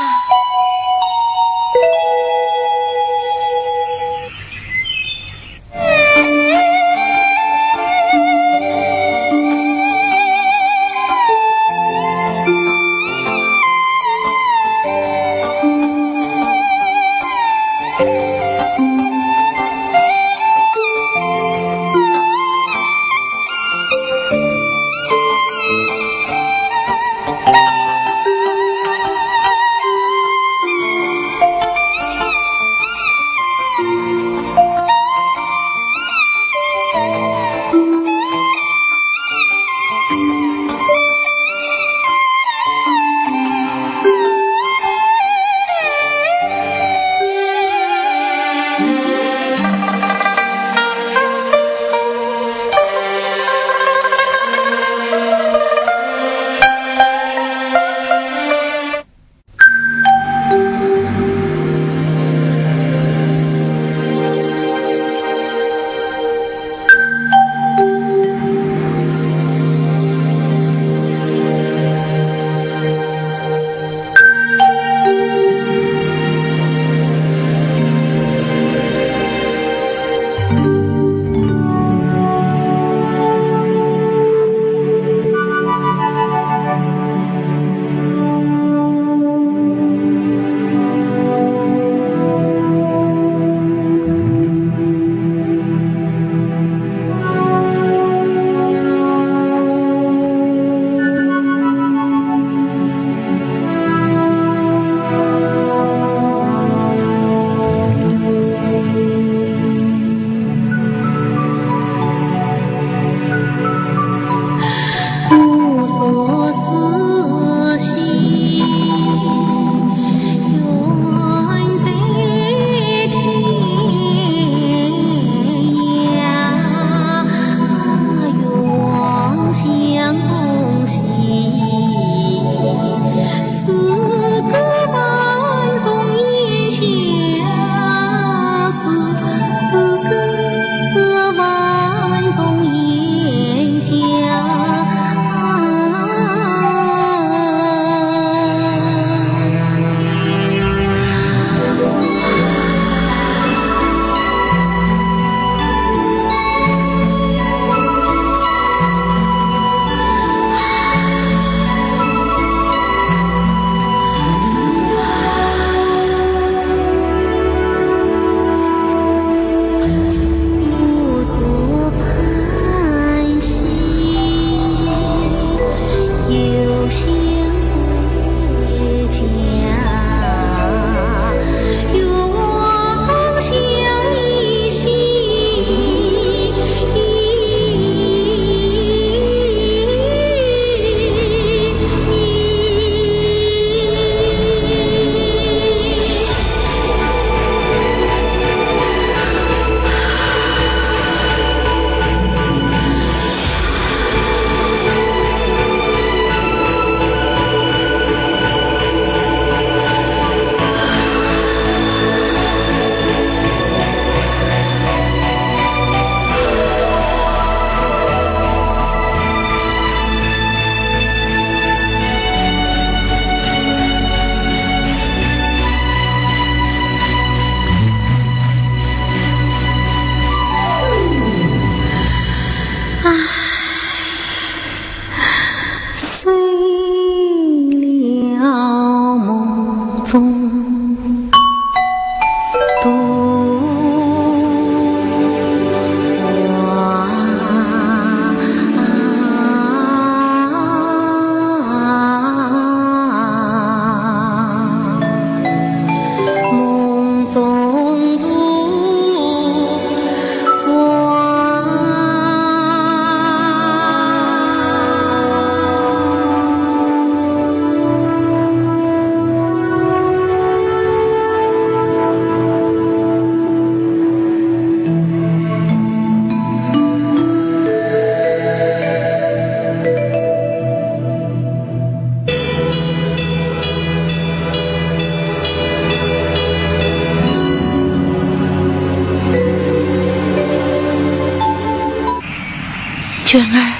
娟儿，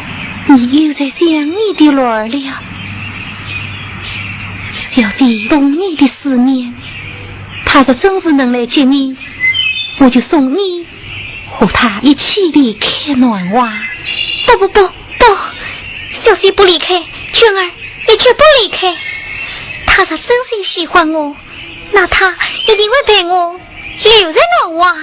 你又在想你的罗儿了。小姐懂你的思念，她若真是能来接你，我就送你和她一起离开南华。不不不不，小姐不离开，娟儿也绝不离开。她若真心喜欢我，那她一定会陪我留在南华。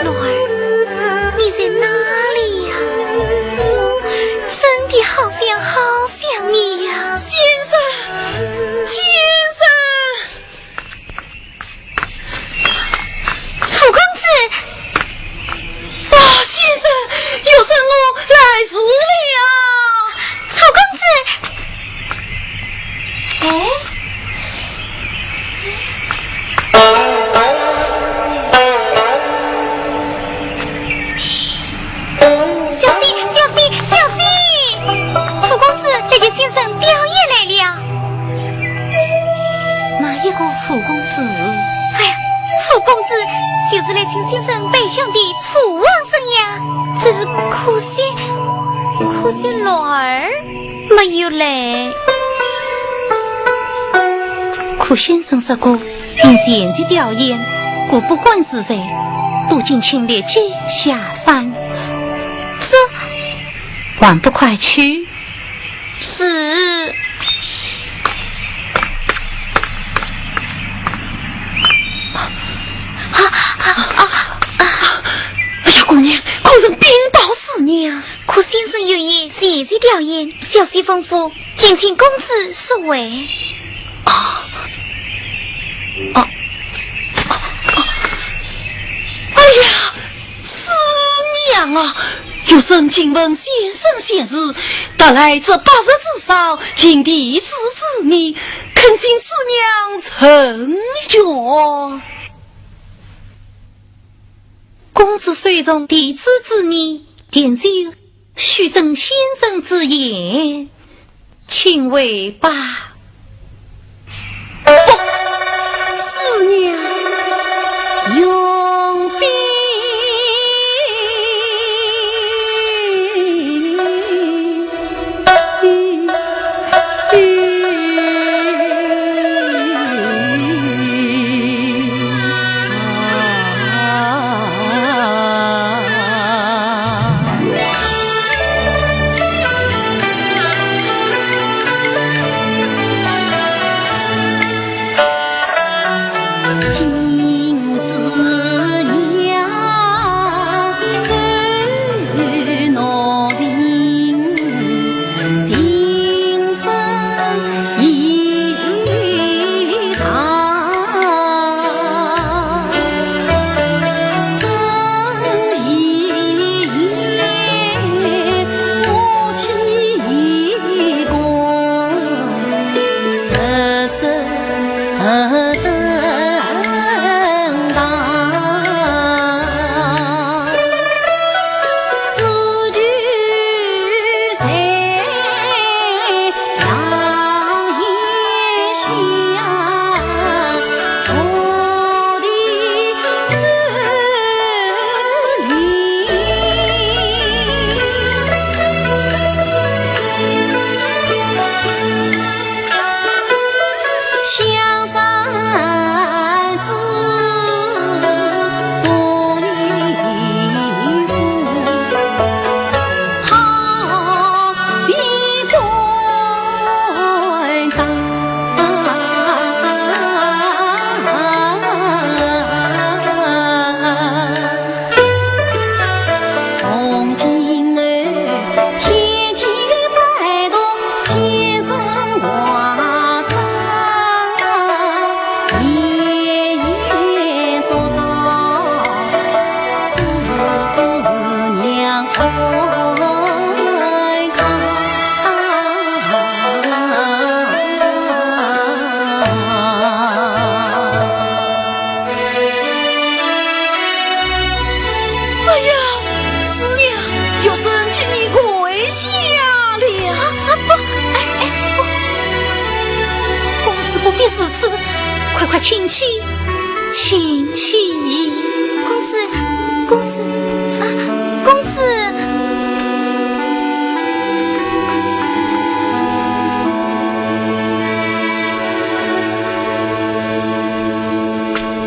罗儿，你在哪里呀？我真的好想好想你呀。先生，先生。楚公子。啊，先生，有人，我来迟了。楚公子。哎？ 小姐，小姐，小姐！楚公子来接先生吊唁来了。哪一个楚公子？哎呀，楚公子就是来请先生拜相的楚王生呀，只是可惜，可惜罗儿没有来。可先生说过， 因前去吊唁，故不敢自在，多敬请立即下山。这……还不快去？是。啊，啊，啊，啊！哎呀，姑娘，可曾禀报师娘？可先生有言前去吊唁，小姐吩咐 敬请公子速回。啊，啊，啊，哎呀，师娘啊，学生请问先生闲事，特来这八十之上，尽弟子之义，恳请师娘成全。公子虽从弟子之义，定是 须遵先生之言，请回吧。不，师娘，容禀。快快请起，请起。公子，公子，啊，公子。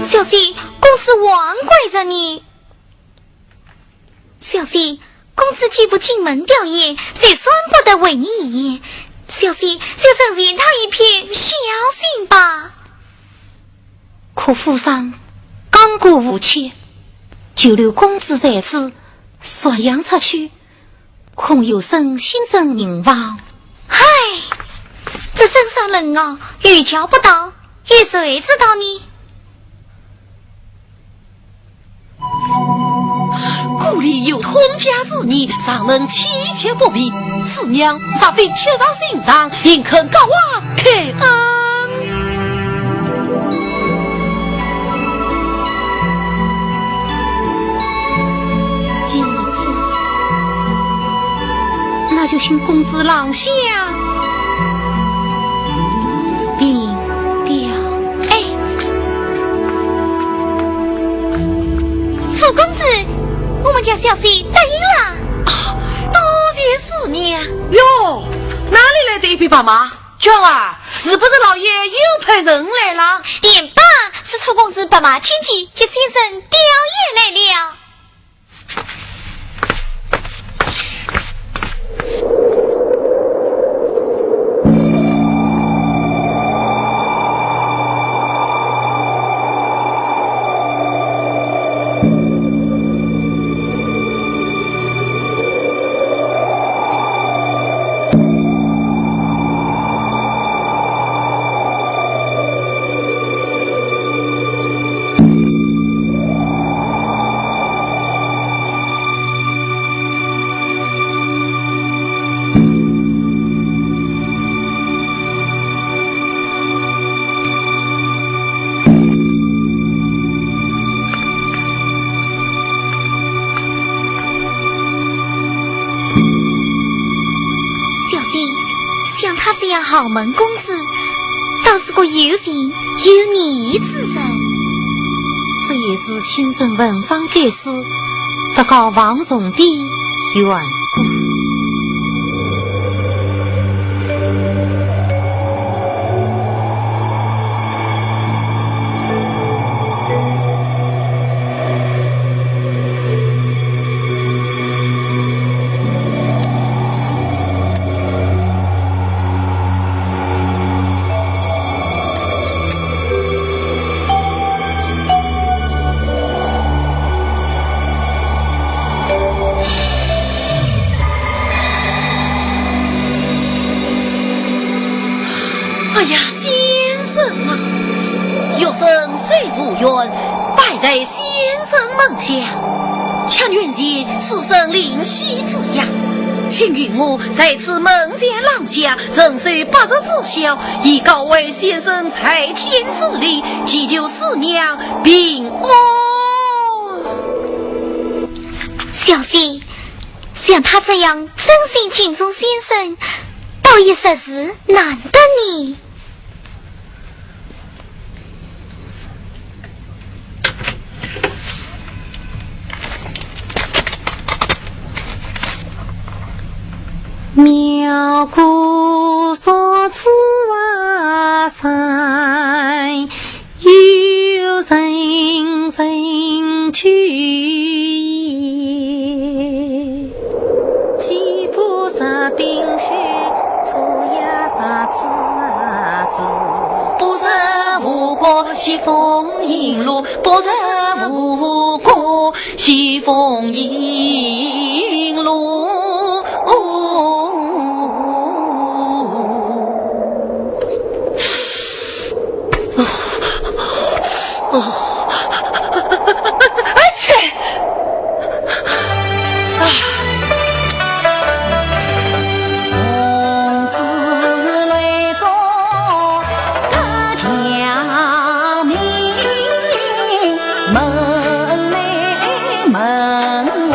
小姐，公子还跪着呢。 小姐，公子既不进门吊唁，谁算不得为你一唁。小姐，就成全他一片孝心吧。可府上刚过无期，就留公子在此，传扬出去，恐有损先生名望。唉，这圣上冷傲，又叫不到，又谁知道呢？ 故里有通家之人，尚能妻妾不明。四娘若非贴上心肠，定肯割腕开恩。既如此，那就请公子让下。 禀爹。哎，楚公子，我们家小姐答应了。啊，多谢四娘。哟，哪里来的一匹白马？娟儿，是不是老爷又派人来了？便罢，是楚公子白马牵骑，接先生吊唁来了。 小姐，像他这样豪门公子，倒是个有情有义之人。这也是先生文章该诗，得告王兄的缘故。 哎呀，先生啊，学生虽无缘，拜在先生门下，却愿尽此生灵犀之约，请允我在此门前廊下，承受百日之孝，以告慰先生在天之灵，祈求四娘平安。小姐， 像他这样真心敬重先生，倒也实是难得呢。妙姑所赐啊，山 有人人求也，岂不是冰雪初夜啥子啊子？不是无故西风引路，不是无故西风引路。 哦，哦，哎切！啊！从此雷州的家名，门内门外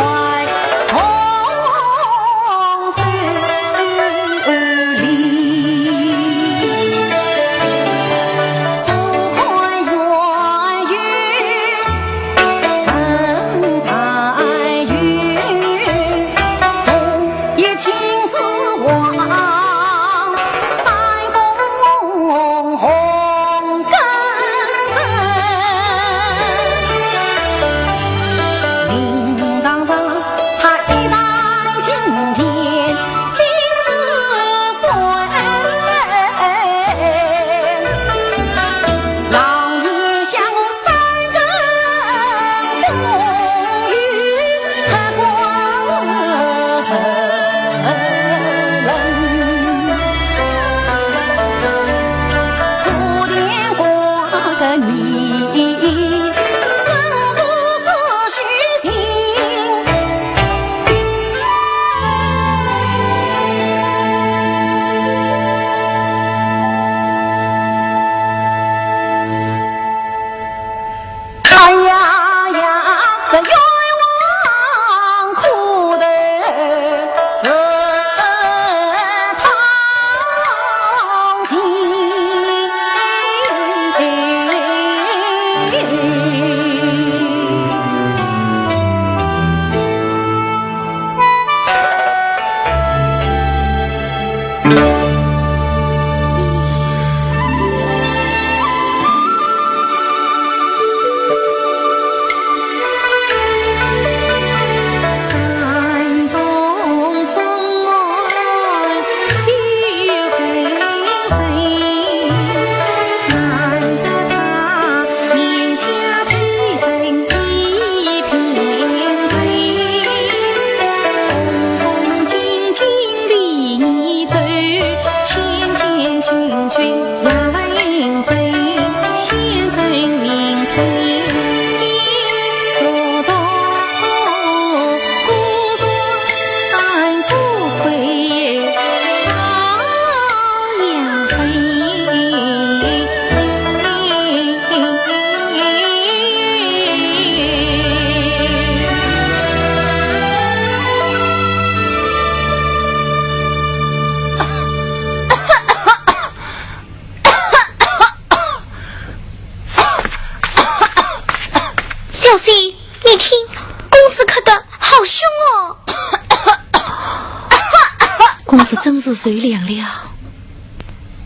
公子真是受凉了。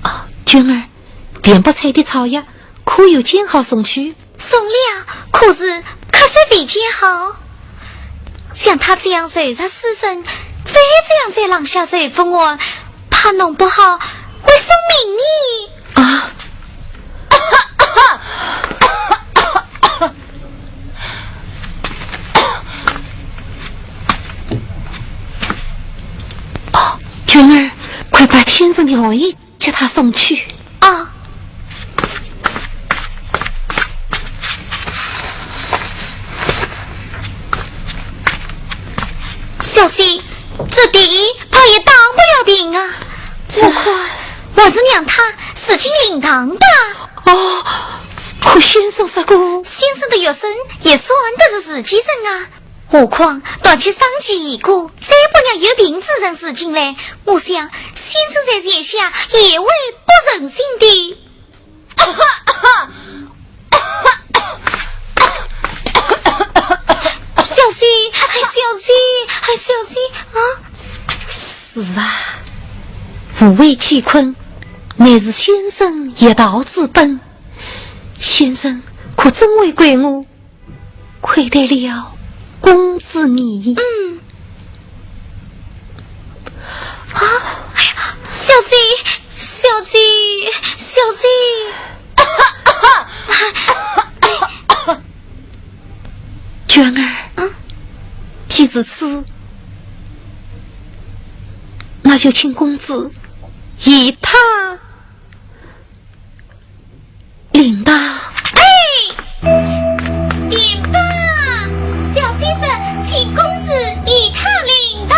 啊，娟儿，田伯采的草药可有煎好送去？送了，可是咳嗽未煎好。像他这样受着湿症，再这样在廊下受风寒，怕弄不好会送命呢。啊！哦，娟儿，快把先生的寒药给他送去。啊。小姐，这点怕也当不了兵啊。这……我看还是让他自请灵堂吧。哦，可先生说过……先生的学生也算得是自己人啊。 何况，到去商机已过，再不让有病之人住进来，我想先生在前下也会不忍心的。小姐，哎，小姐，哎，小姐，啊！是啊，无为既困，乃是先生一道之本。先生可真会怪我， 亏待了公子你。嗯。啊，哎呀，小姐，小姐，小姐。娟儿，嗯？既如此，那就请公子与他 灵堂。哎，田伯，小先生请公子与他灵堂。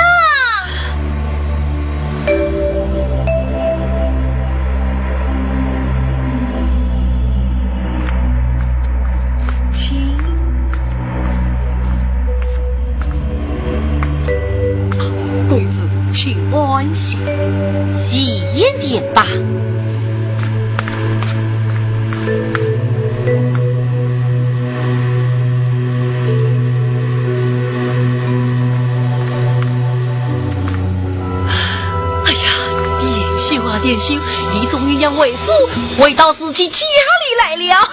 请。 公子，请安歇。谢田伯。哎呀，田兄啊，田兄，你终于让为父回到自己家里来了。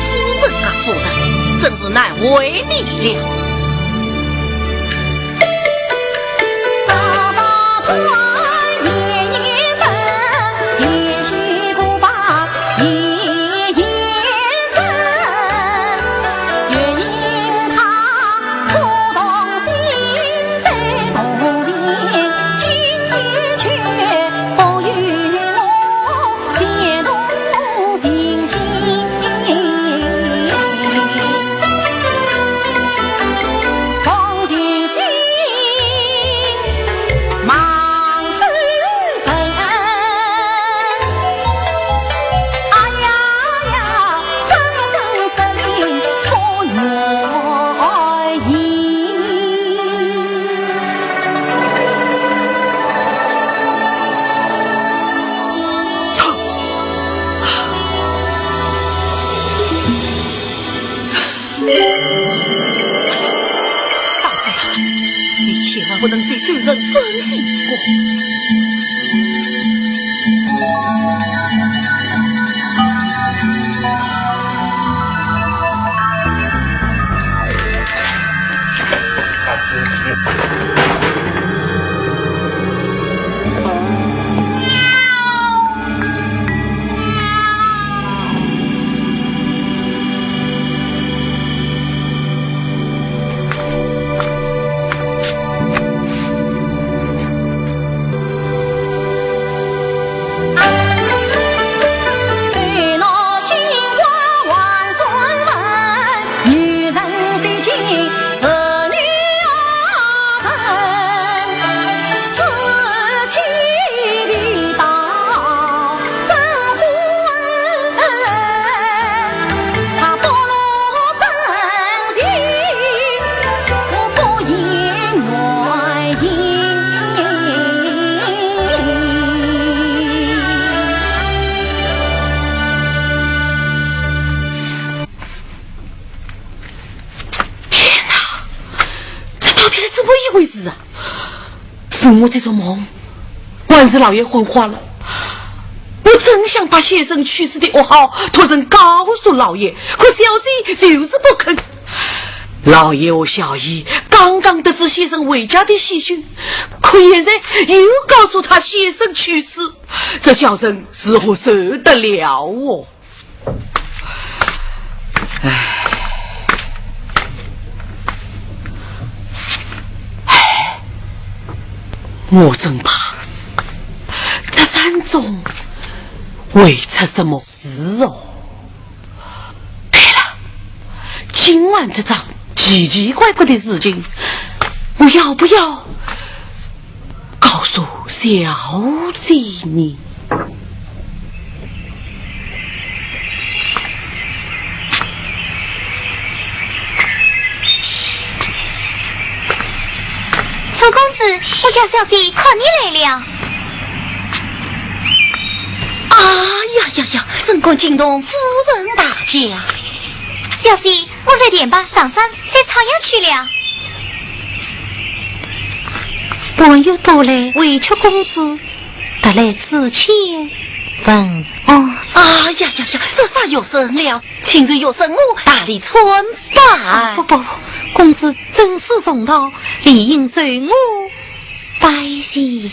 夫人啊，夫人，真是难为你了。赵子龙，你千万不能对主人分心过。是啊，是我这种梦，还是老爷昏花了？我真想把先生去世的噩耗托人告诉老爷，可小姐就是不肯。老爷和小姨刚刚得知先生回家的喜讯，可现在又告诉他先生去世，这叫人如何受得了哦？ 唉，唉，我真怕这山中会出什么事哦。对了，今晚这桩奇奇怪怪的事情，我要不要 告诉小姐呢？春公子，我家小姐看你来了。哎呀呀呀，怎敢惊动夫人大驾？小姐， 我在田旁上山采草药去了。半月多来，未觉公子特来致歉问安。哎呀呀呀，这啥学生了？请受学生我大礼参拜。不不，公子真是重道，理应受我 拜谢。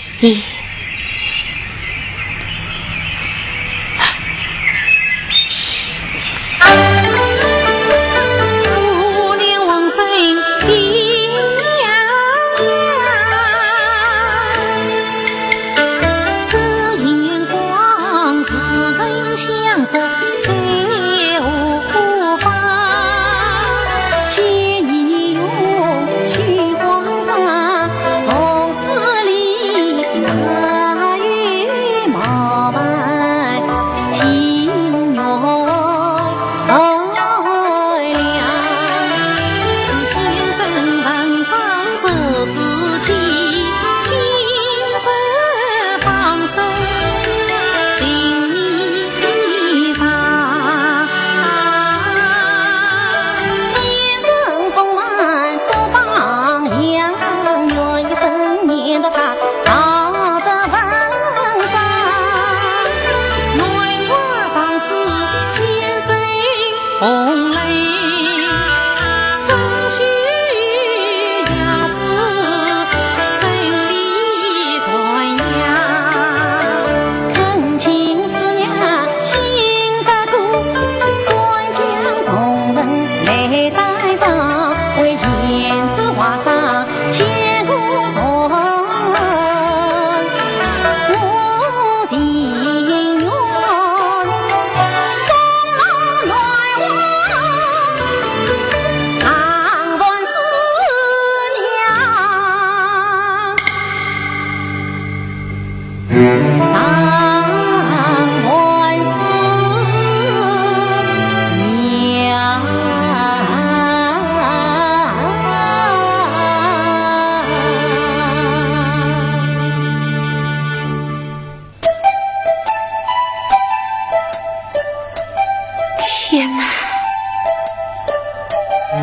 天哪，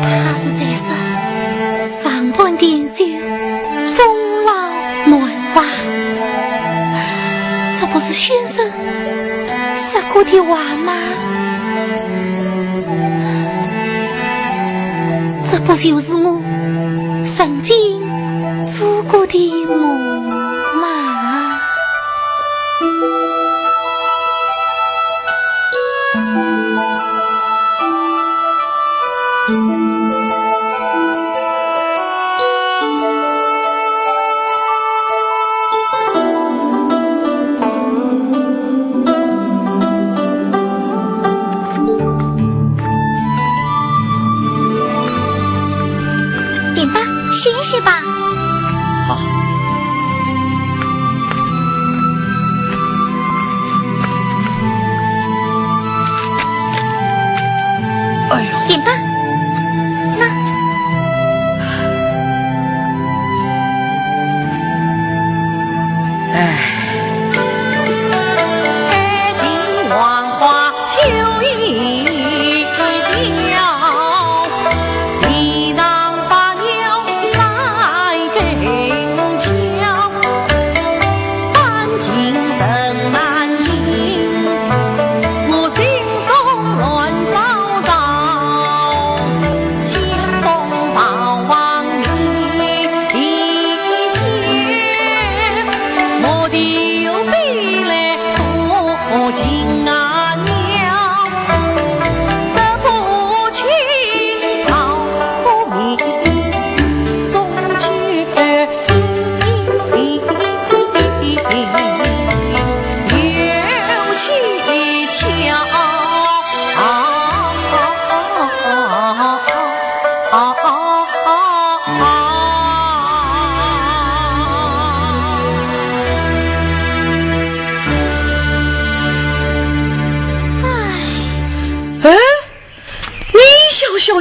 他是在说上半点心，终老难忘。这不是先生说过的话吗？这不就是我曾经做过的梦吗？ 点吧，歇歇吧。好。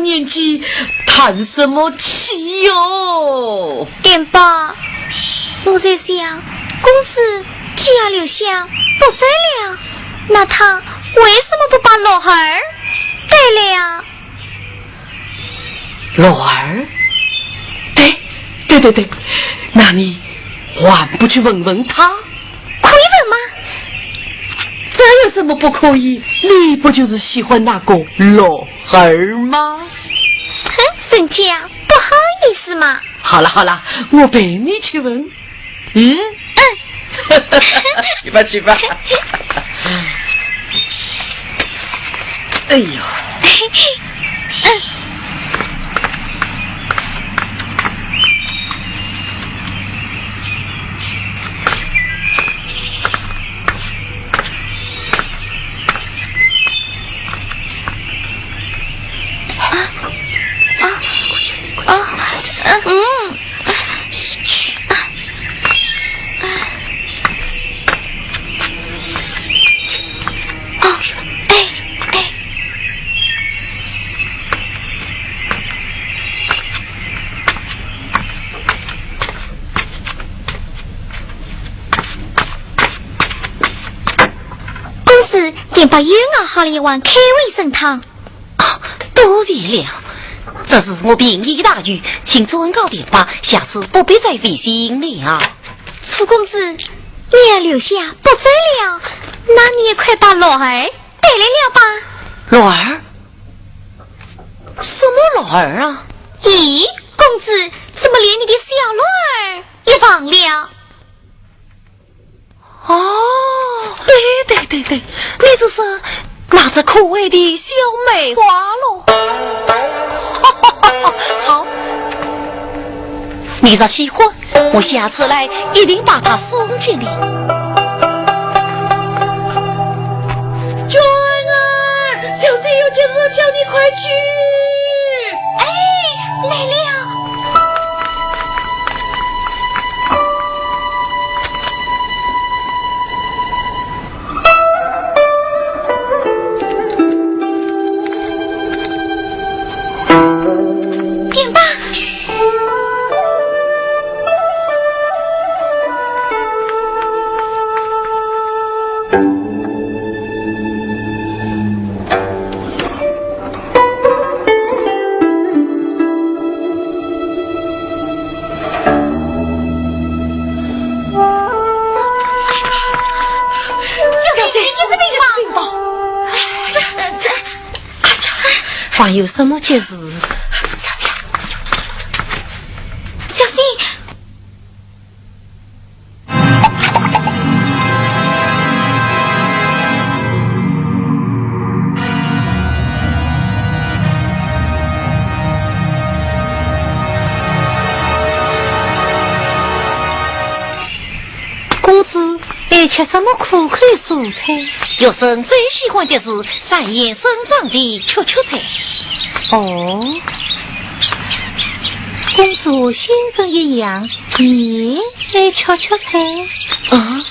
年纪，叹什么气哟？电报，我在想，公子既要留下不走了，那他为什么不把乐儿带了？乐儿？对，对对对，那你还不去问问他？可以问吗？这有什么不可以？你不就是喜欢那个乐儿吗？哼，人家不好意思嘛。好了好了，我陪你去问。嗯？嗯。去吧去吧。哎呦。啊，啊，啊，嗯。哦，哎，哎。公子，电报又熬好了一碗开胃参汤。哦，多谢了。这是我便宜的待遇，请转告电报，下次不必再费心了。 楚公子，你要留下不走了，那你也快把乐儿带来了吧。乐儿？什么乐儿啊？咦，公子怎么连你的小乐儿也忘了？哦，对对对对，你是说那只可爱的小梅花喽？好，你若喜欢， 我下次来一定把它送给你。娟儿，小姐有急事叫你快去。哎，来了。 电报。小姐，这是病报。这，这， 还有什么急事？小姐，小姐。 公子爱吃什么苦口蔬菜？学生最喜欢的是山野生长的雀雀菜。哦，公子和先生一样，也爱雀雀菜？啊？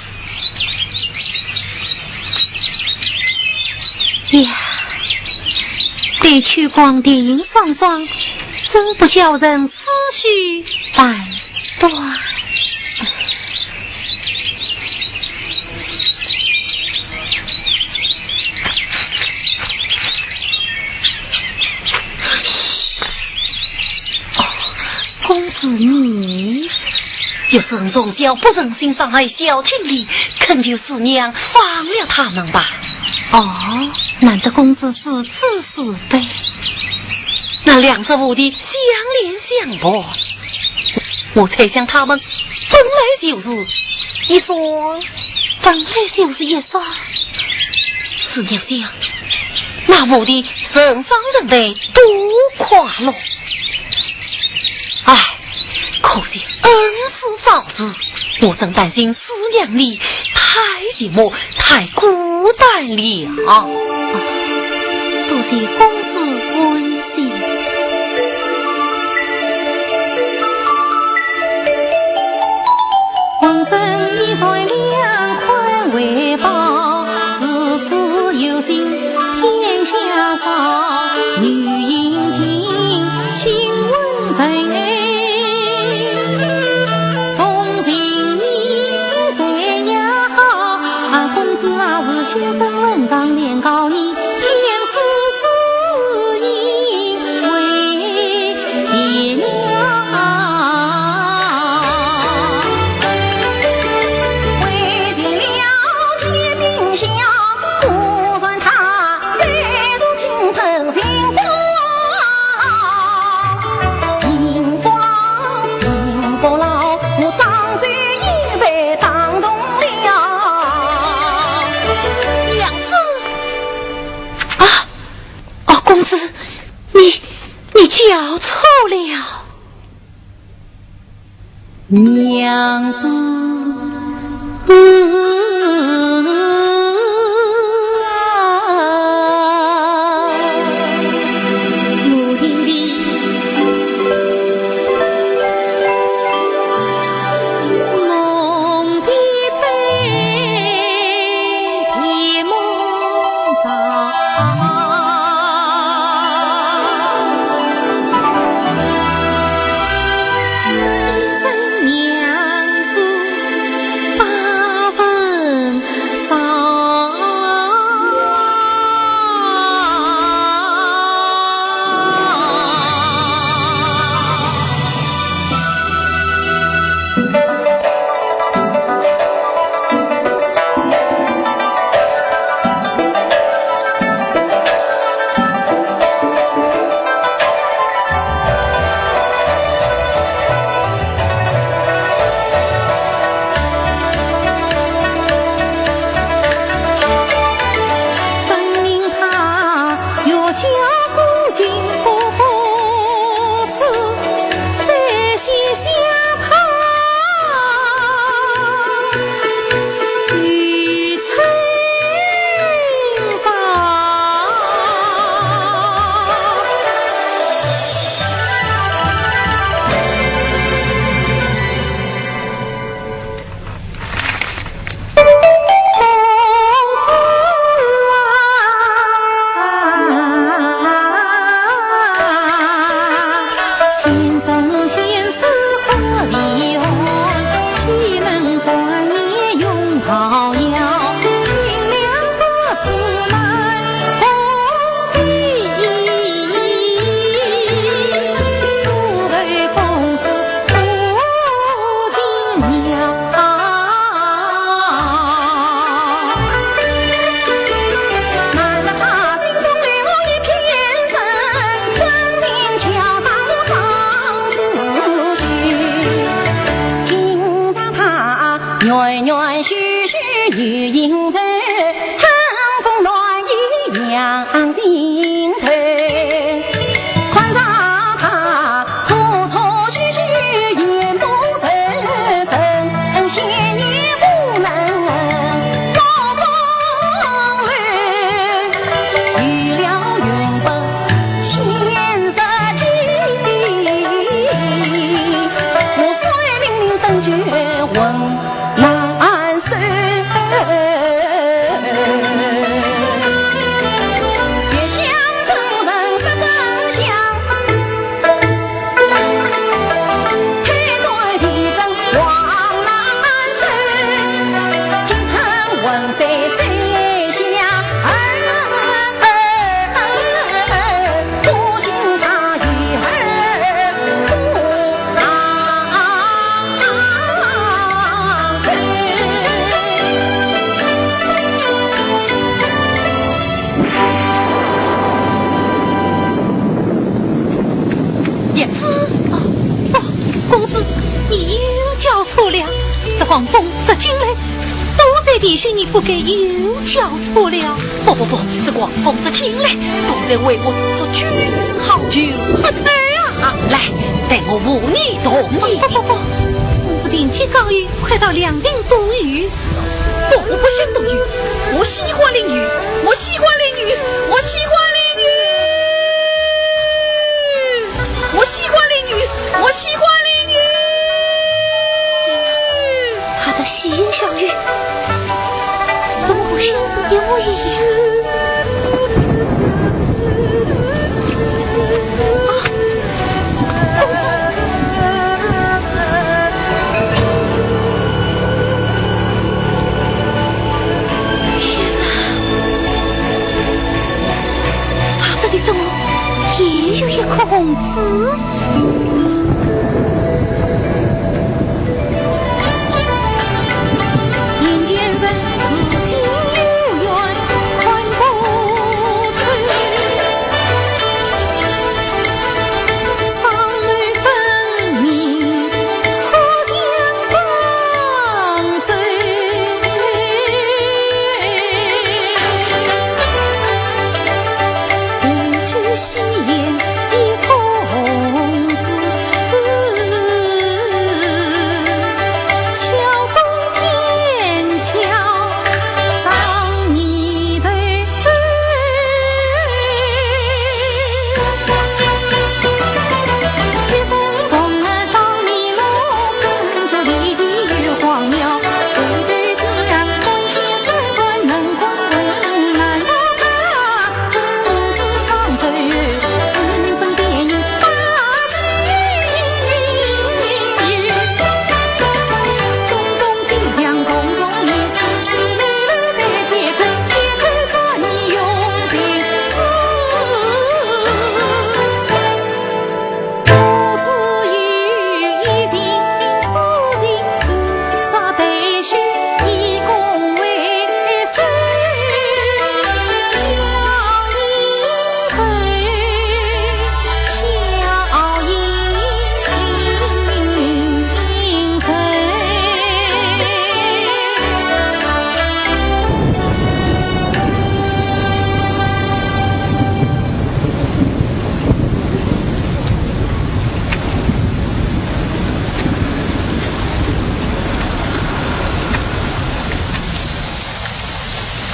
呀，对秋光电影双双，真不叫人思绪烦短。 公子你？学生从小不忍心伤害小青莲，恳求师娘放了他们吧。哦，难得公子如此慈悲。那两只蝴蝶相恋相伴，我猜想他们本来就是一双。本来就是一双？师娘想，那蝴蝶成双成对多快乐。唉，可惜恩师早逝，我真担心师娘你太寂寞，太孤单了。多谢公子关心。 王孙你善良宽怀抱，如此有心天下少。女英雄先生问状，便告你天师之意为谁了？为谁了？且听下，果然他再入京城寻不到，寻不到，寻不到，我张嘴也被打动了。娘子。啊，哦，公子，你，你叫错了。娘子。分明他有家国情不知，这些下他与春上。娘子。哦，哦，公子，你又叫错了。这狂风这劲来，都在提醒你不该又叫错了。不，不，不，这狂风这劲来，都在为我祝君子好，求喝彩啊！来，待我扶你同饮。不，不，不，公子并肩告别，快到凉亭躲雨。不，我不想躲雨，我喜欢淋雨，我喜欢淋雨，我喜欢淋雨。 我喜欢淋雨，我喜欢淋雨。他的喜言笑语，怎么和先生一模一样？啊，公子！天哪！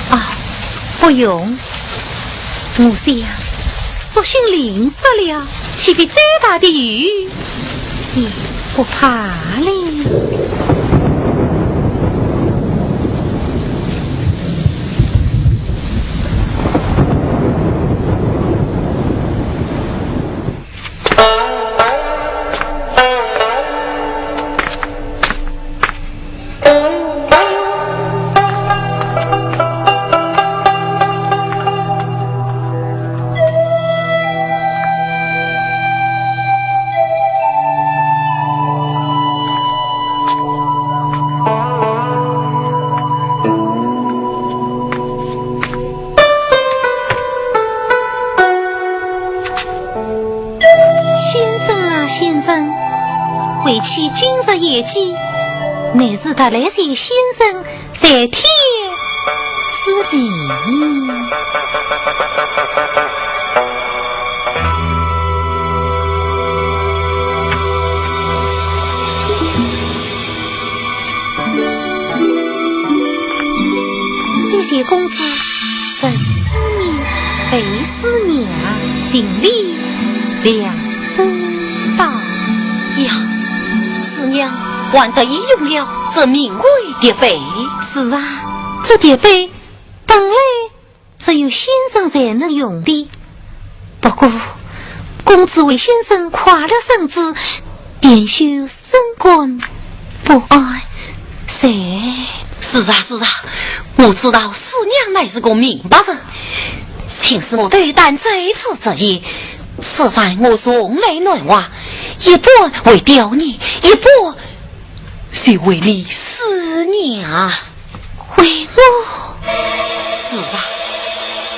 啊，不用。我想，索性淋湿了，岂非再大的雨也不怕了？先生啊，先生，为妻今日夜间，乃是特来谢先生在天之灵。谢谢公子。 承师爷，陪师娘，行礼两周到。呀，师娘还特意用了这名贵的笔。是啊，这叠笔本来只有先生才能用的，不过公子为先生挎了圣旨， 便休升官不安，谁？是啊，是啊，我知道师娘乃是个明白人，请师母斗胆在此直言，此番我从来难忘，一半为刁难，一半是为你师娘。 为我？是啊，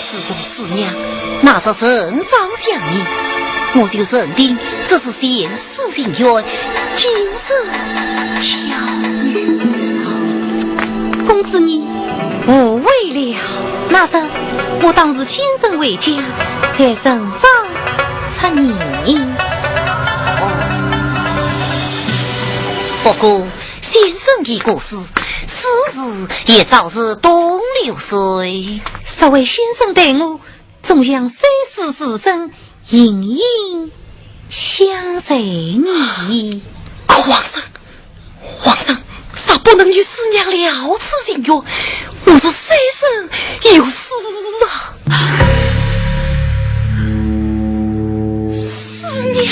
自从师娘那日成长相迎，我就认定这是前世情缘，今生巧遇。公子你误会了，那日我当是先生回家，才成长出言。哦，不过 先生已过世，世事也早是东流水。若为先生待我，总像山水自身，隐隐相随呢。可皇上，皇上，若不能与师娘了此情缘，我是三生有世啊！ 师娘。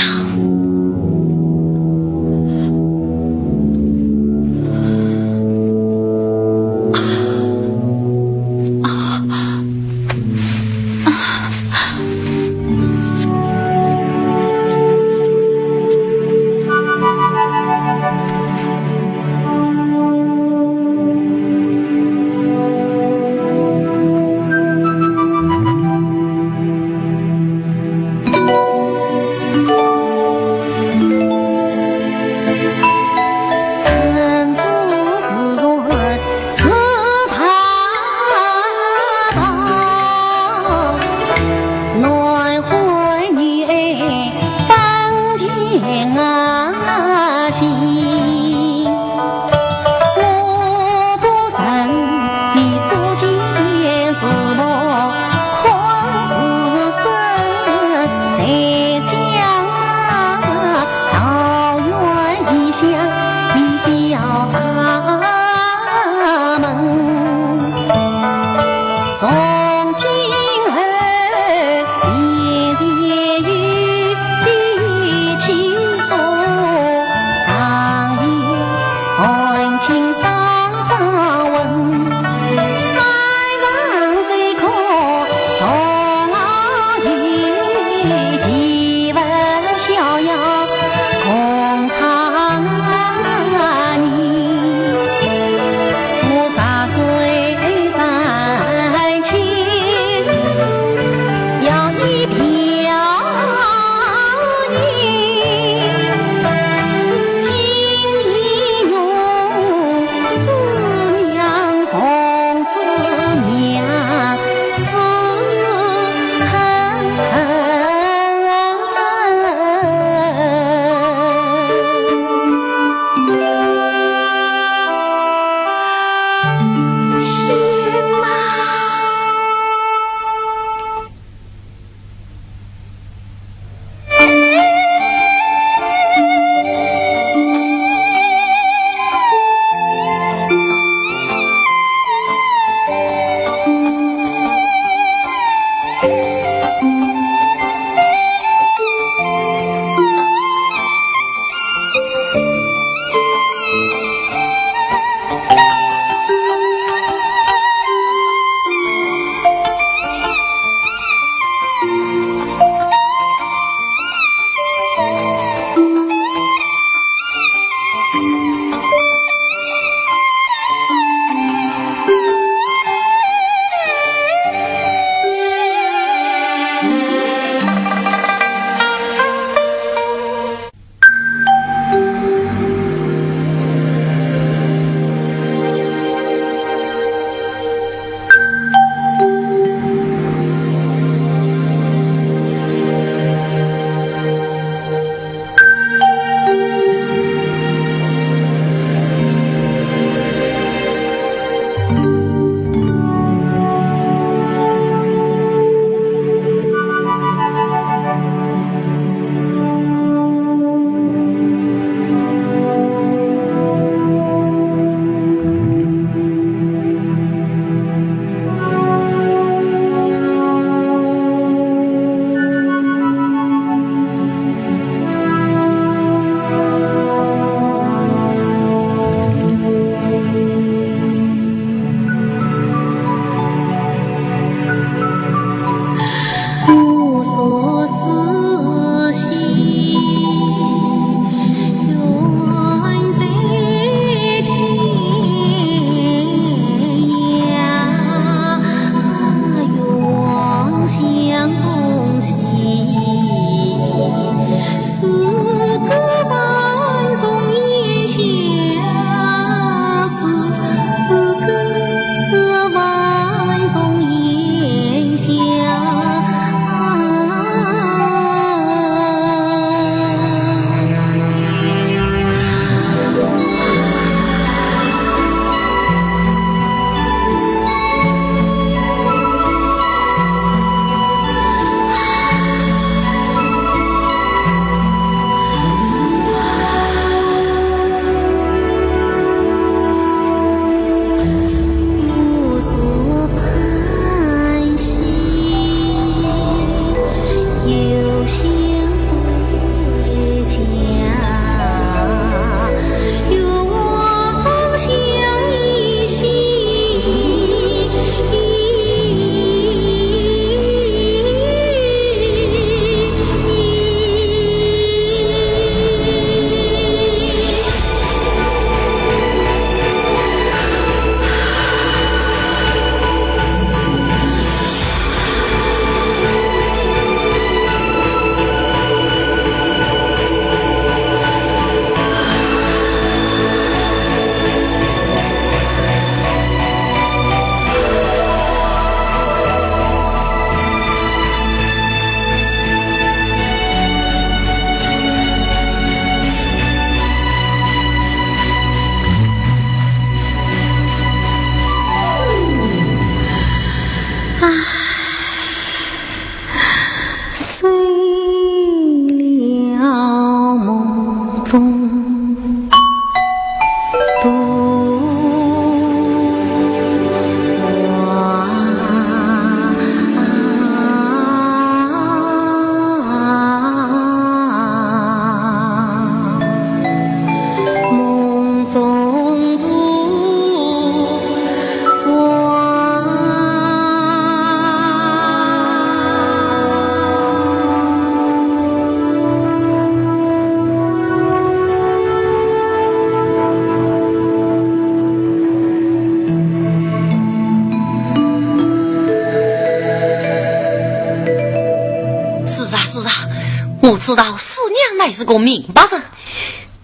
我知道师娘乃是个明白人，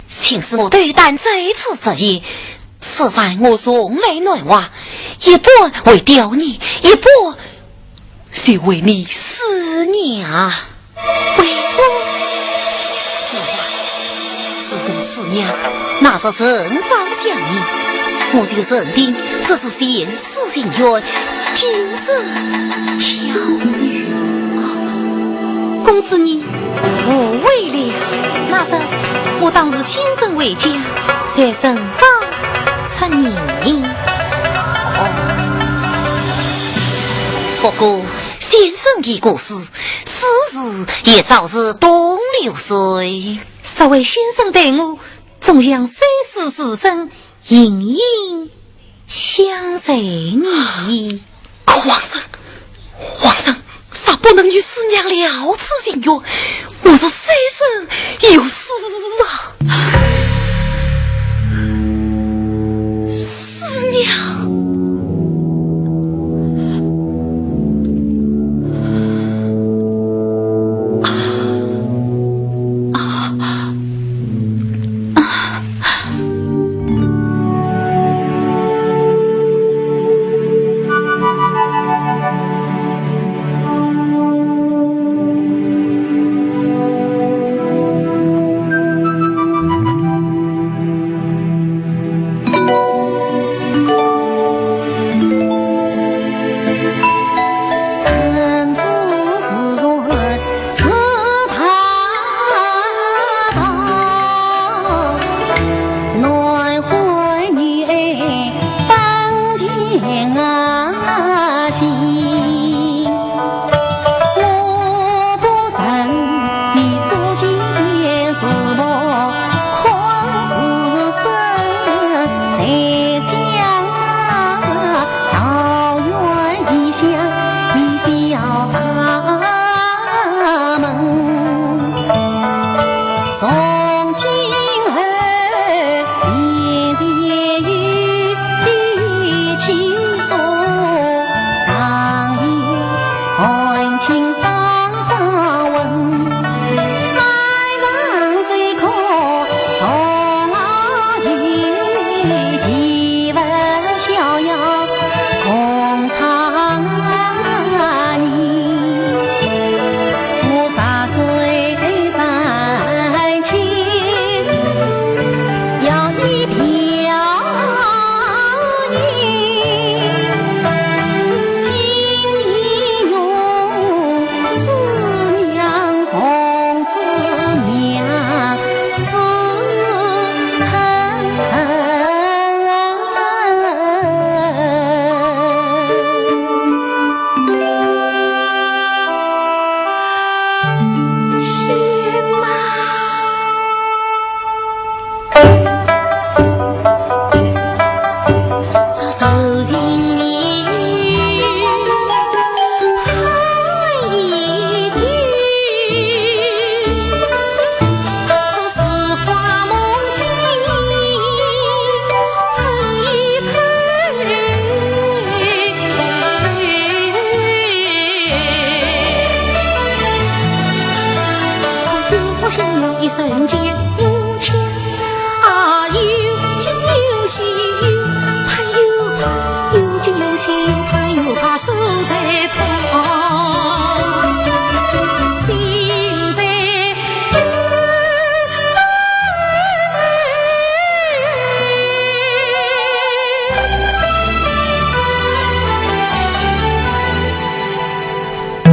请恕我斗胆在此直言，此番我从来难忘，一半为吊念，一半是为你师娘。为我？是啊，自从师娘那日成长相念，我就认定这是前世情缘，今生巧遇。公子你误会了，那日我当是先生回家，才成长出念。哦，不过先生已过世，世事也早是东流水。所谓先生待我，总像生死时辰， 隐隐相随呢。可皇上，皇上，若不能与师娘了此情缘，我这三生有死啊！师娘。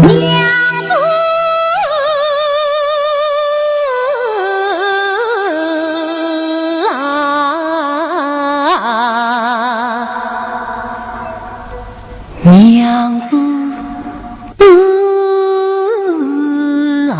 娘子啊，娘子啊。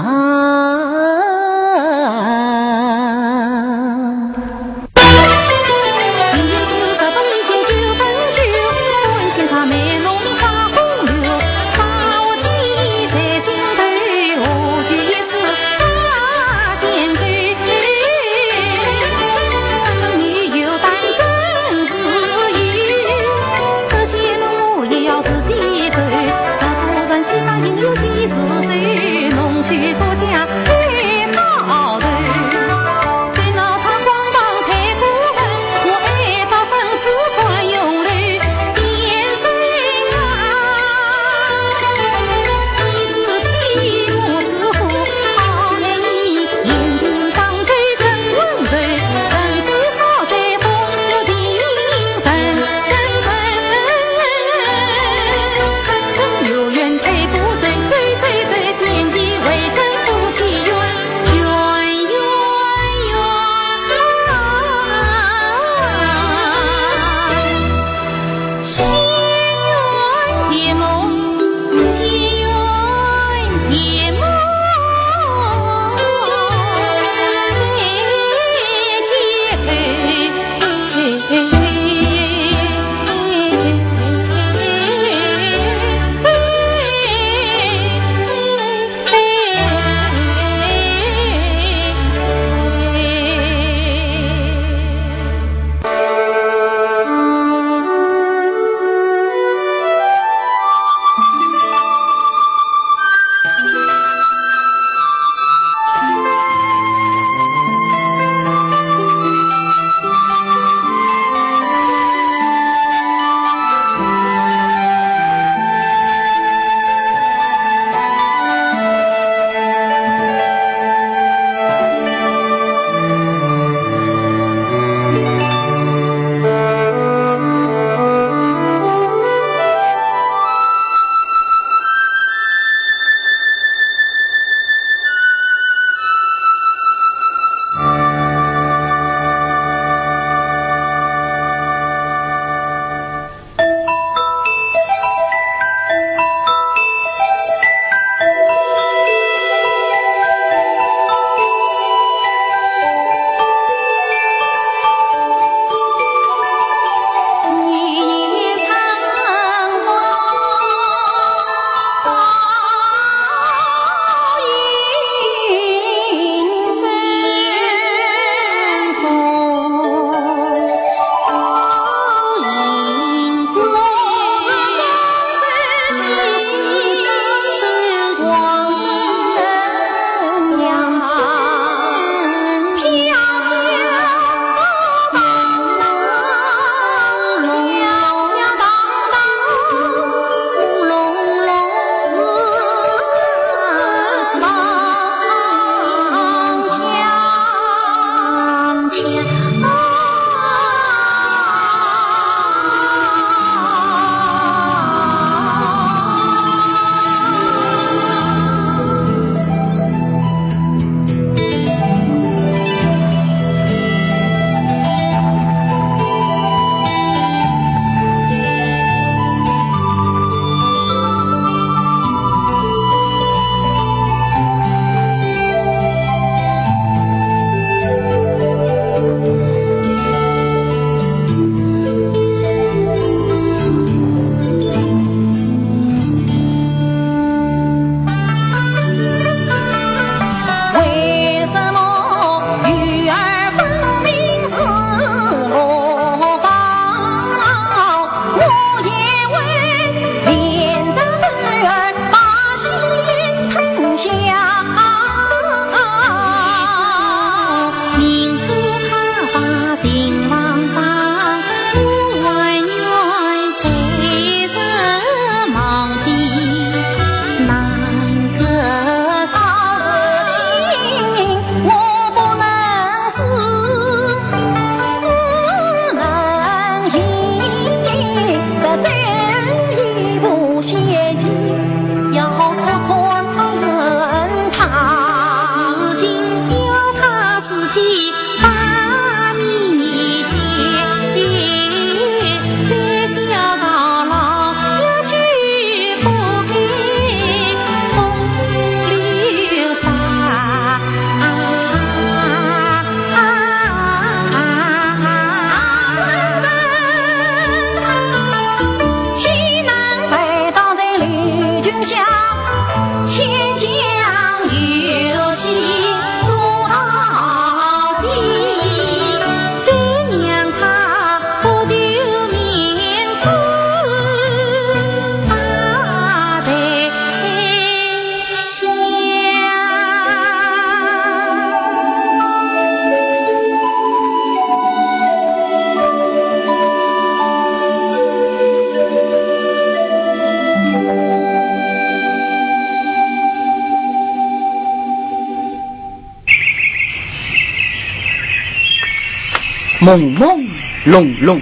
朦朦胧胧，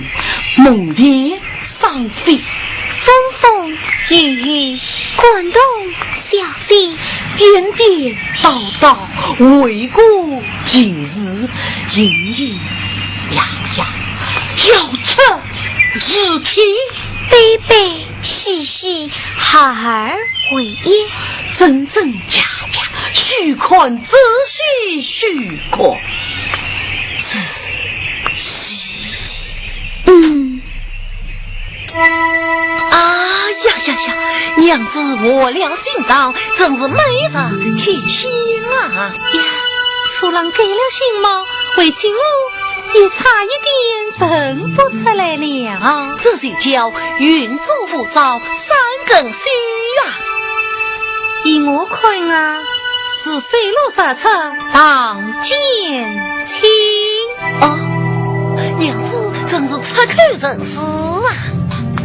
梦蝶双飞，风风雨雨，感动小姐，点点滴滴，回顾今日，隐隐约约，要出事体。悲悲喜喜，合而为一，真真假假，须看仔细，须看仔细。嗯。啊呀呀呀，娘子换了新装，真是美若天仙啊！呀，初郎改了新貌，为妻我也差一点认不出来了。这就叫云遮雾罩，三更须啊！依我看啊，是水落石出，砧尖青。哦，娘子真是出口成诗啊！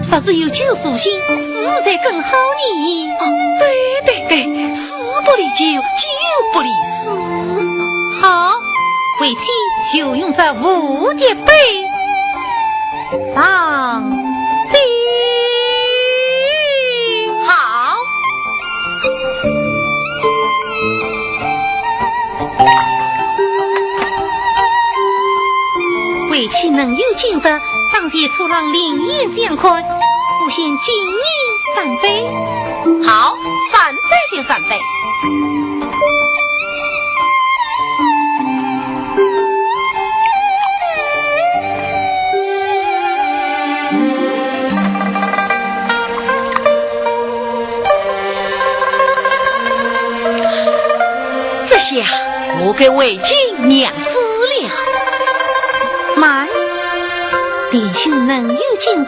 若是有酒助兴，诗才更好呢。哦，对对对，诗不离酒，酒不离诗。好，为妻就用这蝴蝶杯上酒。好。为妻能有今日，当谢初郎另眼相看，我先敬你三杯。好，三杯就三杯。 这下我该回见娘子了。慢，弟兄能有今日，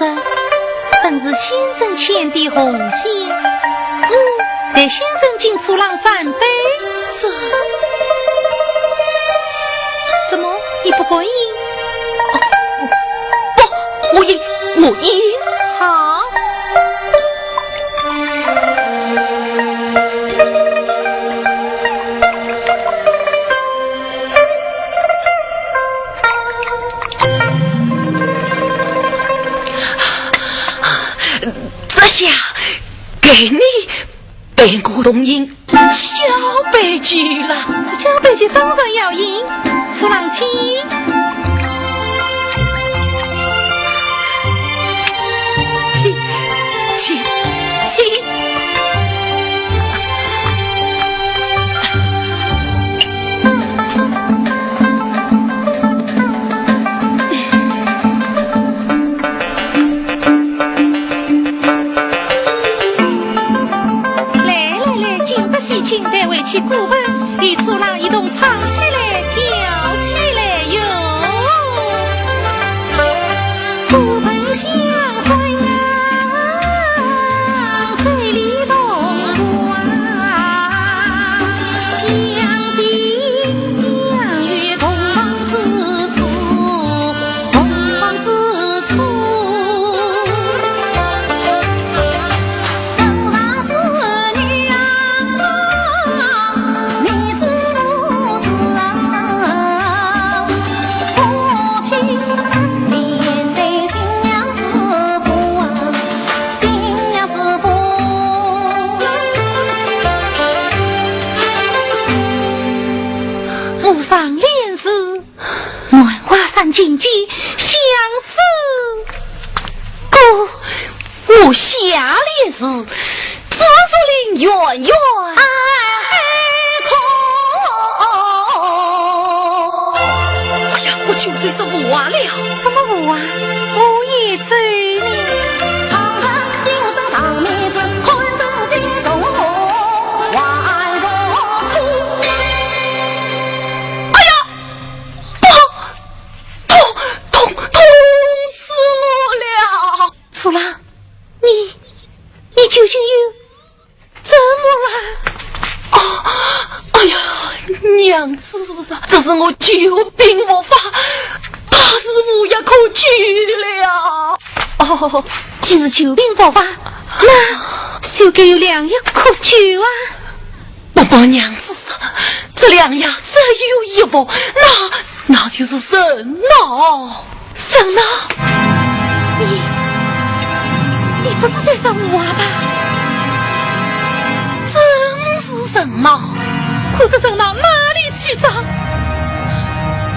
本是先生牵的红线。嗯，待先生敬初郎三杯。这，怎么，你不答应？哦，不，我应，我应。好。 这下，该你陪我同饮小杯酒了。这小杯酒当然要饮，初郎请。请，请，请。 来来来，今日喜庆，待为妻鼓盆，与初郎一同唱起来，跳起来哟。武上联诗， 兰花山尽寄相思歌。我下联诗，紫竹林远远。哎呀，我酒醉是无话了。什么无话？我也醉了。哎呀， 痛，痛，痛，痛死我了！初郎，你，你究竟又怎么了？哦，哎呀，娘子啊，这是我久病复发，怕是无药可救了。哦，既是久病复发，那就该有良药可救啊。 我帮娘子说，这良药只有一副，那那就是人呐。人呐？你，你不是在说我吧？真是人呐。可是人到哪里去找？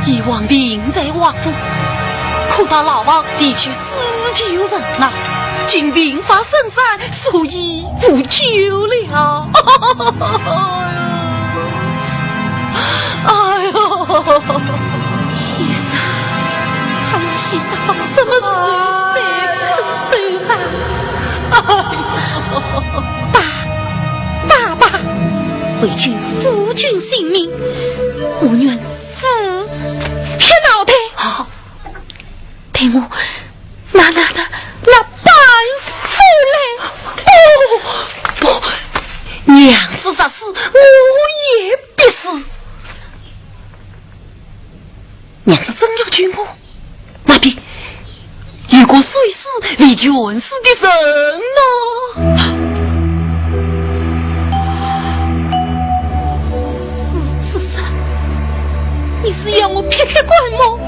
以往定在王府，可到牢房地去 只有人呐，竟病发深山，所以无救了。哎呦！天哪，他要西沙到什么时候才肯收场？打，打吧，为救夫君性命，我愿死劈脑袋。好，待我 拿，拿，拿，拿板斧来。哦，不，娘子若死，我也必死。娘子真要救我，那便有个垂死为全尸的人呐。死之人，你是要我劈开棺木，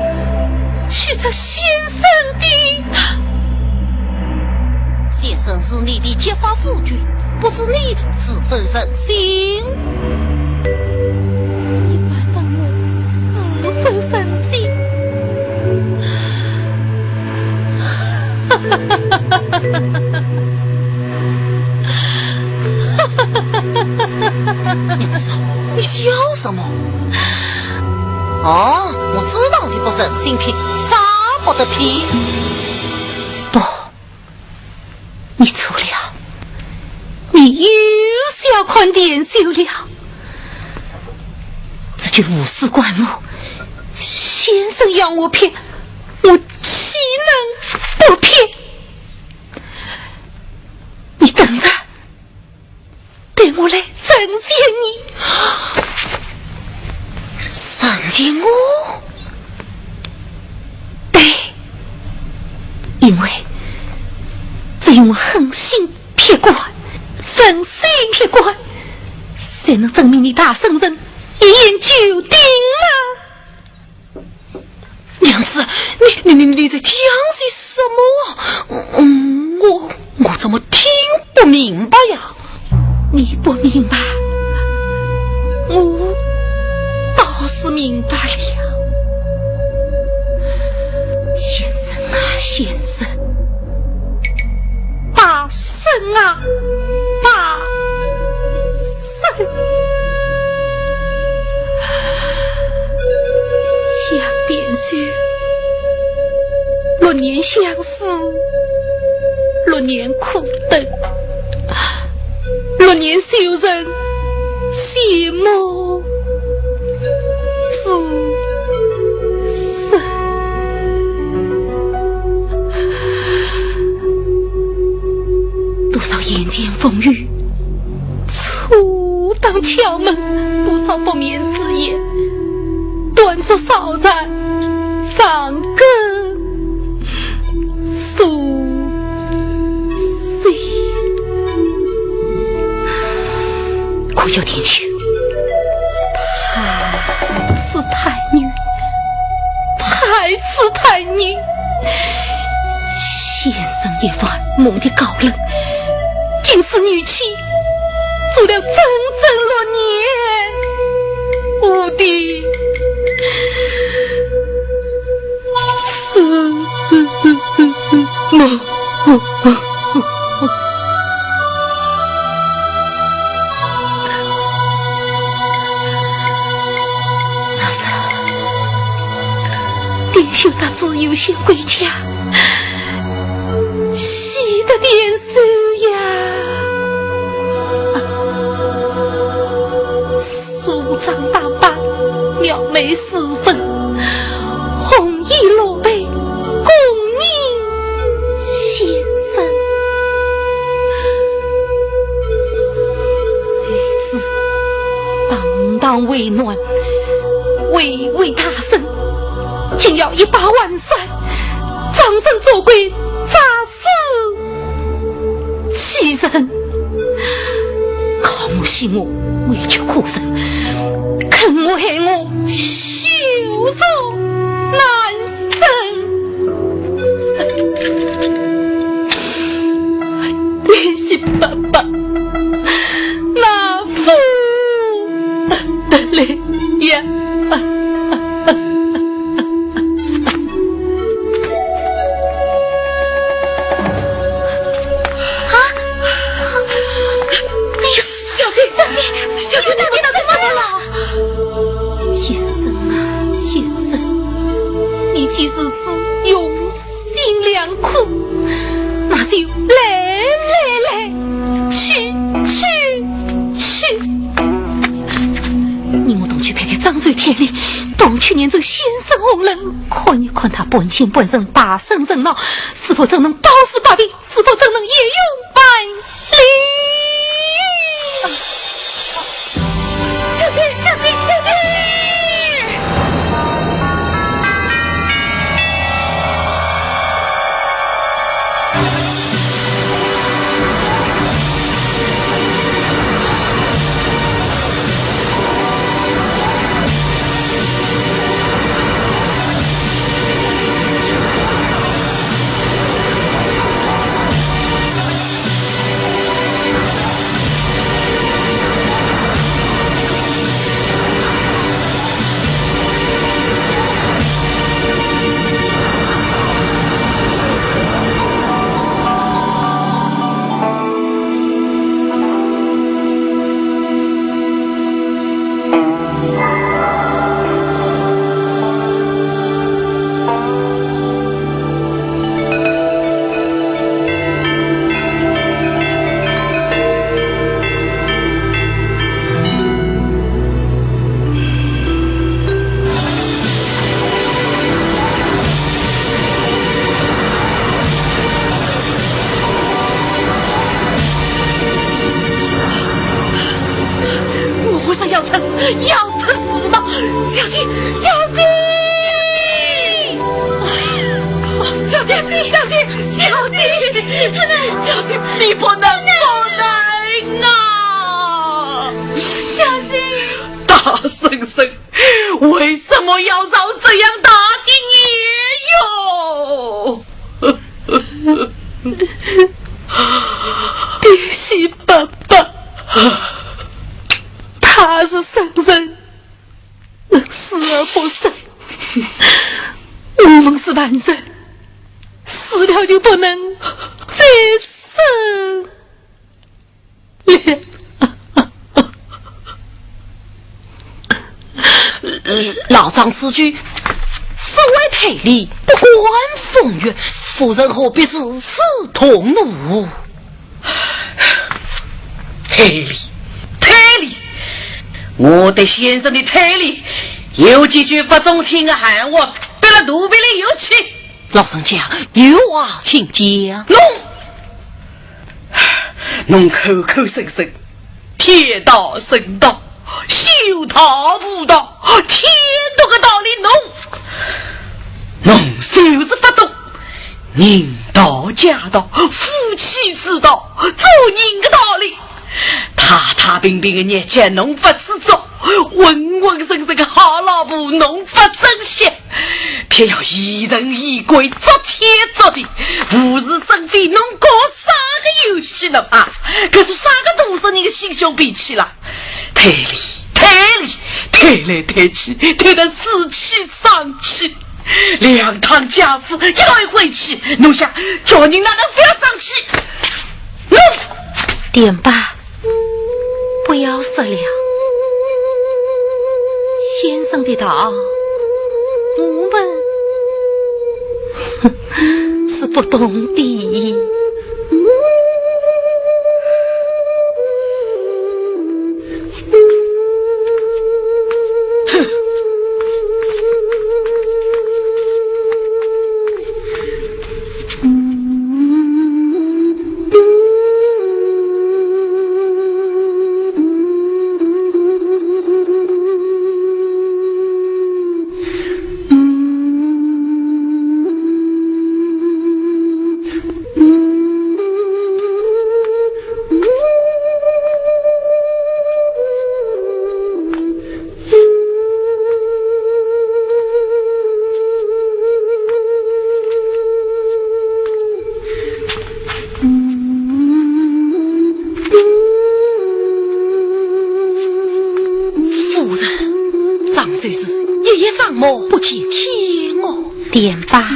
取出 先生的。先生是你的结发夫君，不知你是否忍心？你敢问我是否忍心？你笑什么？ 哦，我知道你不忍心劈，舍不得劈。不，你错了，你又小看田秀了。这具无尸棺木，先生要我劈，我岂能不劈？你等着， 待我来成全你。成全我？对，因为只有我狠心劈棺，诚心劈棺，才能证明你大圣人一言九鼎啊！ 娘子，你，你，你，你在讲些什么啊？嗯，我，我怎么听不明白呀？你不明白，我倒是明白了。先生啊，先生，大圣啊，大圣！ 想田秀，六年相思，六年苦等，六年修成，谢幕之日。 多少眼前风雨，阻挡巧门，多少不眠之夜，端坐烧茶，长歌诉心。可笑田秋，太痴太女，太痴太女。 先生一番蒙的高冷，竟使女妻做了整整六年无的痴梦。 那日，田秀得知有仙归家，喜得田秀呀，梳妆打扮，描眉似粉，红衣露背，恭迎先生。 孩子堂堂为官，位位大升，竟要一把黄沙，装神做鬼，诈尸弃人。靠我，信我，委屈苦心，坑我害我，休说啊！哎呀，小姐，小姐，小姐，你到底怎么了？先生啊，先生，你既如此用心良苦，那就来，来，来，去，去，去。你我同去陪陪张州天理，同去见见先生红人，看一看他半仙半神、大声神闹，是否真能包治百病，是否真能一用万灵。小姐，小姐，小姐！我会上要出事，要出事吗？小姐，小姐！小姐，小姐，小姐，小姐，你不能，不能啊！小姐，大生生，为什么要造这样大的孽哟？爹喜爸爸，他是圣人，能死而复生。我们是凡人，死了就不能再生。 老张此举，只为推理，不关风月，夫人何必如此动怒？推理，推理，我对先生的推理，有几句不中听的闲话，逼了肚皮里有气。 老人家，有话请讲。侬，侬口口声声，天道人道，修道悟道，天大个道理侬，侬就是不懂。人道家道，夫妻之道，做人个道理。太太平平个日脚侬勿知足，浑浑身身个好老婆侬勿珍惜。 偏要疑神疑鬼，作天作地，无事生非，侬搞啥个游戏呢啊？搿是啥个大生人的心胸脾气啦？推理，推理，推来推去，推得死气生气。两趟假释，一回回去，侬想叫人哪能勿要生气？侬，点吧。 不要说了。先生的道，我们是不懂的。日夜张目，不见天日。点吧，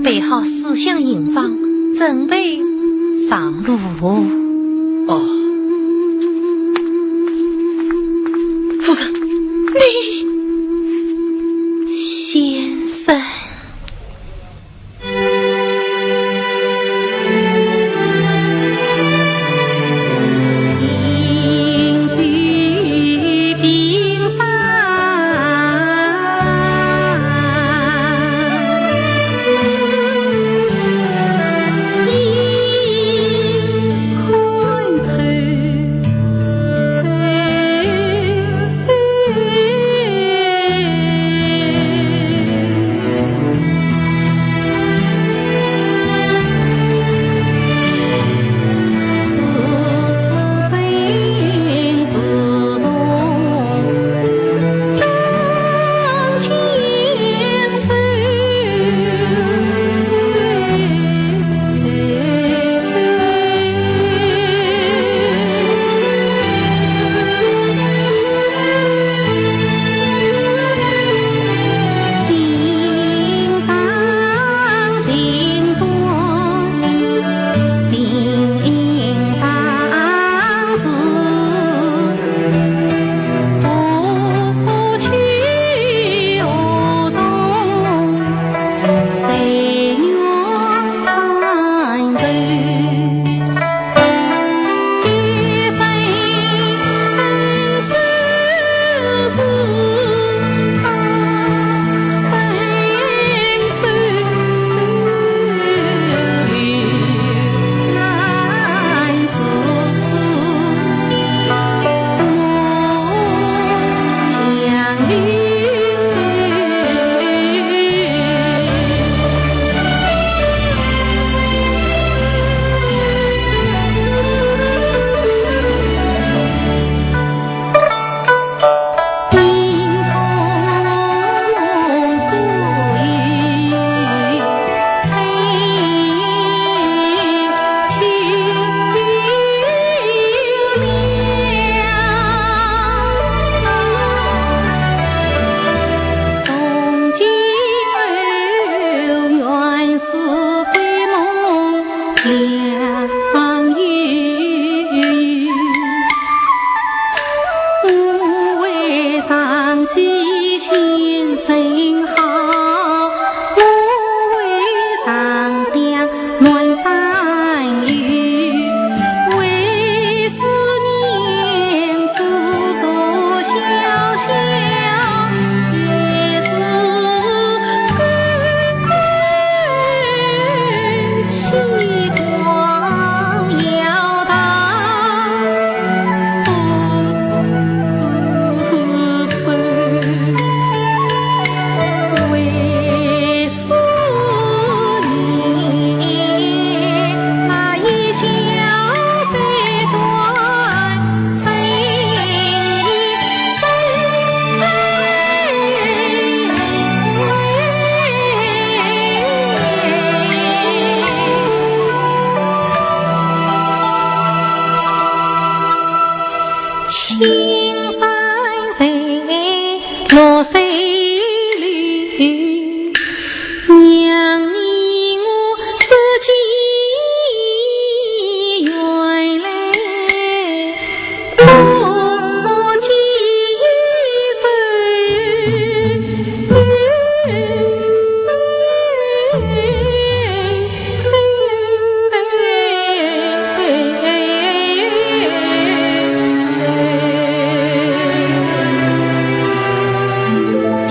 备好思想行装，准备上路。哦。夫人，你……先生。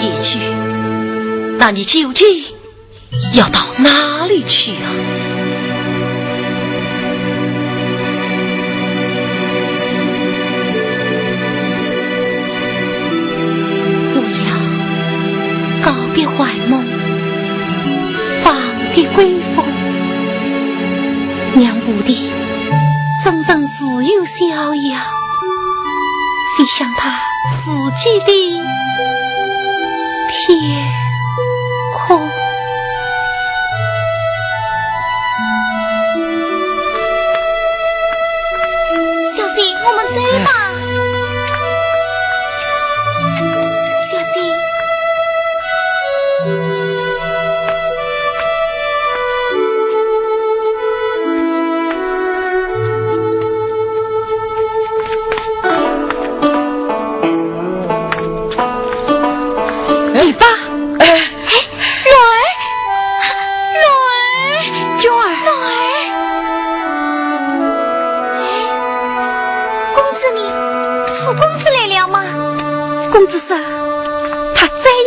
贤婿，那你究竟要到哪里去啊？我要告别槐梦，放低归风，让府里真正自由逍遥。 飞向他自己的天空。小姐，我们走吧。小姐。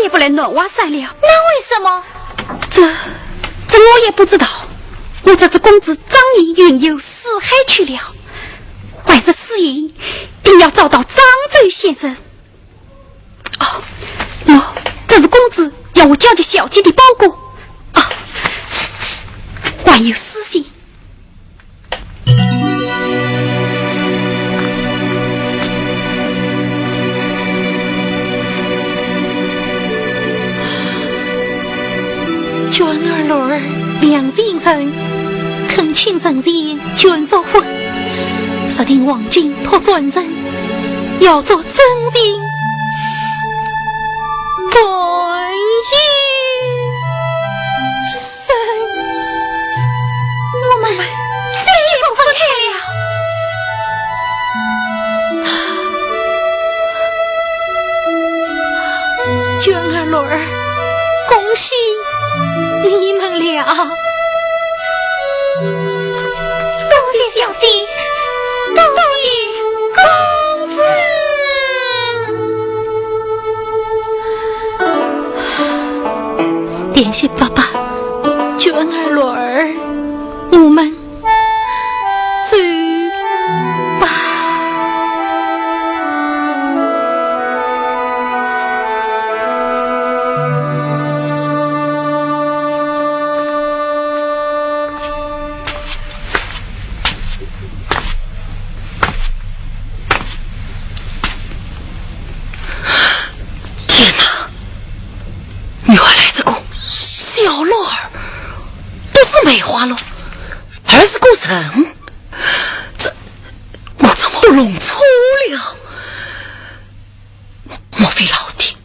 也不能乱花善了。那为什么？这，这我也不知道。我这只公子早已云游四海去了，还是死因，定要找到漳州先生。哦，喏，这是公子要我交给小姐的包裹。哦，还有书信。 娟儿、罗儿两姓人，恳请神仙眷属婚，设定黄金托转身，要做真情 观音神，我们再也不分开了。娟儿、罗儿，恭喜你们了。多谢小姐，多谢公子。 联系爸爸，娟儿、罗儿，我们走吧。 天哪！原来这个小罗儿不是梅花鹿，而是个人。这，我怎么都弄错了？莫非老天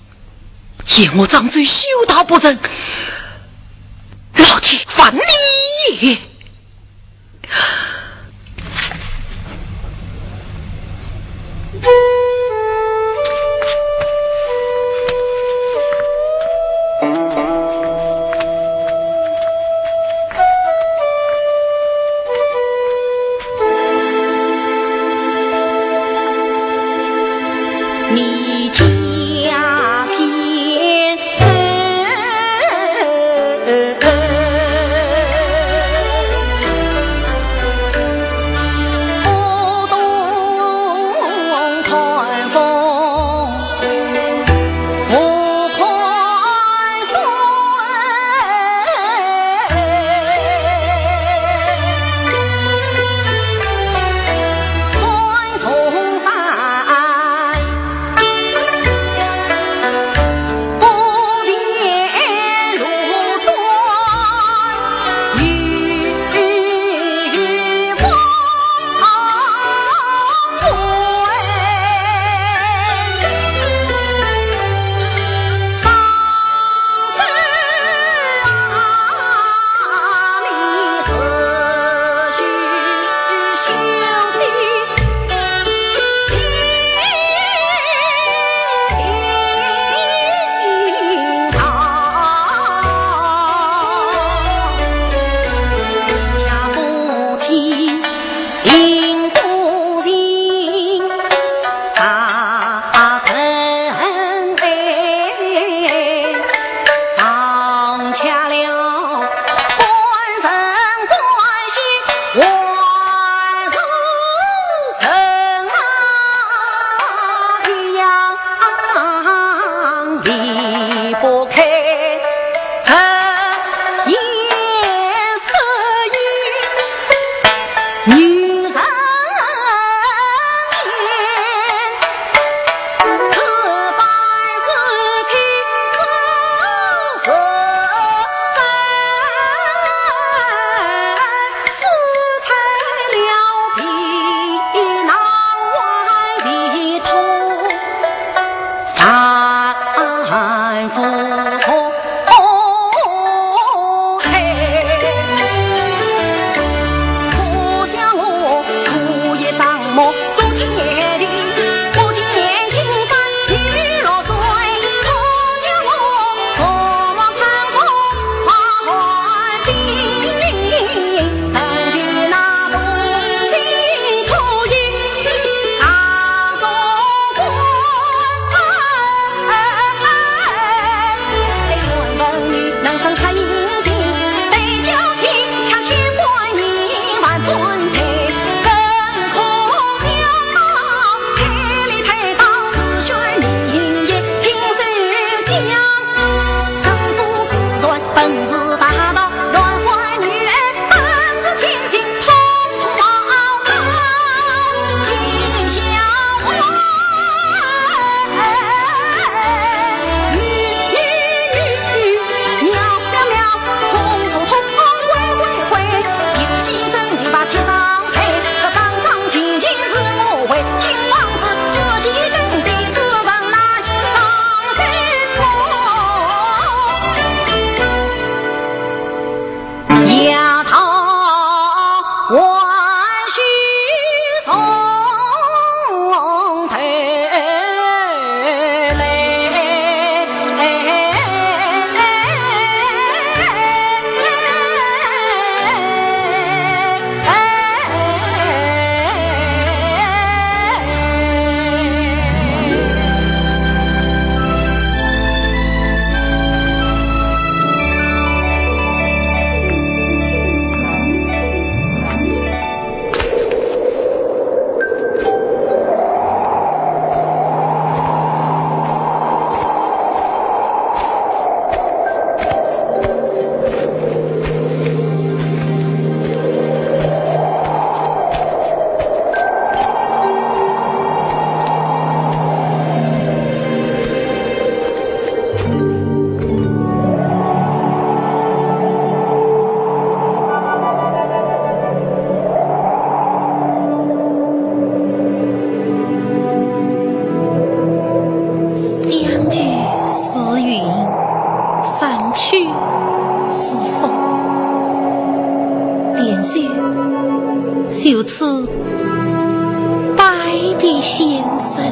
嫌我漳州羞答不成，老天烦你也？ 你家偏相聚似云，散去似风。点水，就此 拜别先生。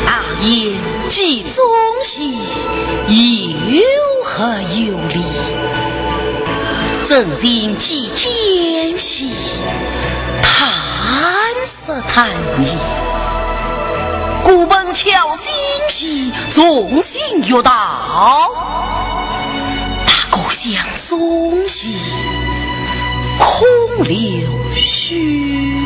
啊，言既忠心，又何有礼？真情既坚兮，坦 是坦意。古本敲心兮，从心曰道。踏过相送兮，空留虚